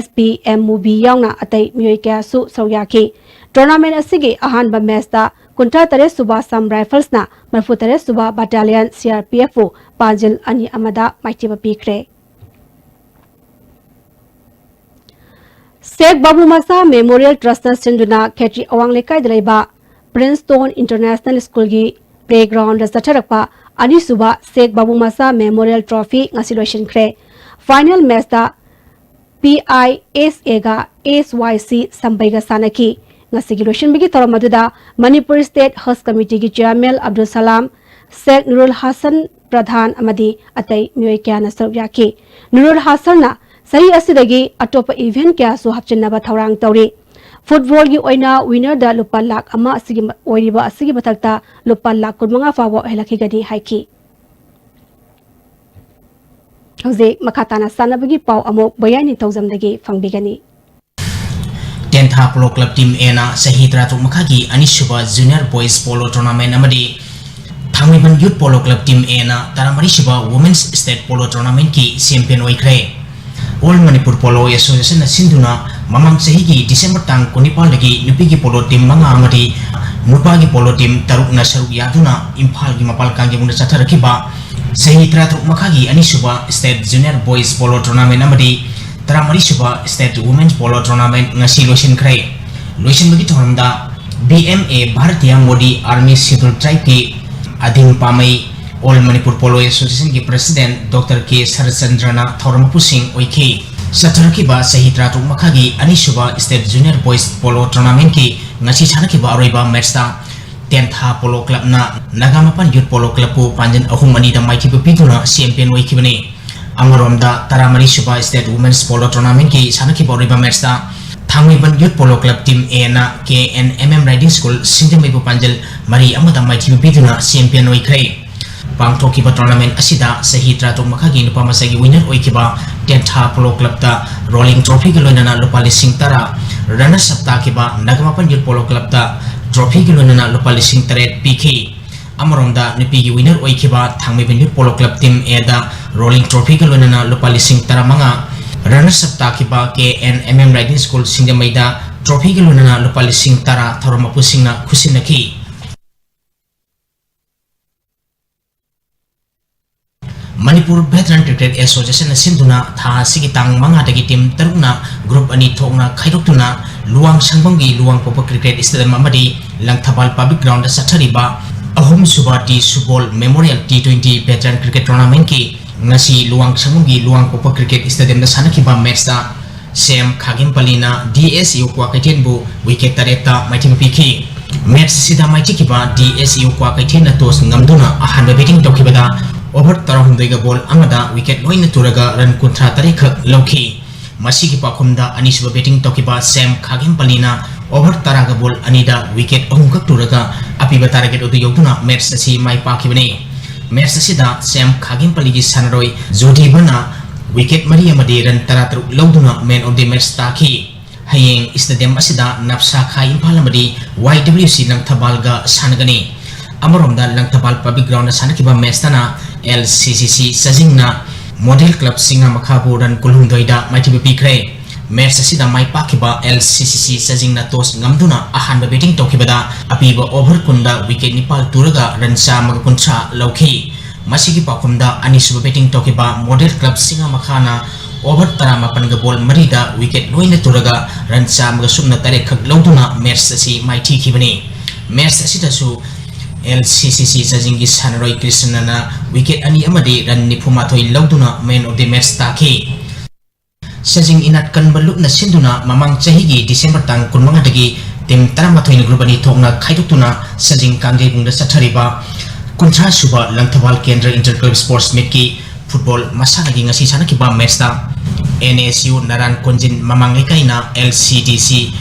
SP M ꯃꯨꯕꯤ ꯌꯥꯎꯅ ꯑꯇꯩ ꯃꯤꯑꯣꯏ ꯀꯌꯥꯁꯨ ꯁꯔꯨꯛ ꯌꯥꯈꯤ꯫ Tournament ꯑꯁꯤꯒꯤ ꯑꯍꯥꯟꯕ matchꯇ ꯀꯨꯟꯊ꯭ꯔꯥ ꯇꯔꯦꯠ ꯁꯨꯕ Assam Riflesꯅ ꯃꯔꯤꯐꯨ ꯇꯔꯦꯠ ꯁꯨꯕ Battalion CRPFꯄꯨ ꯄꯥꯟꯖꯤꯜ ꯑꯅꯤ ꯑꯃꯗ ꯃꯥꯏꯊꯤꯕ ꯄꯤꯈ꯭ꯔꯦ꯫ ꯁꯦꯈ ꯕꯥꯕꯨ ꯃꯁꯥ Memorial Trustꯅ ꯁꯤꯟꯗꯨꯅ ꯈꯦꯇ꯭ꯔꯤ ꯑꯋꯥꯡ ꯂꯩꯀꯥꯏꯗ ꯂꯩꯕ Princetown International Schoolꯒꯤ playgroundꯗ ꯆꯠꯊꯔꯛꯄ ꯑꯅꯤꯁꯨꯕ ꯁꯦꯈ ꯕꯥꯕꯨ ꯃꯁꯥ Memorial Trophy ꯉꯁꯤ ꯂꯣꯏꯁꯤꯟꯈ꯭ꯔꯦ꯫ Final matchꯇ PISAꯒ SYC ꯁꯝꯕꯩꯒ ꯁꯥꯟꯅꯈꯤ꯫ ꯉꯁꯤꯒꯤ ꯂꯣꯏꯁꯤꯟꯕꯒꯤ ꯊꯧꯔꯝ ꯑꯗꯨꯗ Manipur State Haj Committeeꯒꯤ Chairman Abdul ꯁꯂꯥꯝ, ꯁꯦꯈ ꯅꯨꯔꯨꯜ ꯍꯥꯁꯟ ꯄ꯭ꯔꯙꯥꯟ ꯑꯃꯗꯤ ꯑꯇꯩ ꯃꯤꯑꯣꯏ ꯀꯌꯥꯅ ꯁꯔꯨꯛ ꯌꯥꯈꯤ꯫ ꯅꯨꯔꯨꯜ ꯍꯥꯁꯟꯅ ꯆꯍꯤ ꯑꯁꯤꯗꯒꯤ ꯑꯇꯣꯞꯄ event ꯀꯌꯥꯁꯨ ꯍꯥꯞꯆꯤꯟꯅꯕ ꯊꯧꯔꯥꯡ ꯇꯧꯔꯤ꯫ Footballꯒꯤ ꯑꯣꯏꯅ winnerꯗ ꯂꯨꯄꯥ ꯂꯥꯈ ꯑꯃ ꯑꯁꯤꯒꯤ ꯃ-, ꯑꯣꯏꯔꯤꯕ ꯑꯁꯤꯒꯤ ꯃꯊꯛꯇ ꯂꯨꯄꯥ ꯂꯥꯈ ꯀꯨꯟꯃꯉꯥ ꯐꯥꯎꯕ ꯑꯣꯏꯍꯜꯂꯛꯈꯤꯒꯅꯤ ꯍꯥꯏꯈꯤ꯫ ꯍꯧꯖꯤꯛ ꯃꯈꯥ ꯇꯥꯅ ꯁꯥꯟꯅꯕꯒꯤ ꯄꯥꯎ ꯑꯃꯨꯛ ꯕꯣꯌꯥꯏ ꯅꯤꯡꯊꯧꯖꯝꯗꯒꯤ ꯐꯪꯕꯤꯒꯅꯤ꯫ ꯇꯦꯟꯊꯥ Polo Club Team Aꯅ ꯆꯍꯤ ꯇꯔꯥꯇꯔꯨꯛ ꯃꯈꯥꯒꯤ ꯑꯅꯤꯁꯨꯕ Junior Boys Polo Tournament ꯑꯃꯗꯤ ꯊꯥꯡꯃꯩꯕꯟ Youth Polo Club Team Aꯅ ꯇꯔꯥꯃꯔꯤꯁꯨꯕ Women's State Polo Tournamentꯀꯤ champion ꯑꯣꯏꯈ꯭ꯔꯦ꯫ All Manipur Polo Associationꯅ ꯁꯤꯟꯗꯨꯅ ꯃꯃꯥꯡ ꯆꯍꯤꯒꯤ December ꯇꯥꯡ ꯀꯨꯟꯅꯤꯄꯥꯜꯗꯒꯤ ꯅꯨꯄꯤꯒꯤ polo team ꯃꯉꯥ ꯑꯃꯗꯤ ꯅꯨꯄꯥꯒꯤ polo team ꯇꯔꯨꯛꯅ ꯁꯔꯨꯛ ꯌꯥꯗꯨꯅ ꯏꯝꯐꯥꯜꯒꯤ ꯃꯄꯥꯜ ꯀꯥꯡꯖꯩꯕꯨꯡꯗ ꯆꯠꯊꯔꯛꯈꯤꯕ ꯆꯍꯤ ꯇꯔꯥꯇꯔꯨꯛ ꯃꯈꯥꯒꯤ ꯑꯅꯤꯁꯨꯕ State Junior Boys Polo Tournament ꯑꯃꯗꯤ ꯇꯔꯥꯃꯔꯤꯁꯨꯕ State Women's Polo Tournament ꯉꯁꯤ ꯂꯣꯏꯁꯤꯟꯈ꯭ꯔꯦ꯫ ꯂꯣꯏꯁꯤꯟꯕꯒꯤ ꯊꯧꯔꯝꯗ B M A Bharatiya Modi Army Scheduled Tribeꯀꯤ ꯑꯗꯤꯡ ꯄꯥꯃꯩ, All Manipur Polo Associationꯒꯤ President Doctor K ꯁꯔꯠꯆꯟꯗ꯭ꯔꯅ ꯊꯧꯔꯝ ꯃꯄꯨꯁꯤꯡ ꯑꯣꯏꯈꯤ꯫ ꯆꯠꯊꯔꯛꯈꯤꯕ ꯆꯍꯤ ꯇꯔꯥꯇꯔꯨꯛ ꯃꯈꯥꯒꯤ ꯑꯅꯤꯁꯨꯕ State Junior Boys Polo Tournamentꯀꯤ ꯉꯁꯤ ꯁꯥꯟꯅꯈꯤꯕ ꯑꯔꯣꯏꯕ matchꯇ ꯇꯦꯟꯊꯥ Polo Clubꯅ ꯅꯥꯒꯥꯃꯄꯥꯟ Youth Polo Clubꯄꯨ ꯄꯥꯟꯖꯟ ꯑꯍꯨꯝ ꯑꯅꯤꯗ ꯃꯥꯏꯊꯤꯕ ꯄꯤꯗꯨꯅ champion ꯑꯣꯏꯈꯤꯕꯅꯤ꯫ ꯑꯃꯔꯣꯝꯗ, ꯇꯔꯥꯃꯔꯤꯁꯨꯕ State Women's Polo Tournamentꯀꯤ ꯁꯥꯟꯅꯈꯤꯕ ꯑꯔꯣꯏꯕ matchꯇ ꯊꯥꯡꯃꯩꯕꯟ Youth Polo Club Team Aꯅ K N M M Riding School ꯁꯤꯡꯖꯃꯩꯕꯨ ꯄꯥꯟꯖꯜ ꯃꯔꯤ ꯑꯃꯗ ꯃꯥꯏꯊꯤꯕ ꯄꯤꯗꯨꯅ champion ꯑꯣꯏꯈ꯭ꯔꯦ꯫ ꯄꯥꯡꯊꯣꯛꯈꯤꯕ tournament ꯑꯁꯤꯗ ꯆꯍꯤ ꯇꯔꯥꯇꯔꯨꯛ ꯃꯈꯥꯒꯤ ꯅꯨꯄꯥ ꯃꯆꯥꯒꯤ winner ꯑꯣꯏꯈꯤꯕ ꯇꯦꯟꯊꯥ Polo Clubꯇ rolling trophyꯒ ꯂꯣꯏꯅꯅ ꯂꯨꯄꯥ ꯂꯤꯁꯤꯡ ꯇꯔꯥ, runners up ꯇꯥꯈꯤꯕ ꯅꯥꯒꯥꯃꯄꯥꯟ Youth Polo Clubꯇ trophyꯒ ꯂꯣꯏꯅꯅ ꯂꯨꯄꯥ ꯂꯤꯁꯤꯡ ꯇꯔꯦꯠ ꯄꯤꯈꯤ꯫ ꯑꯃꯔꯣꯝꯗ, ꯅꯨꯄꯤꯒꯤ winner ꯑꯣꯏꯈꯤꯕ ꯊꯥꯡꯃꯩꯕꯟ Youth Polo Club Team Aꯗ rolling trophyꯒ ꯂꯣꯏꯅꯅ ꯂꯨꯄꯥ ꯂꯤꯁꯤꯡ ꯇꯔꯥꯃꯉꯥ, runners up ꯇꯥꯈꯤꯕ K N M M Riding School ꯁꯤꯡꯖꯃꯩꯗ trophyꯒ ꯂꯣꯏꯅꯅ ꯂꯨꯄꯥ ꯂꯤꯁꯤꯡ ꯇꯔꯥ ꯊꯧꯔꯝ ꯃꯄꯨꯁꯤꯡꯅ ꯈꯨꯠꯁꯤꯟꯅꯈꯤ꯫ ꯃꯅꯤꯄꯨꯔ Veteran Cricket Associationꯅ ꯁꯤꯟꯗꯨꯅ ꯊꯥ ꯑꯁꯤꯒꯤ ꯇꯥꯡ ꯃꯉꯥꯗꯒꯤ team ꯇꯔꯨꯛꯅ group ꯑꯅꯤ ꯊꯣꯛꯅ ꯈꯥꯏꯗꯣꯛꯇꯨꯅ ꯂꯨꯋꯥꯡ ꯁꯪꯕꯝꯒꯤ ꯂꯨꯋꯥꯡꯄꯣꯛꯄ Cricket Stadium ꯑꯃꯗꯤ ꯂꯪꯊꯕꯥꯜ Public Groundꯗ ꯆꯠꯊꯔꯤꯕ ꯑꯍꯨꯝꯁꯨꯕ T Subol Memorial T twenty Veteran Cricket Tournamentꯀꯤ ꯉꯁꯤ ꯂꯨꯋꯥꯡ ꯁꯪꯕꯝꯒꯤ ꯂꯨꯋꯥꯡꯄꯣꯛꯄ Cricket Stadiumꯗ ꯁꯥꯟꯅꯈꯤꯕ matchꯇ ꯁꯦꯝ ꯈꯥꯒꯦꯝꯄꯜꯂꯤꯅ D S U ꯀ꯭ꯋꯥꯀꯩꯊꯦꯜꯕꯨ wicket ꯇꯔꯦꯠꯇ ꯃꯥꯏꯊꯤꯕ ꯄꯤꯈꯤ꯫ Match ꯑꯁꯤꯗ ꯃꯥꯏꯊꯤꯈꯤꯕ D S U ꯀ꯭ꯋꯥꯀꯩꯊꯦꯜꯅ toss ꯉꯝꯗꯨꯅ ꯑꯍꯥꯟꯕ batting ꯇꯧꯈꯤꯕꯗ over ꯇꯔꯥꯍꯨꯝꯗꯣꯏꯒ ball ꯑꯃꯗ wicket ꯂꯣꯏꯅ ꯇꯨꯔꯒ run ꯀꯨꯟꯊ꯭ꯔꯥ ꯇꯔꯦꯠ ꯈꯛ ꯂꯧꯈꯤ꯫ ꯃꯁꯤꯒꯤ ꯄꯥꯎꯈꯨꯝꯗ ꯑꯅꯤꯁꯨꯕ batting ꯇꯧꯈꯤꯕ ꯁꯦꯝ ꯈꯥꯒꯦꯝꯄꯜꯂꯤꯅ over ꯇꯔꯥꯒ ball ꯑꯅꯤꯗ wicket ꯑꯍꯨꯝꯈꯛ ꯇꯨꯔꯒ ꯑꯄꯤꯕ target ꯑꯗꯨ ꯌꯧꯗꯨꯅ match ꯑꯁꯤ ꯃꯥꯏ ꯄꯥꯛꯈꯤꯕꯅꯤ꯫ Match ꯑꯁꯤꯗ ꯁꯦꯝ ꯈꯥꯒꯦꯝꯄꯜꯂꯤꯒꯤ ꯁꯥꯟꯅꯔꯣꯏ ꯖꯣꯗꯤꯕꯅ wicket ꯃꯔꯤ ꯑꯃꯗꯤ run ꯇꯔꯥꯇꯔꯨꯛ ꯂꯧꯗꯨꯅ man of the match ꯇꯥꯈꯤ꯫ ꯍꯌꯦꯡ stadium ꯑꯁꯤꯗ ꯅꯞꯁꯥ ꯈꯥ ꯏꯝꯐꯥꯜ ꯑꯃꯗꯤ Y W C ꯂꯪꯊꯕꯥꯜꯒ ꯁꯥꯟꯅꯒꯅꯤ꯫ ꯑꯃꯔꯣꯝꯗ ꯂꯪꯊꯕꯥꯜ Public Groundꯗ ꯁꯥꯟꯅꯈꯤꯕ matchꯇꯅ LCCC ꯆꯥꯖꯤꯡꯅ Model Club ꯆꯤꯡꯉꯥ ꯃꯈꯥꯕꯨ run ꯀꯨꯟꯍꯨꯝꯗꯣꯏꯗ ꯃꯥꯏꯊꯤꯕ ꯄꯤꯈ꯭ꯔꯦ꯫ Match ꯑꯁꯤꯗ ꯃꯥꯏ ꯄꯥꯛꯈꯤꯕ LCCC ꯆꯥꯖꯤꯡꯅ toss ꯉꯝꯗꯨꯅ ꯑꯍꯥꯟꯕ batting ꯇꯧꯈꯤꯕꯗ ꯑꯄꯤꯕ over ꯀꯨꯟꯗ wicket ꯅꯤꯄꯥꯜ ꯇꯨꯔꯒ run ꯆꯥꯝꯃꯒ ꯀꯨꯟꯊ꯭ꯔꯥ ꯂꯧꯈꯤ꯫ ꯃꯁꯤꯒꯤ ꯄꯥꯎꯈꯨꯝꯗ ꯑꯅꯤꯁꯨꯕ batting ꯇꯧꯈꯤꯕ Model Club ꯆꯤꯡꯉꯥ ꯃꯈꯥꯅ over ꯇꯔꯥꯃꯥꯄꯟꯒ ball ꯃꯔꯤꯗ wicket ꯂꯣꯏꯅ ꯇꯨꯔꯒ run ꯆꯥꯝꯃꯒ ꯁꯨꯞꯅ ꯇꯔꯦꯠ ꯈꯛ ꯂꯧꯗꯨꯅ match ꯑꯁꯤ ꯃꯥꯏꯊꯤꯈꯤꯕꯅꯤ꯫ Match ꯑꯁꯤꯗꯁꯨ LCCC ꯆꯥꯖꯤꯡꯒꯤ ꯁꯥꯟꯅꯔꯣꯏ ꯀ꯭ꯔꯤꯁꯅꯅ wicket ꯑꯅꯤ ꯑꯃꯗꯤ run ꯅꯤꯐꯨꯃꯥꯊꯣꯏ ꯂꯧꯗꯨꯅ man of the match ꯇꯥꯈꯤ꯫ ꯆꯥꯖꯤꯡ ꯏꯅꯥꯠ ꯀꯟꯕ ꯂꯨꯞꯅ ꯁꯤꯟꯗꯨꯅ ꯃꯃꯥꯡ ꯆꯍꯤꯒꯤ December ꯇꯥꯡ ꯀꯨꯟꯃꯉꯥꯗꯒꯤ team ꯇꯔꯥꯃꯥꯊꯣꯏꯅ group ꯑꯅꯤ ꯊꯣꯛꯅ ꯈꯥꯏꯗꯣꯛꯇꯨꯅ ꯆꯥꯖꯤꯡ ꯀꯥꯡꯖꯩꯕꯨꯡꯗ ꯆꯠꯊꯔꯤꯕ ꯀꯨꯟꯊ꯭ꯔꯥ ꯁꯨꯕ ꯂꯪꯊꯕꯥꯜ ꯀꯦꯟꯗ꯭ꯔ inter club sports meetꯀꯤ football ꯃꯁꯥꯟꯅꯒꯤ ꯉꯁꯤ ꯁꯥꯟꯅꯈꯤꯕ matchꯇ NSU ꯅꯔꯥꯟ ꯀꯣꯟꯖꯤꯟ ꯃꯃꯥꯡ ꯂꯩꯀꯥꯏꯅ LCDC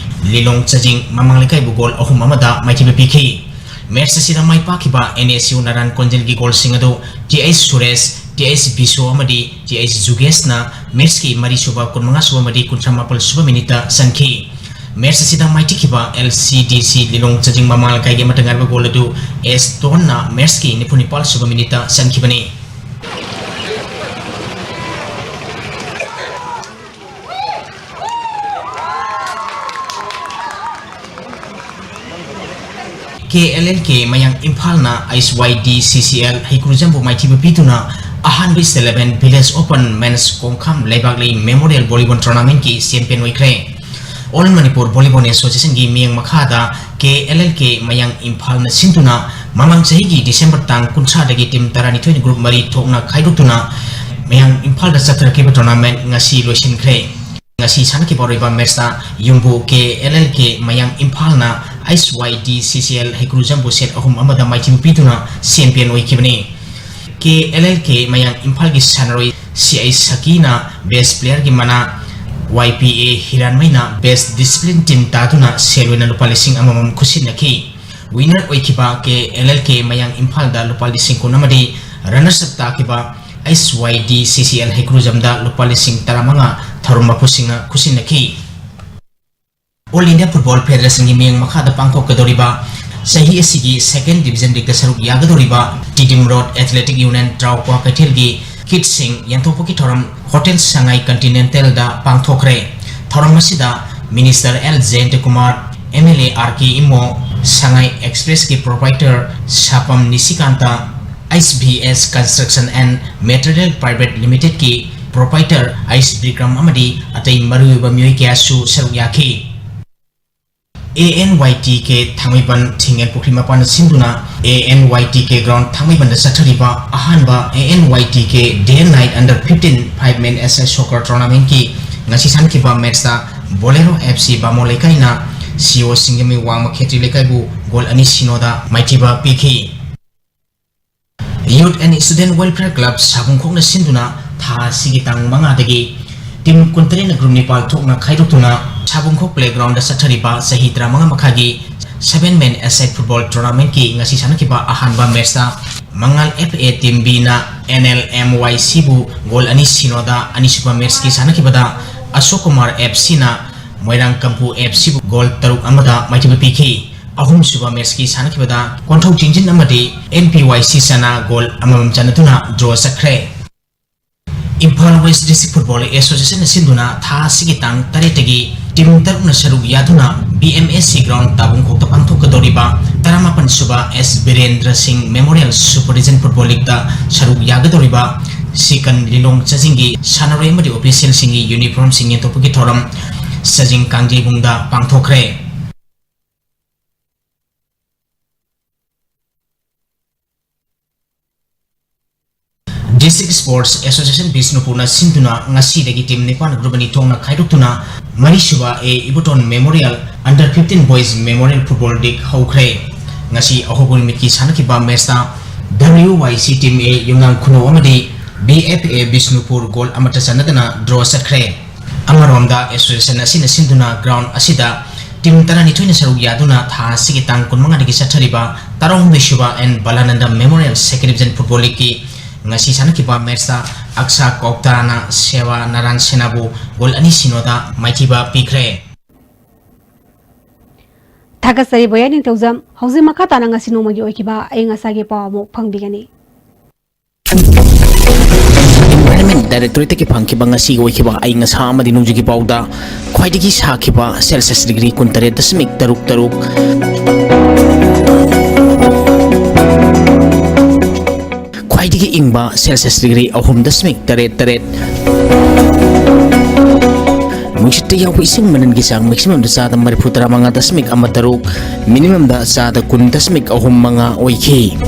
ꯂꯤꯂꯣꯡ ꯆꯥꯖꯤꯡ ꯃꯃꯥꯡ ꯂꯩꯀꯥꯏꯕꯨ goal ꯑꯍꯨꯝ ꯑꯃꯗ ꯃꯥꯏꯊꯤꯕ ꯄꯤꯈꯤ꯫ Match ꯑꯁꯤꯗ ꯃꯥꯏ ꯄꯥꯛꯈꯤꯕ NSU ꯅꯔꯥꯟ ꯀꯣꯟꯖꯤꯟꯒꯤ goalꯁꯤꯡ ꯑꯗꯨ TH ꯁꯨꯔꯦꯁ, TH ꯕꯤꯁꯣ ꯑꯃꯗꯤ TH ꯖꯨꯒꯦꯁꯅ matchꯀꯤ ꯃꯔꯤꯁꯨꯕ, ꯀꯨꯟꯃꯉꯥꯁꯨꯕ ꯑꯃꯗꯤ ꯀꯨꯟꯊ꯭ꯔꯥꯃꯥꯄꯜꯁꯨꯕ minuteꯇ ꯆꯟꯈꯤ꯫ Match ꯑꯁꯤꯗ ꯃꯥꯏꯊꯤꯈꯤꯕ LCDC ꯂꯤꯂꯣꯡ ꯆꯥꯖꯤꯡ ꯃꯃꯥꯡ ꯂꯩꯀꯥꯏꯒꯤ ꯑꯃꯠꯇ ꯉꯥꯏꯔꯕ goal ꯑꯗꯨ S ꯇꯣꯟꯅ matchꯀꯤ ꯅꯤꯐꯨꯅꯤꯄꯥꯜꯁꯨꯕ minuteꯇ ꯆꯟꯈꯤꯕꯅꯤ꯫ KLLK ꯃꯌꯥꯡ ꯏꯝꯐꯥꯜꯅ HYDCCL ꯍꯩꯀ꯭ꯔꯨꯖꯝꯕꯨ ꯃꯥꯏꯊꯤꯕ ꯄꯤꯗꯨꯅ ꯑꯍꯥꯟꯕ State Eleven Village Open Men's ꯀꯣꯡꯈꯥꯝ ꯂꯩꯕꯥꯛꯂꯩ Memorial Volleyball Tournamentꯀꯤ champion ꯑꯣꯏꯈ꯭ꯔꯦ꯫ All Manipur Volleyball Associationꯒꯤ ꯃꯤꯠꯌꯦꯡ ꯃꯈꯥꯗ KLLK ꯃꯌꯥꯡ ꯏꯝꯐꯥꯜꯅ ꯁꯤꯟꯗꯨꯅ ꯃꯃꯥꯡ ꯆꯍꯤꯒꯤ December ꯇꯥꯡ ꯀꯨꯟꯊ꯭ꯔꯥꯗꯒꯤ team ꯇꯔꯥꯅꯤꯊꯣꯏꯅ group ꯃꯔꯤ ꯊꯣꯛꯅ ꯈꯥꯏꯗꯣꯛꯇꯨꯅ ꯃꯌꯥꯡ ꯏꯝꯐꯥꯜꯗ ꯆꯠꯊꯔꯛꯈꯤꯕ tournament ꯉꯁꯤ ꯂꯣꯏꯁꯤꯟꯈ꯭ꯔꯦ꯫ ꯉꯁꯤ ꯁꯥꯟꯅꯈꯤꯕ ꯑꯔꯣꯏꯕ matchꯇ ꯌꯨꯝꯕꯨ KLLK ꯃꯌꯥꯡ ꯏꯝꯐꯥꯜꯅ HYDCCL ꯍꯩꯀ꯭ꯔꯨꯖꯝꯕꯨ set ꯑꯍꯨꯝ ꯑꯃꯗ ꯃꯥꯏꯊꯤꯕ ꯄꯤꯗꯨꯅ champion ꯑꯣꯏꯈꯤꯕꯅꯤ꯫ KLLK ꯃꯌꯥꯡ ꯏꯝꯐꯥꯜꯒꯤ ꯁꯥꯟꯅꯔꯣꯏ CI ꯁꯀꯤꯅ best playerꯒꯤ ꯃꯅꯥ, YPA ꯍꯤꯔꯥꯟꯃꯩꯅ best discipline team ꯇꯥꯗꯨꯅ ꯁꯦꯜ ꯑꯣꯏꯅ ꯂꯨꯄꯥ ꯂꯤꯁꯤꯡ ꯑꯃꯃꯝ ꯈꯨꯠꯁꯤꯟꯅꯈꯤ꯫ Winner ꯑꯣꯏꯈꯤꯕ KLLK ꯃꯌꯥꯡ ꯏꯝꯐꯥꯜꯗ ꯂꯨꯄꯥ ꯂꯤꯁꯤꯡ ꯀꯨꯟ ꯑꯃꯗꯤ runners up ꯇꯥꯈꯤꯕ HYDCCL ꯍꯩꯀ꯭ꯔꯨꯖꯝꯗ ꯂꯨꯄꯥ ꯂꯤꯁꯤꯡ ꯇꯔꯥꯃꯉꯥ ꯊꯧꯔꯝ ꯃꯄꯨꯁꯤꯡꯅ ꯈꯨꯠꯁꯤꯟꯅꯈꯤ꯫ All India Football Federationꯒꯤ ꯃꯤꯠꯌꯦꯡ ꯃꯈꯥꯗ ꯄꯥꯡꯊꯣꯛꯀꯗꯧꯔꯤꯕ ꯆꯍꯤ ꯑꯁꯤꯒꯤ Second Division Leagueꯇ ꯁꯔꯨꯛ ꯌꯥꯒꯗꯧꯔꯤꯕ ꯇꯤꯗꯤꯝ ꯔꯣꯗ ꯑꯦꯊꯂꯦꯇꯤꯛ ꯌꯨꯅꯤꯌꯟ ꯇ꯭ꯔꯥꯎꯄ ꯀꯩꯊꯦꯜꯒꯤ ꯀꯤꯠꯁꯤꯡ ꯌꯦꯟꯊꯣꯛꯄꯒꯤ ꯊꯧꯔꯝ ꯍꯣꯇꯦꯜ ꯁꯉꯥꯏ ꯀꯟꯇꯤꯅꯦꯟꯇꯦꯜꯗ ꯄꯥꯡꯊꯣꯛꯈ꯭ꯔꯦ꯫ ꯊꯧꯔꯝ ꯑꯁꯤꯗ minister L Jayantakumar, M L A R K Imo, Sangai ꯑꯦꯛꯁꯄ꯭ꯔꯦꯁꯀꯤ proprietor Sapam Nishikanta, H V S Construction and Material Private Limitedꯀꯤ ꯄ꯭ꯔꯣꯄ꯭ꯔꯥꯏꯇꯔ ꯑꯩꯆ ꯕꯤꯀ꯭ꯔꯝ ꯑꯃꯗꯤ ꯑꯇꯩ ꯃꯔꯨꯑꯣꯏꯕ ꯃꯤꯑꯣꯏ ꯀꯌꯥꯁꯨ ꯁꯔꯨꯛ ꯌꯥꯈꯤ꯫ ꯑꯦ ꯑꯦꯟ ꯋꯥꯏ ꯇꯤ ꯀꯦ ꯊꯥꯡꯃꯩꯕꯟ ꯊꯤꯡꯉꯦꯜ ꯄꯨꯈ꯭ꯔꯤ ꯃꯄꯥꯟꯗ ꯁꯤꯟꯗꯨꯅ A N Y T K ground ꯊꯥꯡꯃꯩꯕꯟꯗ ꯆꯠꯊꯔꯤꯕ ꯑꯍꯥꯟꯕ A N Y T K Day and Night Under Fifteen Five Men Aside Soccer Tournamentꯀꯤ ꯉꯁꯤ ꯁꯥꯟꯅꯈꯤꯕ ꯃꯦꯠꯆꯇ ꯕꯣꯂꯦꯔꯣ ꯑꯦꯐ ꯁꯤ ꯕꯥꯃꯣꯟ ꯂꯩꯀꯥꯏꯅ ꯁꯤ ꯑꯣ ꯁꯤꯡꯖꯃꯩ ꯋꯥꯡꯃ ꯈꯦꯇ꯭ꯔꯤ ꯂꯩꯀꯥꯏꯕꯨ ꯒꯣꯜ ꯑꯅꯤ ꯁꯤꯅꯣꯗ ꯃꯥꯏꯊꯤꯕ ꯄꯤꯈꯤ꯫ Youth and Student Welfare Club ꯁꯥꯕꯨꯡꯈꯣꯛꯅ ꯁꯤꯟꯗꯨꯅ ꯊꯥ ꯑꯁꯤꯒꯤ ꯇꯥꯡ ꯃꯉꯥꯗꯒꯤ ꯇꯤꯝ ꯀꯨꯟꯇꯔꯦꯠꯅ ꯒ꯭ꯔꯨꯞ ꯅꯤꯄꯥꯜ ꯊꯣꯛꯅ ꯈꯥꯏꯗꯣꯛꯇꯨꯅ ꯁꯥꯕꯨꯡꯈꯣꯛ ꯄ꯭ꯂꯦꯒ꯭ꯔꯥꯎꯟꯗ ꯆꯠꯊꯔꯤꯕ ꯆꯍꯤ ꯇꯔꯥꯃꯉꯥ ꯃꯈꯥꯒꯤ Seven Men Aside Football Tournamentꯀꯤ ꯉꯁꯤ ꯁꯥꯟꯅꯈꯤꯕ ꯑꯍꯥꯟꯕ ꯃꯦꯠꯆꯇ ꯃꯉꯥꯜ ꯑꯦꯐ ꯑꯦ ꯇꯤꯝ ꯕꯤꯅ ꯑꯦꯟ ꯑꯦꯜ ꯑꯦꯝ ꯋꯥꯏ ꯁꯤꯕꯨ ꯒꯣꯜ ꯑꯅꯤ ꯁꯤꯅꯣꯗ, ꯑꯅꯤꯁꯨꯕ ꯃꯦꯠꯆꯀꯤ ꯁꯥꯟꯅꯈꯤꯕꯗ ꯑꯁꯣꯛ ꯀꯨꯃꯥꯔ ꯑꯦꯐ ꯁꯤꯅ ꯃꯣꯏꯔꯥꯡ ꯀꯝꯄꯨ ꯑꯦꯐ ꯁꯤꯕꯨ ꯒꯣꯜ ꯇꯔꯨꯛ ꯑꯃꯗ ꯃꯥꯏꯊꯤꯕ ꯄꯤꯈꯤ꯫ ꯑꯍꯨꯝꯁꯨꯕ ꯃꯦꯠꯆꯀꯤ ꯁꯥꯟꯅꯈꯤꯕꯗ ꯀꯣꯟꯊꯧ ꯆꯤꯡꯖꯤꯟ ꯑꯃꯗꯤ ꯑꯦꯟ ꯄꯤ ꯋꯥꯏ ꯁꯤ ꯆꯅꯥ ꯒꯣꯜ ꯑꯃꯃꯝ ꯆꯟꯅꯗꯨꯅ ꯗ꯭ꯔꯣ ꯆꯠꯈ꯭ꯔꯦ꯫ ꯏꯝꯐꯥꯜ ꯋꯦꯁ ꯗꯤꯁꯇ꯭ꯔꯤꯛ ꯐꯨꯠꯕꯣꯜ ꯑꯦꯁꯣꯁꯤꯌꯦꯁꯟꯅ ꯁꯤꯟꯗꯨꯅ ꯊꯥ ꯑꯁꯤꯒꯤ ꯇꯥꯡ ꯇꯔꯦꯠꯇꯒꯤ ꯇꯤꯝ ꯇꯔꯨꯛꯅ ꯁꯔꯨꯛ ꯌꯥꯗꯨꯅ B M S C ground ꯇꯥꯕꯨꯡꯈꯣꯛꯇ ꯄꯥꯡꯊꯣꯛꯀꯗꯧꯔꯤꯕ ꯇꯔꯥꯃꯥꯄꯟ ꯁꯨꯕ ꯑꯦꯁ ꯕꯤꯔꯦꯟꯗ꯭ꯔ ꯁꯤꯡ ꯃꯦꯃꯣꯔꯤꯌꯦꯜ ꯁꯨꯄꯔ ꯂꯤꯖꯟ ꯐꯨꯠꯕꯣꯜ ꯂꯤꯒꯇ ꯁꯔꯨꯛ ꯌꯥꯒꯗꯧꯔꯤꯕ ꯁꯤꯀꯟ ꯂꯤꯂꯣꯡ ꯆꯥꯖꯤꯡꯒꯤ ꯁꯥꯟꯅꯔꯣꯏ ꯑꯃꯗꯤ ꯑꯣꯐꯤꯁꯤꯌꯦꯜꯁꯤꯡꯒꯤ ꯌꯨꯅꯤꯐꯣꯔꯝꯁꯤꯡ ꯌꯦꯟꯊꯣꯛꯄꯒꯤ ꯊꯧꯔꯝ ꯆꯥꯖꯤꯡ ꯀꯥꯡꯖꯩꯕꯨꯡꯗ ꯄꯥꯡꯊꯣꯛꯈ꯭ꯔꯦ꯫ District Sports Association ꯕꯤꯁꯅꯨꯄꯨꯔꯅ ꯁꯤꯟꯗꯨꯅ ꯉꯁꯤꯗꯒꯤ ꯇꯤꯝ ꯅꯤꯄꯥꯟ ꯒ꯭ꯔꯨꯞ ꯑꯅꯤ ꯊꯣꯛꯅ ꯈꯥꯏꯗꯣꯛꯇꯨꯅ ꯃꯔꯤꯁꯨꯕ A Iboton memorial Under Fifteen Boys Memorial Football League ꯍꯧꯈ꯭ꯔꯦ꯫ ꯉꯁꯤ ꯑꯍꯧꯕ ꯅꯨꯃꯤꯠꯀꯤ ꯁꯥꯟꯅꯈꯤꯕ ꯃꯦꯆꯇ ꯗꯕ꯭ꯂꯤꯌꯨ ꯋꯥꯏ ꯁꯤ ꯇꯤꯝ ꯑꯦ ꯌꯨꯝꯅꯥꯝ ꯈꯨꯅꯧ ꯑꯃꯗꯤ B F A Bishnupur goal ꯑꯃꯠꯇ ꯆꯟꯅꯗꯅ ꯗ꯭ꯔꯣ ꯆꯠꯈ꯭ꯔꯦ꯫ ꯑꯃꯔꯣꯝꯗ, ꯑꯦꯁꯣꯁꯤꯌꯦꯁꯟ ꯑꯁꯤꯅ ꯁꯤꯟꯗꯨꯅ ꯒ꯭ꯔꯥꯎꯟ ꯑꯁꯤꯗ ꯇꯤꯝ ꯇꯔꯥꯅꯤꯊꯣꯏꯅ ꯁꯔꯨꯛ ꯌꯥꯗꯨꯅ ꯊꯥ ꯑꯁꯤꯒꯤ ꯇꯥꯡ ꯀꯨꯟꯃꯉꯥꯗꯒꯤ ꯆꯠꯊꯔꯤꯕ ꯇꯔꯥꯍꯨꯝꯗꯣꯏ ꯁꯨꯕ N Balananda memorial second division football ꯂꯤꯒꯀꯤ ꯉꯁꯤ ꯁꯥꯟꯅꯈꯤꯕ ꯃꯦꯆꯇ ꯑꯛꯁꯥ ꯀꯣꯛꯇꯥꯅ ꯁꯦꯋꯥ ꯅꯥꯔꯥꯟ ꯁꯦꯅꯥꯕꯨ ꯒꯣꯜ ꯑꯅꯤ ꯁꯤꯅꯣꯗ ꯃꯥꯏꯊꯤꯕ ꯄꯤꯈ꯭ꯔꯦ꯫ ꯊꯥꯒꯠꯆꯔꯤ ꯕꯣꯌꯥ ꯅꯤꯡꯊꯧꯖꯝ꯫ ꯍꯧꯖꯤꯛ ꯃꯈꯥ ꯇꯥꯅ ꯉꯁꯤ ꯅꯣꯡꯃꯒꯤ ꯑꯣꯏꯈꯤꯕ ꯑꯏꯪ ꯑꯁꯥꯒꯤ ꯄꯥꯎ ꯑꯃꯨꯛ ꯐꯪꯕꯤꯒꯅꯤ꯫ Environment Directorate-ꯇꯒꯤ ꯐꯪꯈꯤꯕ ꯉꯁꯤꯒꯤ ꯑꯣꯏꯈꯤꯕ ꯑꯏꯪ ꯑꯁꯥ ꯑꯃꯗꯤ ꯅꯣꯡꯖꯨꯒꯤ ꯄꯥꯎꯗ ꯈ꯭ꯋꯥꯏꯗꯒꯤ ꯁꯥꯈꯤꯕ Celsius degree ꯀꯨꯟꯇꯔꯦꯠ ꯗꯁꯃꯤꯛ ꯇꯔꯨꯛ ꯇꯔꯨꯛ, ꯈ꯭ꯋꯥꯏꯗꯒꯤ ꯏꯪꯕ Celsius degree ꯑꯍꯨꯝ ꯗꯁꯃꯤꯛ ꯇꯔꯦꯠ ꯇꯔꯦꯠ, ꯅꯨꯡꯁꯤꯠꯇ ꯌꯥꯎꯕ ꯏꯁꯤꯡ ꯃꯅꯤꯟꯒꯤ ꯆꯥꯡ maximum-ꯗ ꯆꯥꯗ ꯃꯔꯤꯐꯨ ꯇꯔꯥꯃꯉꯥ ꯗꯁꯃꯤꯛ ꯑꯃ ꯇꯔꯨꯛ, minimum-ꯗ ꯆꯥꯗ ꯀꯨꯟ ꯗꯁꯃꯤꯛ ꯑꯍꯨꯝ ꯃꯉꯥ ꯑꯣꯏꯈꯤ꯫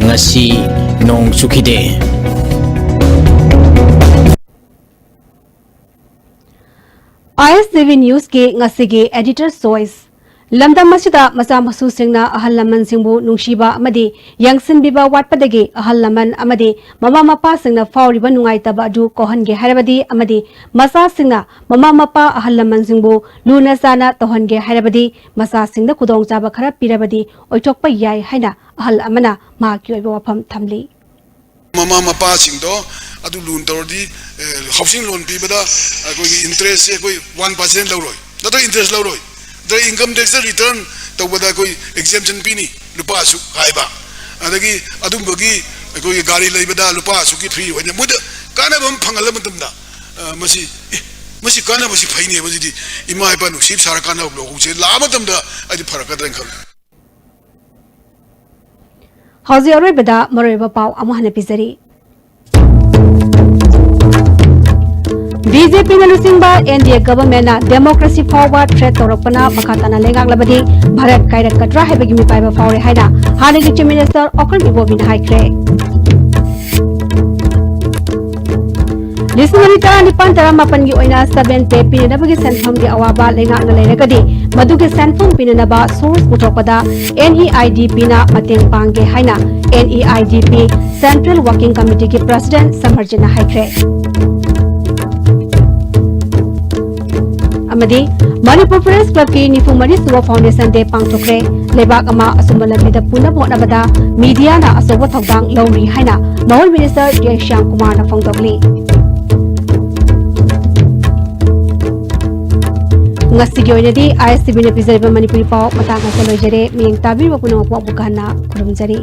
ꯉꯁꯤ ꯅꯣꯡ ꯆꯨꯈꯤꯗꯦ꯫ ISTV News-ꯀꯤ ꯉꯁꯤꯒꯤ Editor's Choice꯫ ꯂꯝꯗꯝ ꯑꯁꯤꯗ ꯃꯆꯥ ꯃꯁꯨꯁꯤꯡꯅ ꯑꯍꯜ ꯂꯃꯟꯁꯤꯡꯕꯨ ꯅꯨꯡꯁꯤꯕ ꯑꯃꯗꯤ ꯌꯦꯡꯁꯤꯟꯕꯤꯕ ꯋꯥꯠꯄꯗꯒꯤ ꯑꯍꯜ ꯂꯃꯟ ꯑꯃꯗꯤ ꯃꯃꯥ ꯃꯄꯥꯁꯤꯡꯅ ꯐꯥꯎꯔꯤꯕ ꯅꯨꯡꯉꯥꯏꯇꯕ ꯑꯗꯨ ꯀꯣꯛꯍꯟꯒꯦ ꯍꯥꯏꯔꯕꯗꯤ ꯑꯃꯗꯤ ꯃꯆꯥꯁꯤꯡꯅ ꯃꯃꯥ ꯃꯄꯥ ꯑꯍꯜ ꯂꯃꯟꯁꯤꯡꯕꯨ ꯂꯨꯅ ꯆꯥꯟꯅ ꯇꯧꯍꯟꯒꯦ ꯍꯥꯏꯔꯕꯗꯤ ꯃꯆꯥꯁꯤꯡꯗ ꯈꯨꯗꯣꯡꯆꯥꯕ ꯈꯔ ꯄꯤꯔꯕꯗꯤ ꯑꯣꯏꯊꯣꯛꯄ ꯌꯥꯏ ꯍꯥꯏꯅ ꯑꯍꯜ ꯑꯃꯅ ꯃꯍꯥꯛꯀꯤ ꯑꯣꯏꯕ ꯋꯥꯐꯝ ꯊꯝꯂꯤ꯫ ꯃꯃꯥ ꯃꯄꯥꯁꯤꯡꯗꯣ ꯑꯗꯨ ꯂꯨꯅ ꯇꯧꯔꯗꯤ, ꯑꯦ, housing loan ꯄꯤꯕꯗ ꯑꯩꯈꯣꯏꯒꯤ interest-ꯁꯦ ꯑꯩꯈꯣꯏ one percent ꯂꯧꯔꯣꯏ, ꯅꯠꯇ꯭ꯔꯒ interest ꯂꯧꯔꯣꯏ, ꯅꯠꯇ꯭ꯔꯒ income tax return ꯇꯧꯕꯗ ꯑꯩꯈꯣꯏ exemption ꯄꯤꯅꯤ, ꯂꯨꯄꯥ ꯑꯁꯨꯛ ꯍꯥꯏꯕ, ꯑꯗꯒꯤ ꯑꯗꯨꯝꯕꯒꯤ ꯑꯩꯈꯣꯏꯒꯤ ꯒꯥꯔꯤ ꯂꯩꯕꯗ ꯂꯨꯄꯥ ꯑꯁꯨꯛꯀꯤ free ꯑꯣꯏꯅ ꯃꯣꯏꯗ ꯀꯥꯟꯅꯕ ꯑꯃ ꯐꯪꯍꯜꯂ ꯃꯇꯝꯗ, ꯑ, ꯃꯁꯤ, ꯑꯦ, ꯃꯁꯤ ꯀꯥꯟꯅꯕꯁꯤ ꯐꯩꯅꯦ, ꯃꯁꯤꯗꯤ ꯏꯃꯥ ꯏꯄꯥ ꯅꯨꯡꯁꯤꯕ ꯁꯥꯔ ꯀꯥꯟꯅꯕ ꯂꯧꯍꯧꯁꯦ ꯂꯥꯛꯑ ꯃꯇꯝꯗ ꯑꯩꯗꯤ ꯐꯔꯛꯀꯗ꯭ꯔꯥꯅ ꯈꯜꯂꯤ꯫ ꯍꯧꯖꯤꯛ ꯑꯔꯣꯏꯕꯗ ꯃꯔꯨꯑꯣꯏꯕ ꯄꯥꯎ ꯑꯃꯨꯛ ꯍꯟꯅ ꯄꯤꯖꯔꯤ꯫ BJP-ꯅ ꯂꯨꯆꯤꯡꯕ NDA government-ꯅ democracy ꯐꯥꯎꯕ threat ꯇꯧꯔꯛꯄꯅ ꯃꯈꯥ ꯇꯥꯅ ꯂꯩꯉꯥꯛꯂꯕꯗꯤ ꯚꯥꯔꯠ ꯀꯥꯏꯔꯛꯀꯗ꯭ꯔꯥ ꯍꯥꯏꯕꯒꯤ ꯃꯤꯄꯥꯏꯕ ꯐꯥꯎꯔꯦ ꯍꯥꯏꯅ ꯍꯥꯟꯅꯒꯤ Chief Minister ꯑꯣꯀꯔꯟ ꯏꯕꯣꯕꯤꯅ ꯍꯥꯏꯈ꯭ꯔꯦ꯫ ꯂꯤꯁꯤꯡ ꯑꯅꯤ ꯇꯔꯥꯅꯤꯄꯥꯟ ꯇꯔꯥꯃꯥꯄꯟꯒꯤ ꯑꯣꯏꯅ seven pay ꯄꯤꯅꯅꯕꯒꯤ ꯁꯦꯟꯐꯝꯒꯤ ꯑꯋꯥꯕ ꯂꯩꯉꯥꯛꯅ ꯂꯩꯔꯒꯗꯤ ꯃꯗꯨꯒꯤ ꯁꯦꯟꯐꯝ ꯄꯤꯅꯅꯕ source ꯄꯨꯊꯣꯛꯄꯗ NEIDP-ꯅ ꯃꯇꯦꯡ ꯄꯥꯡꯒꯦ ꯍꯥꯏꯅ NEIDP Central Working Committee-ꯒꯤ President ꯁꯃꯔꯖꯤꯠꯅ ꯍꯥꯏꯈ꯭ꯔꯦ꯫ ꯑꯃꯗꯤ ꯃꯅꯤꯄꯨꯔ Press Club-ꯀꯤ ꯅꯤꯐꯨ ꯃꯔꯤ ꯁꯨꯕ Foundation Day ꯄꯥꯡꯊꯣꯛꯈ꯭ꯔꯦ꯫ ꯂꯩꯕꯥꯛ ꯑꯃ ꯑꯆꯨꯝꯕ ꯂꯝꯕꯤꯗ ꯄꯨꯅꯕ ꯍꯣꯠꯅꯕꯗ media-ꯅ ꯑꯆꯧꯕ ꯊꯧꯗꯥꯡ ꯂꯧꯔꯤ ꯍꯥꯏꯅ ꯃꯍꯨꯜ Minister K ꯁ꯭ꯌꯥꯝꯀꯨꯃꯥꯔꯅ ꯐꯣꯡꯗꯣꯛꯂꯤ꯫ ꯉꯁꯤꯒꯤ ꯑꯣꯏꯅꯗꯤ ꯑꯥꯏ ꯑꯦꯁ ꯇꯤ ꯚꯤꯅ ꯄꯤꯖꯔꯤꯕ ꯃꯅꯤꯄꯨꯔꯤ ꯄꯥꯎ ꯃꯇꯥꯡ ꯑꯁꯤꯗ ꯂꯣꯏꯖꯔꯦ꯫ ꯃꯤꯠꯌꯦꯡ ꯇꯥꯕꯤꯔꯤꯕ ꯄꯨꯝꯅꯃꯛꯄꯨ ꯑꯃꯨꯛꯀ ꯍꯟꯅ ꯈꯨꯔꯨꯝꯖꯔꯤ꯫